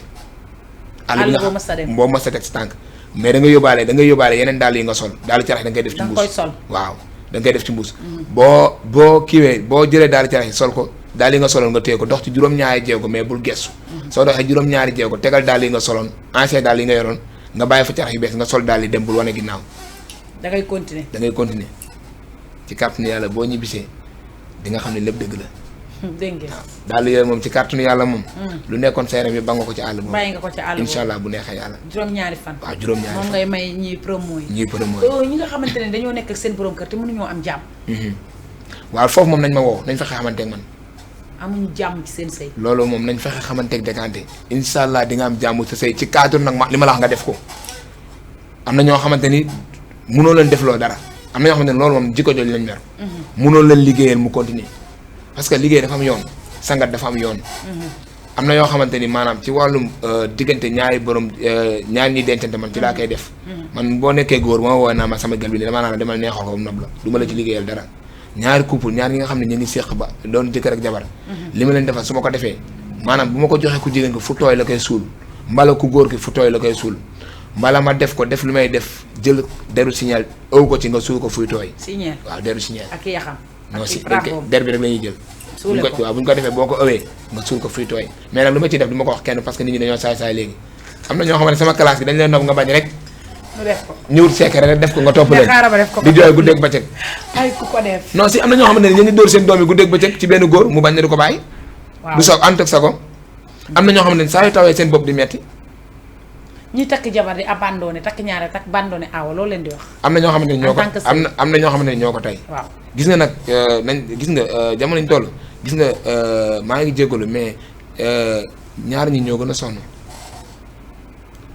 àll bi nga xam boo mës a teg si tànk mais da nga yóbbaale yeneen daal yi nga sol daal carax yi da ngay def ci mbuus. da nga koy sol waaw da ngay def ci mbuus. boo kiiwee boo jëlee daal carax yi sol ko daal yi nga soloon nga téye ko dox ci juróom-ñaari jéego mais bul gestu. soo doxee juróom-ñaari jéego tegal daal yi nga soloon ancien daal yi nga yoroon nga bàyyi fa carax yu bees nga sol daal yi dem bul wane ginnaaw. da ngay continuer ci kàttanu yàlla boo ñibbisee di nga xam ne lépp dëgg la. dégg nga waaw daal yooyu moom ci kàttanu yàlla moom. lu nekkoon sa yaram yi ba nga ko ci àll. bàyyi nga ko ci àll incha allah bu neexee yàlla. juróom-ñaari fan. waaw juróom-ñaari fan moom ngay may ñii promo yi. ñi nga xamante ne dañoo nekk ak seen borom kër te mënuñoo am jàmm. waaw foofu moom nañ ma woo nañ fexe xamante ak man. amuñu jàmm ci seen sëy. loolu moom nañ fexe xamanteeg Kanté incha allah di nga am jàmm sa sëy ci cadre nag li ma la wax nga def ko am na ñoo xamante ni mënoo leen def loo dara am na ñoo xamante ni loolu moom jikko jooju lañ mer. mënoo leen liggéeyal mu continuer parce que liggéey dafa am yoon sangat dafa am yoon. am na yoo xamante ni maanaam ci wàllum diggante ñaari borom ñaari ñuy dencante man ci laa koy def man boo nekkee góor moo woo naa ma sama gel bi ni damaa naa demal neexal ko nob la du ma la ci liggéeyal dara ñaari couple ñaar ñi nga xam ne ñu ngi séq ba doon jëkkër ak jabar li ma leen defal su ma ko defee maanaam bu ma ko joxee ku jigéen ko fu tooy la koy suul mbala ku góor ki fu tooy la koy suul mbala ma def ko def lu may def jël deru signal ëw ko ci nga suul ko fuy tooy signal waaw deru signal ak yaxam non si der bi rek la ñuy jël waaw bu ñu ko defee boo ko ëwee nga suul ko fuy tooy mais nag lu ma ciy def du ma ko wax kenn parce que nit ñi dañoo saay-saay léegi am na ñoo xam ne sama classe bi dañ leen nopp nga bañ rek ñëwut secret rek def ko nga topp leen di jooy guddeeg bëccëg ay ku ko def non si am na ñoo xam ne ñu ngi dóor seen doom yi guddeeg bëccëg ci benn góor mu bañ ne du ko bàyyi du soog ànd ak sa ko am na ñoo xam ne saa yu tawee seen bopp di metti ñi takk jabar di abandonné takk ñaare takk abandonné aawa loolu leen di wax am na ñoo xamante ne ñoo ko am na ñoo xamante ne ñoo ko tey waaw gis nga nag gis nga jamono ñu toll gis nga maa ngi jégalu mais ñaar ñi ñoo gën a sonn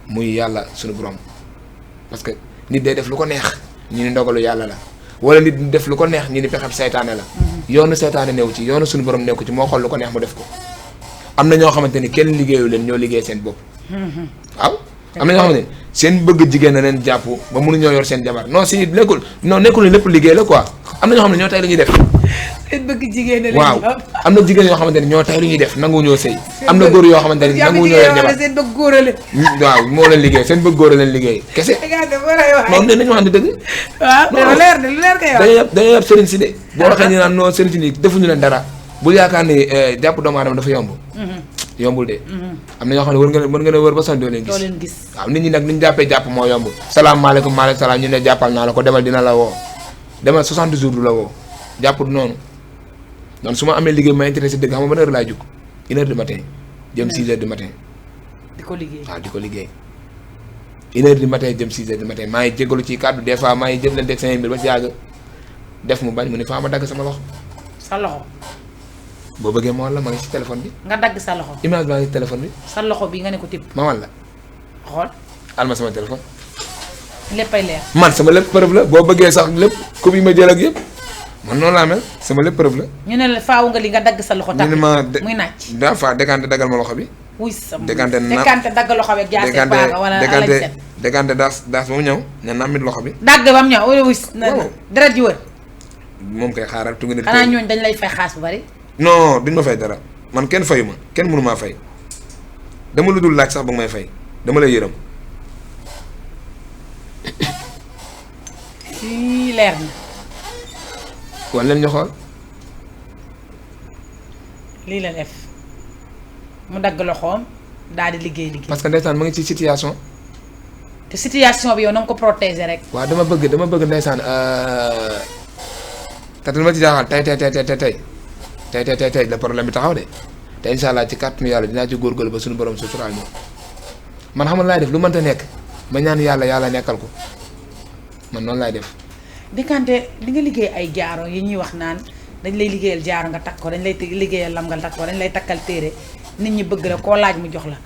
muy yàlla suñu borom parce que nit day def lu ko neex ñu ni ndogalu yàlla la wala nit def lu ko neex ñu ni pexeb seytaane la yoonu seytaane new ci yoonu suñu borom new ci moo xool lu ko neex mu def ko am na ñoo xamante ni kenn liggéeyu leen ñoo liggéey seen bopp waaw am na ñoo xamante ni seen bëgg jigéen na leen jàpp ba mënuñoo yor seen jabar non si nekkul ni lépp liggéey la quoi am na ñoo xam ne ñoo tay lu ñuy def seen bëgg jigéen la waaw am na jigéen yoo xamante ni ñoo tay lu ñuy def nangu ñoo sëy am na góor yoo xamante ni nangu ñoo yor jabar seen bëgg góor la waaw moo leen liggéey seen bëgg góor leen liggéey kese non ne nañu waxante dëgg waaw lu leer de lu leer kay wax dañoo yab sëriñ si de boo waxee ñu naan non sëriñ si nii defuñu leen dara bul yaakaar ni jàpp doomu aadama dafa yomb yombul de am na ñoo xam ne mën nga ne wër ba sonn doo leen gis waaw nit ñi nag ni ñu jàppee jàpp moo yomb salaamaaleykum maaleykum salaam ñu ne jàppal naa la ko demal dina la woo demal 60 jours du la woo jàpp du noonu donc su ma amee liggéey ma intéressé dëgg xam nga ban heure laay jug 1h du matin jëm 6h du matin di ko liggéey waaw di ko liggéey 1h du matin jëm 6h du matin maa ngi jégalu ci kàddu des fois maa ngi jëflante ak 5000 ba si yàgg def mu bañ mu ne faa ma dagg sama loxo sa loxo boo bëggee ma walla ma ngi si téléphone bi nga dagg sa loxo image baa ngi si téléphone bi sa loxo bi nga ne ko tibb ma walla xool alma sama téléphone léppay leer man sama lépp preuve la boo bëggee sax lépp coupe yi ma jël ak yëpp man noonu laa mel sama lépp preuve la ñu ne la faaw nga li nga dagg sa loxo ñu ne ma muy nàcc daa fa décanté daggal ma loxo bi wuy sam décanté dagg loxo bi ak jaase paaga wala alañ set décanté daas ba mu ñëw nga nàmmit loxo bi dagg ba mu ñëw wuy deret ji wër moom koy xaaral tu nga ne xanaa ñooñ dañ lay fay xaas bu bari non duñ ma fay dara man kenn fayu ma kenn mënu maa fay dama lu dul laaj sax ba nga may fay dama lay yërëm fii leer na wan leen ñu xool lii la def mu dagg loxoom daal di liggéey parce que ndeysaan ma ngi ci situation te situation bi yow na nga ko protéger rek waaw dama bëgg ndeysaan te dama ci jaaxal tey la problème bi taxaw de te incha allah ci kàttanu yàlla dinaa ci góorgóorlu ba suñu borom suturaal ñu man xamul laay def lu mënta nekk ma ñaan yàlla nekkal ko man noonu laay def. Décanté li nga liggéey ay jaaro yi ñuy wax naan dañ lay liggéeyal jaaro nga takk ko dañ lay liggéeyal lam nga takk ko dañ lay takkal téere nit ñi bëgg la koo laaj mu jox la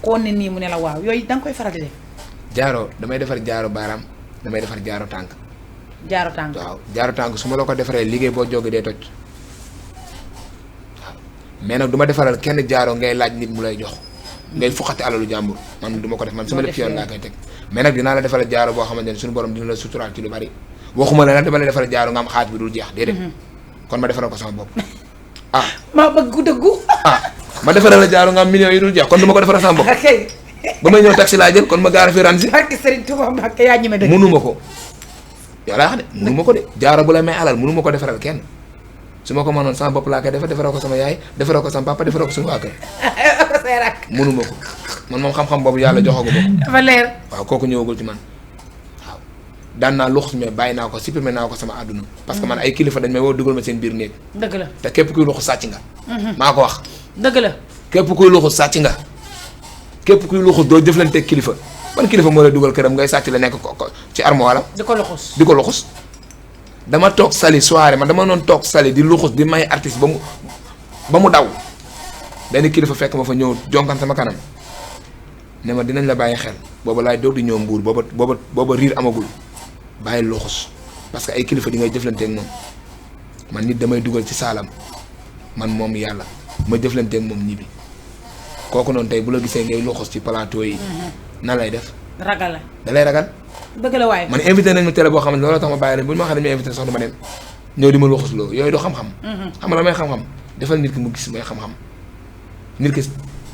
koo ne nii mu ne la waaw yooyu da nga koy faral di def. jaaro damay defar jaaro baaraam damay defar jaaro tànk. jaaro tànk waaw jaaro tànk su ma la ko defaree liggéey boo jógee dee toj waaw mais nag du ma defaral kenn jaaro ngay laaj nit mu lay jox ngay fuqati alalu jàmbur man du ma ko def man sama lépp ci yoon laa koy teg mais nag dinaa la defaral jaaro boo xamante ne suñu borom dina la suturaal ci lu bari waxuma la nag dama la defaral jaaro nga am xaaj bi dul jeex déedéet kon ma defaral ko sama bopp ah maa bëgg dëggu ma defaral la jaaro nga am millions yi dul jeex kon du ma ko defaral sama bopp ba may ñëw taxi laa jël kon ma gaara fi ran si barke Serigne Touba Mbacké yaa ñeme dëgg mënuma ko yow laa wax de mënuma ko de jaaro bu la may alal mënuma ko defaral kenn su ma ko mënoon sama bopp laa koy defaral ko sama yaay defaral ko sama papa defaral ko suñu waa kër mënuma ko man moom xam-xam boobu yàlla joxagu ma ko dafa leer waaw kooku ñëwagul ci man waaw daan naa luxus mais bàyyi naa ko supprimé naa ko sama àdduna parce que man ay kilifa dañ may woo dugal ma seen biir néeg dëgg la te képp kuy luxus sàcc nga maa ko wax dëgg la képp kuy luxus sàcc nga képp kuy luxus doo jëflanteeg kilifa ban kilifa moo lay dugal këram ngay sàcc la nekk ko ci armoire di ko luxus di ko luxus dama toog sali soirée man dama noon toog sali di luxus di may artiste ba mu daw benn kilifa fekk ma fa ñëw jonkan sama kanam ne ma dinañ la bàyyi xel booba laay doog di ñëw mbuur booba riir amagul bàyyi luxus parce que ay kilifa di ngay jëflanteeg moom man nit damay dugal ci saalam man moom yàlla ma jëflanteeg moom ñibbi kooku noonu tey bu la gisee ngay loxos ci plateau yi nan lay def ragal la da lay ragal bëgg la waaye man invité nañ ma télé boo xam ne looloo tax ma bàyyi leen bu ñu ma xam ne dañu invité sax du ma dem ñëw di ma loxos loo yooyu du xam-xam xam nga la may xam-xam defal nit ki mu gis mooy xam-xam nit ki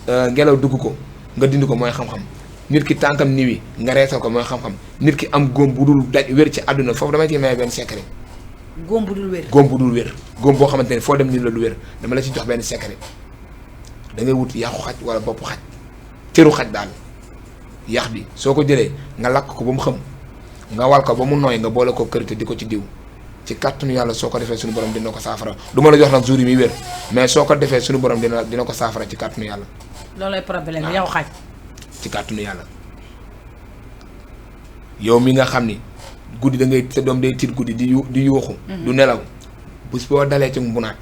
ngelaw dugg ko nga dindi ko mooy xam-xam nit ki tànkam niwi nga reetal ko mooy xam-xam nit ki am góom bu dul daj wér ci àdduna foofu damay ci may benn secret góom bu dul wér góom boo xamante ne foo dem ni la du wér dama la ci jox benn secret da ngay wut yàqu xaj wala bopp xaj cëru xaj daal yax bi soo ko jëlee nga lakk ko ba mu xëm nga wal ko ba mu nooy nga boole ko kërite di ko ci diw ci kàttanu yàlla soo ko defee suñu borom dina ko saafara du ma la jox nag jour yi muy wér mais soo ko defee suñu borom dina ko saafara ci kàttanu yàlla loolay problème bi yow xaj ci kàttanu yàlla yow mi nga xam ni guddi da ngay sa doom day tiit guddi di yuuxu du nelaw bés boo dalee ci mbunaat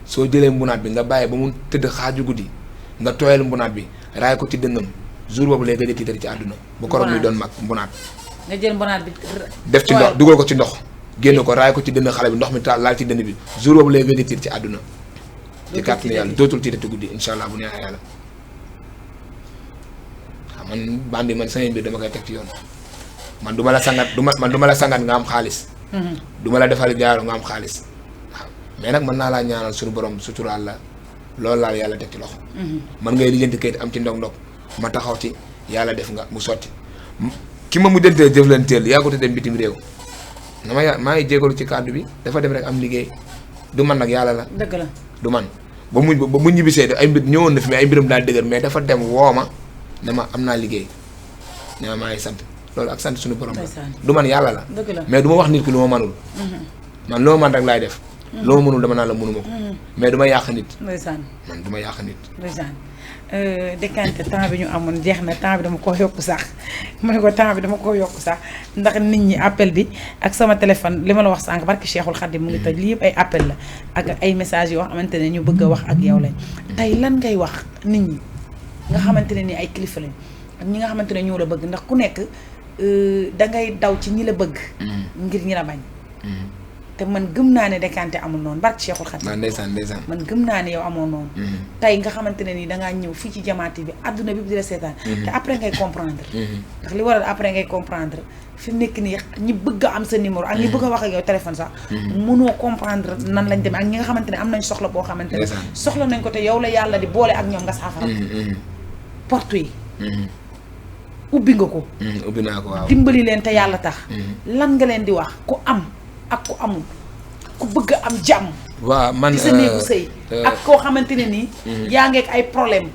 soo jëlee mbunaat bi nga bàyyi ba mu tëdd xaaju guddi nga tooyal mbunaat bi raay ko ci dënnam jour boobu lay gën a tiital ci àdduna bu koroog muy doon mag mbunaat nga jël mbunaat bi def ci ndox dugal ko ci ndox génn ko raay ko ci dënn xale bi ndox mi taal laal ci dënn bi jour boobu lay gën a tiit ci àdduna ci kàttanu yàlla dootul tiitati guddi insha allah bu neexee yàlla waaw man bandi man sama mbir dama koy teg ci yoon man du ma la sangat nga am xaalis du ma la defal jaaro nga am xaalis waaw mais nag mën naa laa ñaanal suñu borom suturaal la loolu laal yàlla teg ci loxo man ngay lijjanti kayit am ci ndog-ndog ma taxaw ci yàlla def nga mu sotti ki ma mujjanteel jëflanteel yaa ko te dem bitim réew maa ngi jégalu ci kàddu bi dafa dem rek am liggéey du man nag yàlla la dëgg la du man ba mu ñibbisee ay mbir ñëwoon na fi mais ay mbiram daal dëgër mais dafa dem wooma ne ma am naa liggéey ne ma maa ngi sant loolu ak sant suñu borom la du man yàlla la mais du ma wax nit ki lu ma manul man loo man rek laay def loo ma mënul dama naan la mënuma ko mais du ma yàq nit man du ma yàq nit dékkante temps bi ñu amoon jeex na temps bi dama koo yokk sax mu ne ko temps bi dama koo yokk sax ndax nit ñi appel bi ak sama téléphone li ma la wax sànq barki Cheikhul Khadim mu ngi toj lii yëpp ay appel la ak ay messages yoo xamante ne ñu bëgg a wax ak yow lañ tey lan ngay wax nit ñi nga xamante ne ni ay kilifa lañ ak ñi nga xamante ne ñoo la bëgg ndax ku nekk dangay daw ci ñi la bëgg ngir ñi la bañ te man gëm naa ne dékkante amul noonu barki Cheikhul Khadim ndeysaan man gëm naa ne yow amoo noonu tey nga xamante ne ni dangaa ñëw fii ci Diama TV bi àdduna bi di la seetaan te après ngay comprendre ndax li waral après ngay comprendre fi mu nekk nii ñi bëgg a am sa numéro ak ñi bëgg a wax ak yow téléphone sax mënoo comprendre nan lañ demee ak ñi nga xamante ne am nañ soxla boo xamante ne soxla nañ ko te yow la yàlla di boole ak ñoom nga saafara porte yi ubbi nga ko ubbi naa ko waaw dimbali leen te yàlla tax lan nga leen di wax ku am ak ku amul ku bëgg a am jàmm waaw man ci sa néegu sëy ak koo xamante ne nii yaa ngeek ay problème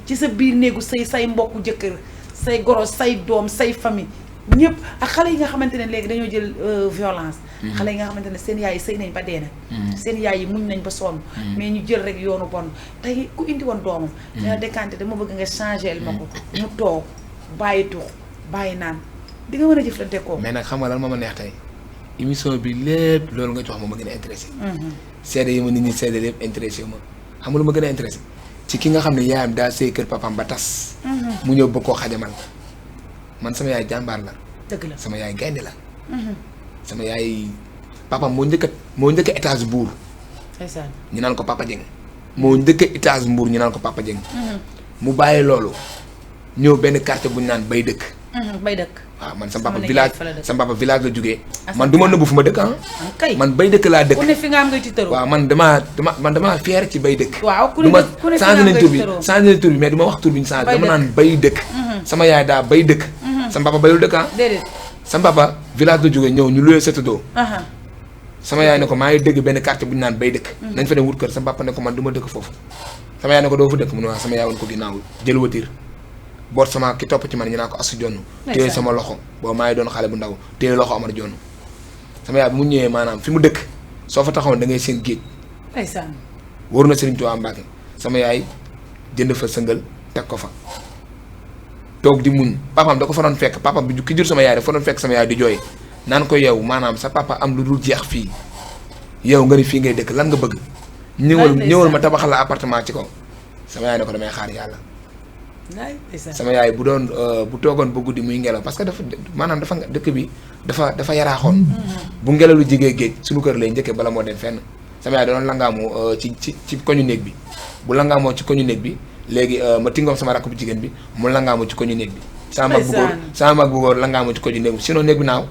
ci sa biir néegu sëy say mbokku jëkkër say goro say doom say famille ñëpp ak xale yi nga xamante ne léegi dañoo jël violence xale yi nga xamante ne seen yaay yi sëy nañ ba dee na seen yaay yi muñ nañ ba sonn mais ñu jël rek yoonu bon tey ku indi woon doomam dina décanté dama bëgg nga changé ma ko mu toog bàyyi tux bàyyi naan di nga mën a jëflante koo mais nag xam nga lan moo ma neex tey émission bi lépp loolu nga jox ma gën a intéressé seede yi ma nit ñi seede lépp intéressé yu ma xam nga lu ma gën a intéressé ci ki nga xam ne yaayam daa sëy kër papam ba tas mu ñëw bëgg koo xajamal man sama yaay jàmbaar la dëgg la sama yaay gaynde la sama yaay papam moo njëkk étage Mbour ñu naan ko Papa Dieng moo njëkk étage Mbour ñu naan ko Papa Dieng mu bàyyi loolu ñëw benn quartier bu ñu naan bay dëkk waaw man sama papa village la jógee man du ma nëbbu fu ma dëkk man bay dëkk laa dëkk ku ne fi nga am ngay tiitaroo waaw man damaa fier ci bay dëkk waaw ku ne changé nañ tur bi mais du ma wax tur bi ñu changé dama naan bay dëkk sama yaay daa bay dëkk sama papa bayul dëkk déedéet sama papa village la jógee ñëw ñu loué Sétédo sama yaay ne ko maa ngi dëgg benn quartier bu ñu naan bay dëkk nañ fa dem wut kër sama papa ne ko man du ma dëkk foofu sama yaay ne ko doo fa dëkk mu ne waaw sama yaay woon ko ginnaaw jël watiir boot sama ki topp ci man ñu naan ko asu jonn téye sama loxo boobu maa ngi doon xale bu ndaw téye loxo Amar jonn sama yaay bi mu ñëwee maanaam fi mu dëkk soo fa taxawoon da ngay seen géej wóor na Serigne Touba Mbacke sama yaay jënd fa sëngal teg ko fa toog di muñ papaam da ko fa doon fekk papaam bi ki jur sama yaay dafa doon fekk sama yaay di jooy naan ko yow maanaam sa papa am lu dul jeex fii yow nga ni fii ngay dëkk lan nga bëgg ñëwal ma tabaxal la appartement ci kaw sama yaay ne ko damay xaar yàlla sama yaay bu doon bu toogoon ba guddi muy ngelaw parce que dafa maanaam dafa dëkk bi dafa yaraaxoon bu ngelaw lu jigee géej suñu kër lay njëkkee bala moo dem fenn sama yaay da doon langaamu ci koñu néeg bi bu langaamoo ci koñu néeg bi léegi ma tingoom sama rakk bu jigéen bi mu langaa ma ci ko ñu néeg bi sama mag bu góor langaa ma ci ko ñu néeg bi sinon néeg bi naaw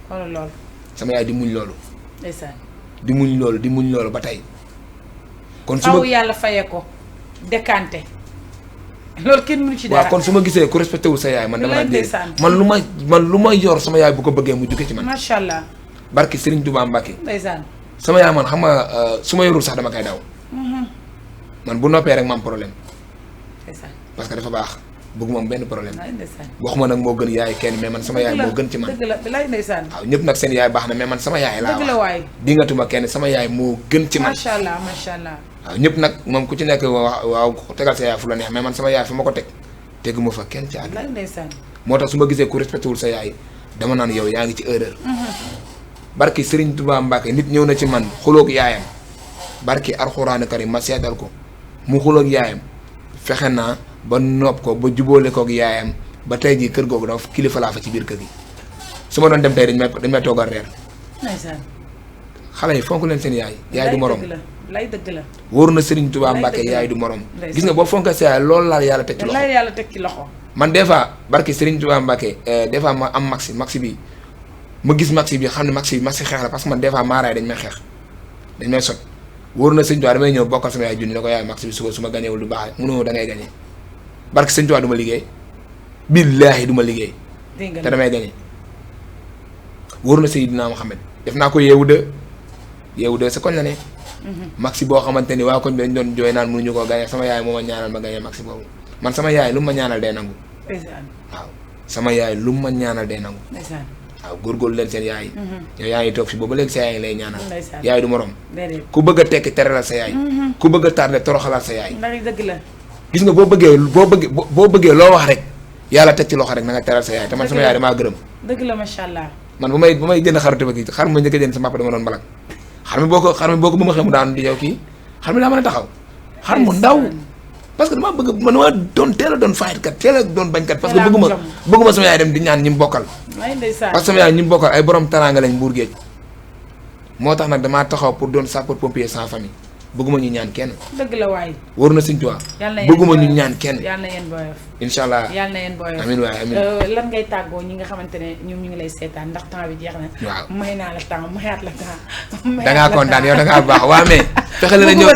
xoolal loolu sama yaay di muñ loolu ndeysaan di muñ loolu ba tey kon faw yàlla faye ko décanté loolu kenn mënu ci dara waaw kon su ma gisee ku respecté wul sa yaay man dama naan déedéet man lu ma yor sama yaay bu ko bëggee mu jóge ci man macha allah barki Serigne Touba Mbacke ndeysaan sama yaay man xam nga su ma yorul sax dama koy daw man bu noppee rek ma am problème parce que dafa baax bëgguma am benn problème waxuma nag moo gën yaay kenn mais man sama yaay moo gën ci man dëgg la bilaay ndeysaan waaw ñëpp nag seen yaay baax na mais man sama yaay laa dëgg la waay dingatuma kenn sama yaay moo gën ci man macha allah macha allah waaw ñëpp nag moom ku ci nekk waaw tegal sa yaay fu la neex mais man sama yaay fa ma ko teg teguma fa kenn ci àdduna ndeysaan moo tax su ma gisee ku respecté wul sa yaay dama naan yow yaa ngi ci erreur barki Serigne Touba Mbacke nit ñëw na ci man xuloog yaayam barki alxuraanu karim ma seetal ko mu xuloog yaayam fexe naa ba nopp ko ba jubóole koog yaayam ba tey jii kër googu dafa kilifa laa fa ci biir kër gi su ma doon dem tey dañ may toogal reer xale yi fonk leen seen yaay du morom lay dëgg la wóor na Serigne Touba Mbacke yaay du morom gis nga boo fonkee sa yaay loolu laa yàlla teg ci loxo man des fois barki Serigne Touba Mbacke des fois ma am maxi bi ma gis maxi bi xam ne maxi xeex la parce que man des fois maaraay dañ may xeex dañ may sot wóor na Serigne Touba damay ñëw bokkal sama yaay junni ne ko yaay maxi bi suba su ma gañewul du baax munoo da ngay gañe barki Serigne Touba du ma liggéey billaahi du ma liggéey te damay gañe wóor na Seydina Mohamed def naa ko yeewu de sa koñ la ne maxi boo xamante ni waa koñ bi dañ doon jooy naan mënuñu koo gañe sama yaay moo ma ñaanal ma gañe maxi boobu man sama yaay lu ma ñaanal day nangu waaw sama yaay lu ma ñaanal day nangu waaw góorgóorlu leen seen yaay yow yaa ngi toog fi booba léegi sa yaay ngi lay ñaanal yaay du morom ku bëgg a tekki teralal sa yaay ku bëgg a tardé toroxalal sa yaay dëgg la gis nga boo bëggee loo wax rek yàlla teg ci loxo rek na nga teral sa yaay te man sama yaay damaa gërëm dëgg la macha allah man bu may jënd xaru tabaski xar ma njëkk a jënd sa papa dama doon mbalak xar mi boo ko ba ma xemu daanu di yow kii xar mi daa mën a taxaw xar mu ndaw parce que dama bëgg man dama doon teel a doon fayit kat teel a doon bañkat parce que bëgguma sama yaay dem di ñaan ñi mu bokkal parce que sama yaay ñi mu bokkal ay borom teraanga lañ Mbuur Géej moo tax nag damaa taxaw pour doon sapeur pompier sans famille bëgguma ñu ñaan kenn dëgg la waay wóor na Sëñ Tuubaa bëgguma ñu ñaan kenn yàlla na yéen booyof incha allah yàlla na yéen booyof amiin waay amiin lan ngay tàggoo ñi nga xamante ne ñoom ñu ngi lay seetaan ndax temps bi jeex na waaw may naa la temps mayaat la temps dangaa kontaan yow dangaa baax waa mais fexe leen a ñëw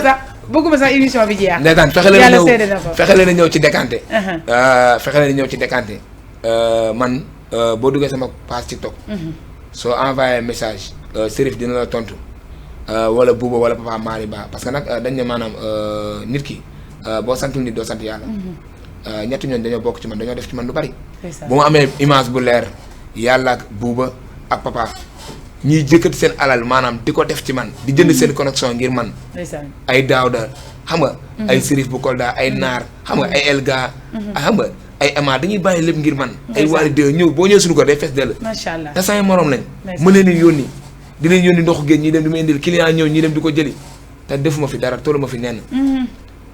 bëgguma sax émission bi jeex ndeysaan fexe leen a ñëw ci décanté fexe leen a ñëw ci décanté man boo duggee sama page TikTok soo envoyé message Serif dina la tontu wala Bouba wala Papa Mali Ba parce que nag dañ ne maanaam nit ki boo santul nit doo sant yàlla ñetti ñooñu dañoo bokk ci man dañoo def ci man lu bari bu ma amee image bu leer yàlla ak Bouba ak Papa ñiy jëkkati seen alal maanaam di ko def ci man di jënd seen connexion ngir man ay Daawda xam nga ay Serif bu Kolda ay Naar xam nga ay Elga xam nga ay Ama dañuy bàyyi lépp ngir man ay waali de ñëw boo ñëw suñu ko day fees dell macha allah te samay morom lañ mën leen yónni dinañ yónni ndoxu géej ñi dem di ma indil client ñëw ñi dem di ko jëli te defuma fi dara tollu ma fi nenn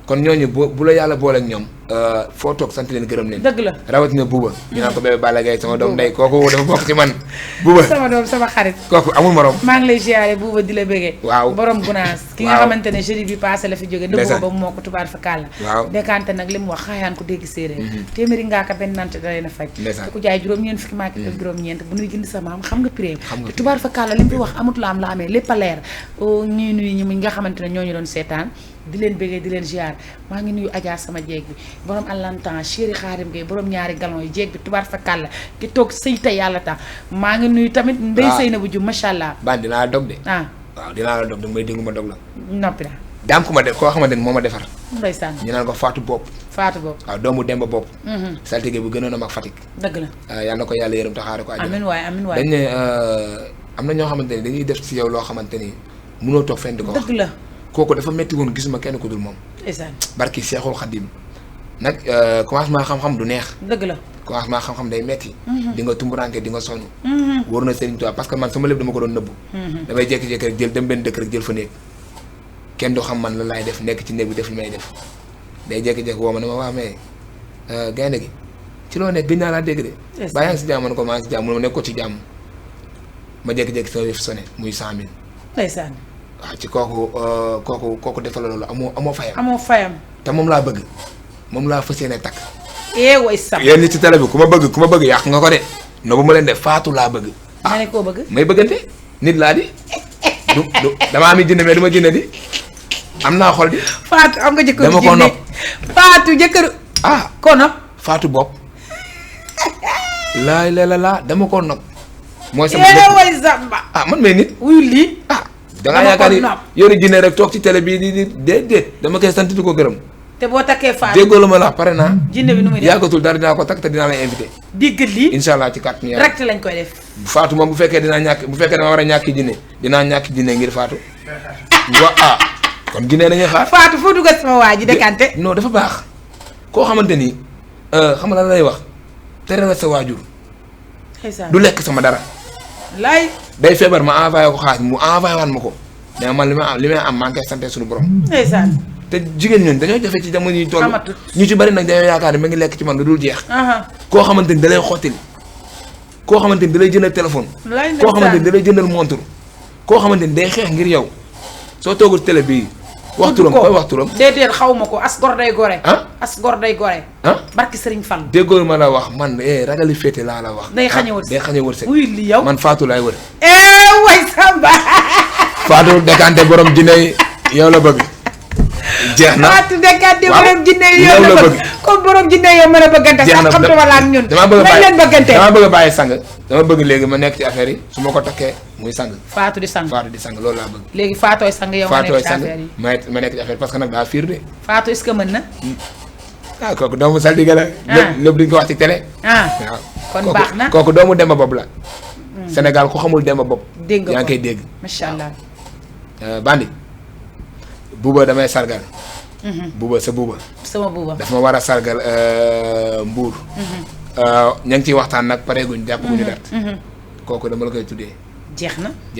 kon ñooñu bu la yàlla boole ak ñoom foo toog sant leen gërëm leen dëgg la rawatina Bouba ñu naan ko bébé Balla Gaye sama doom ndey kooku dafa bokk ci man Bouba sama doom sama xarit kooku amul morom maa ngi lay ziare Bouba di la bëggee waaw borom gunaas ki nga xamante ne jeudi bi passé la fi jóge ndëboo ba moo ko tubaar fa kàlla waaw dékante nag li mu wax xaayaan ko dégg séeréer téeméeri ngaa ka benn nante da leen a faj te ku jaay juróom-ñeent fukki maaki ak juróom-ñeent bu nuy jënd sa maam xam nga prix te tubaar fa kàlla li mu fi wax amut la am la amee lépp a leer ñuy nuyu ñi nga xamante ne ñooñu doon seetaan di leen bëggee di leen ziar maa ngi nuyu Adja sama jeeg bi borom allantan chéri xaarim gay borom ñaari galon yi jeeg bi tubaar fa kàlla ki toog sëy te yàlla tax maa ngi nuyu tamit ndey sëy na bu jub macha allah ban dinaa la dog de waaw dinaa la dog de may déggu ma dog la noppi na daam ku ma def koo xamante ne moo ma defar ndeysaan ñu naan ko Fatou Bopp waaw doomu Demba Bopp saltige bu gënoon a mag Fatick dëgg la yàlla na ko yàlla yërëm taxaare ko amiin waay amiin waay dañ ne am na ñoo xamante ne dañuy def ci yow loo xamante ni mënoo toog fenn di ko wax dëgg la kooku dafa metti woon gisuma kenn ku dul moom barki Seexul Xadim nag commencement xam-xam du neex dëgg la commencement xam-xam day metti di nga tumburanke di nga sonn wóor na Serigne Touba parce que man sama lépp dama ko doon nëbbu damay jékki-jékki rek jël dem benn dëkk rek jël fa néeg kenn du xam man la laay def nekk ci néeg bi def li may def day jékki-jékki woo ma ne ma waa mais gaynde gi ci loo nekk gëj naa laa dégg de baa yaa ngi si jàmm man ko maa ngi si jàmm mu ne ma nekk ko ci jàmm ma jékki-jékki sama yëf sonné muy 100 000 ndeysaan waaw ci kooku defal la loolu amoo fayam amoo fayam te moom laa bëgg moom laa fas yéene takk. way sam yéen ñi ci télé bi ku ma bëgg yàq nga ko de no bu ma leen def Fatou laa bëgg. nga ne koo bëgg. may bëggante nit laa di du damaa am jinne mais du ma jinne di am naa xol di. Fatou am nga jëkkër dama ko nopp Fatou jëkkër. ko nopp Fatou bopp. laay la dama ko nopp. mooy sama way samba. man may nit. wuyu lii. da ngaa yaakaar ni yoonu jinne rek toog ci télé bii di déedéet dama koy sant di ko gërëm. te boo takkee Fatou déggoo la ma la pare naa. jinne bi nu muy def yàggatul dara dinaa ko takk te dinaa lay invité. digg lii incha allah ci kàttanu yàlla rek lañ koy def. Fatou moom bu fekkee dama war a ñàkk jinne dinaa ñàkk jinne ngir Fatou. kon jinne nañuy xaar. Fatou foo dugal sama waa ji dekante. non dafa baax koo xamante ni xam nga lan lay wax tere la sa waajur. du lekk sama dara. lay day feebar ma envoyé ko xaalis mu envoyé waan ma ko mais man li may am maa ngi koy sante suñu borom. ndeysaan. te jigéen ñooñu dañoo jafe ci jamono yi toll. ñu ci bari nag dañoo yaakaar ne ma ngi lekk ci man lu dul jeex. koo xamante ni da lay xottil koo xamante ni da lay jëndal téléphone. koo xamante ni da lay jëndal montre koo xamante ni day xeex ngir yow soo toogul télé bii. wax turam koy wax turam. déedéet xaw ma ko as gor day gore. as gor day gore. barki Serigne Fall. déggoo ma la wax man ragali féete laa la wax. day xañe wërsëg day xañe wërsëg. wuy li yow man Fatou laay wër. way Samba. Fatou dekante borom jinne yow la bëgg. jeex na Fatou dekante borom jinne yow la bëgg. comme borom jinne yow mën a bëggante. jeex na xam te wala ak ñun. dama bëgg a bàyyi sang. dama bëgg léegi ma nekk ci affaire yi su ma ko takkee muy sang. Fatou di sang loolu laa bëgg. léegi Fatou sang yow ma nekk ci affaire yi ma nekk ci affaire parce que nag daa fiir de. Fatou est-ce que mën na. kooku doomu saldiga la. lépp duñ ko wax ci télé. waaw kon baax na kooku doomu Demba Bob la. Sénégal ku xamul Demba Bob. dégg nga ko yaa ngi koy dégg. macha allah. Bandi. Buuba damay sargal. Buuba sa Buuba. sama Buuba daf ma war a sargal Mbuur. ña ngi ciy waxtaan nag pareeguñ jàppaguñu dat. kooku dama la koy tuddee. jeex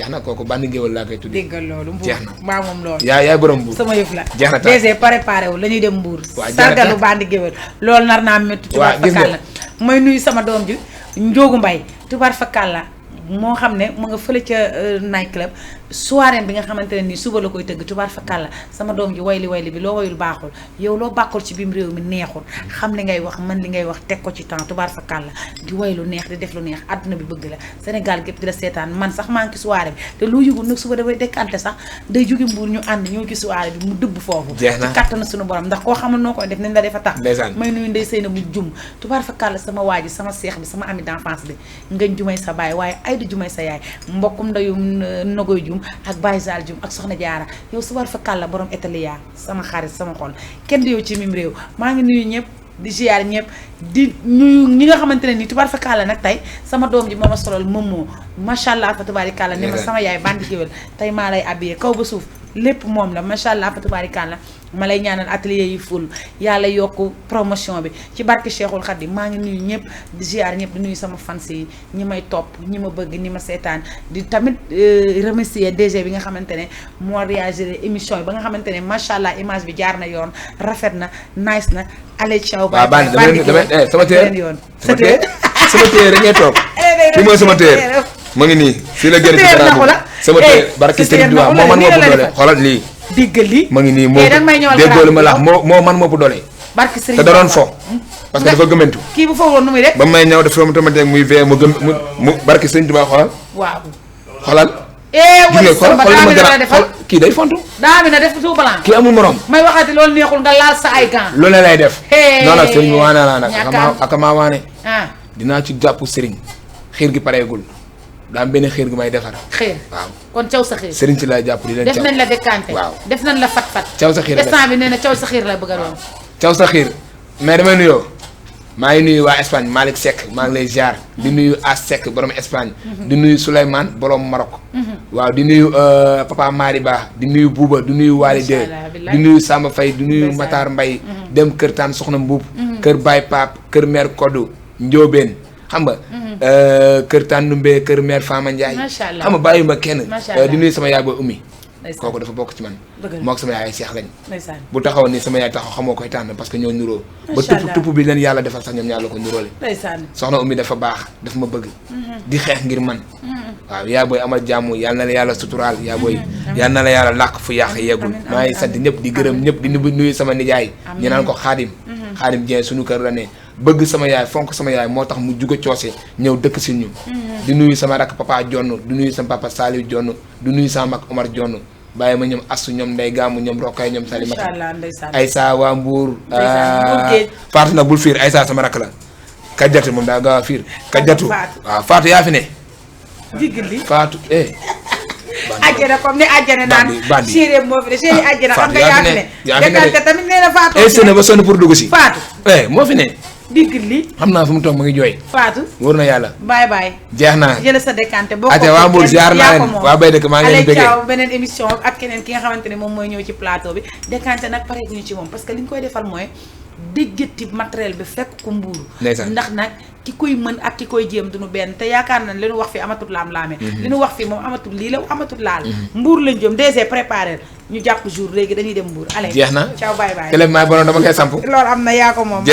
na kooku Bandi Ngéwël laa koy tuddee. dégg nga loolu Mbuur jeex na maa moom loolu. yaay borom Mbuur sama yëf la. jeex na DG préparé wu la ñuy dem Mbuur. waaw sargalu Bandi Ngéwël loolu nar naa métti. waaw gis nga mooy nuyu sama doom ji Njoogu Mbay tubaar fakal la moo xam ne mu nga fële ca night club soirée bi nga xamante ne nii suba la koy tëgg tubaar fakal la sama doom ji wayli bi loo wayul baaxul yow loo bàkkul ci biim réew mi neexul xam li ngay wax man li ngay wax teg ko ci temps tubaar fakal la di way lu neex di def lu neex àdduna bi bëgg la Sénégal gépp di la seetaan man sax maa ngi ci soirée bi te loo yëgul nag suba dafay décanté sax day jóge Mbuur ñu ànd ñëw ci soirée bi mu dëbb foofu ci kàttana suñu borom ndax koo xamul noo koy def nañ la defa tax may nuyu ndey sëy na bu jum tubaar fakal la sama waa ji sama seex bi sama ami d'enfance bi ngañ jumay sa baay waaye ay du jumay sa yaay mbokkum ndayum nogoy jum ak Baye Zal jum ak soxna jaara yow subar fa kàlla borom Italia sama xarit sama xol kenn di yow ci mim réew maa ngi nuyu ñëpp di ziar ñëpp di nuyu ñi nga xamante ne nii tubaar fa kàlla nag tey sama doom ji moo ma solal moom moo macha allah fa tubaarikàlla ne ma sama yaay Bandi Ngéwël tey maa lay habillé kaw ba suuf lépp moom la macha allah fa tubaarikàlla ma lay ñaanal atelier yi ful yàlla yokk promotion bi ci barke Cheikhul Khadim maa ngi nuyu ñëpp di ziar ñëpp di nuyu sama fans yi ñi may topp ñi ma bëgg ñi ma seetaan di tamit remercier DG bi nga xamante ne moo réagir émission bi ba nga xamante ne macha allah image bi jaar na yoon rafet na nice na allez ciao waaw Bandi damay sama téer yoon sama téer rek ngay toog kii mooy sama téer ma ngi nii fii la gën sama téer barki Serigne Touba moo man moo bu doole xoolal lii déggal li ma ngi nii moo déggoo ma la moo man moo bu doole barki Serigne te da doon fo parce que dafa gëmantu kii bu foofu woon nu muy def ba may ñëw dafa tamante muy vee mu gëm mu barki Serigne Touba xoolal waaw xoolal gis nga xool kii day fontu daa mi na def tout blanc kii amul morom may waxati loolu neexul nga laal sa ay gants lu ne lay def non non Serigne bi waane naa nag akamaa waane dinaa ci jàpp Serigne xiir gi pareegul daa am benn xiir gi may defar xiir waaw kon caw sa xiir Serigne ci laa jàpp di leen def nañ la décanté waaw def nañ la fat caw sa xiir instant bi nee na caw sa xiir la bëgg a doon caw sa xiir mais damay nuyoo maa ngi nuyu waa Espagne Malick Seck maa ngi lay ziar di nuyu As Seck borom Espagne di nuyu Souleymane borom Maroc waaw di nuyu Papa Mari Ba di nuyu Bouba di nuyu Waly De di nuyu Samba Faye di nuyu Matar Mbaye dem kër Taan Soxna Mbuub kër Baye Pape kër Mère Kodou Ndiobène xam nga kër Tàndumbe kër Mère Fama Ndiaye xam nga bàyyuma kenn di nuyu sama yaay booy ummi kooku dafa bokk ci man moo ak sama yaay seex lañ bu taxaw ni sama yaay taxaw xamoo koy tànn parce que ñoo nuroo ba tupp bi leen yàlla defal sax ñoom ñaar la ko nuróole soxna ummi dafa baax daf ma bëgg di xeex ngir man waaw yaa booy amal jàmm yàlla na la yàlla suturaal yaa booy yàlla na la yàlla làq fu yàq yeggul maa ngi sant ñëpp di gërëm ñëpp di nuyu sama nijaay ñu naan ko xaadim Xaadim Dieng suñu kër la ne bëgg sama yaay fonk sama yaay moo tax mu juga coose ñëw dëkk si ñu di nuyu sama rakk papa Jonn di nuyu sama papa Saliou Jonn di nuyu sama mag Omar Jonn bàyyi ma ñoom Assu ñoom Ndey Gàmmu ñoom Rokkay ñoom Salimata Aïssa waa Mbour Fatou nag bul fiir Aïssa sama rakk la Kajjatu moom daa gaaw a fiir Kajjatu waaw Fatou yaa fi ne digli Fatou àjjana comme ni àjjana naan chéri moo fi ne chéri àjjana xam nga yaa fi ne déggante tamit nee na Fatou na ba sonn pour dugg si Fatou moo fi ne digli xam naa fu mu toog mu ngi jooy Fatou wóor na yàlla bye jeex naa jël sa décanté boo ko waa Mbour ziar naa leen waa bay dëkk maa ngi leen bëggee Alé Thiaw beneen émission ak keneen ki nga xamante ne moom mooy ñëw ci plateau bi décanté nag pare ñu ci moom parce que li ñu koy defal mooy déggati matériel bi fekk ko Mbour ndax nag ki koy mën ak ki koy jéem duñu benn te yaakaar nañ li ñu wax fi amatul laam-laame li ñu wax fi moom amatul lii la amatul laal Mbour lañ jëm déjà préparé ñu jàpp jour léegi dañuy dem Mbour allez jeex na ciao bye bye këleb maay borom dama koy samp loolu am na yaa ko moom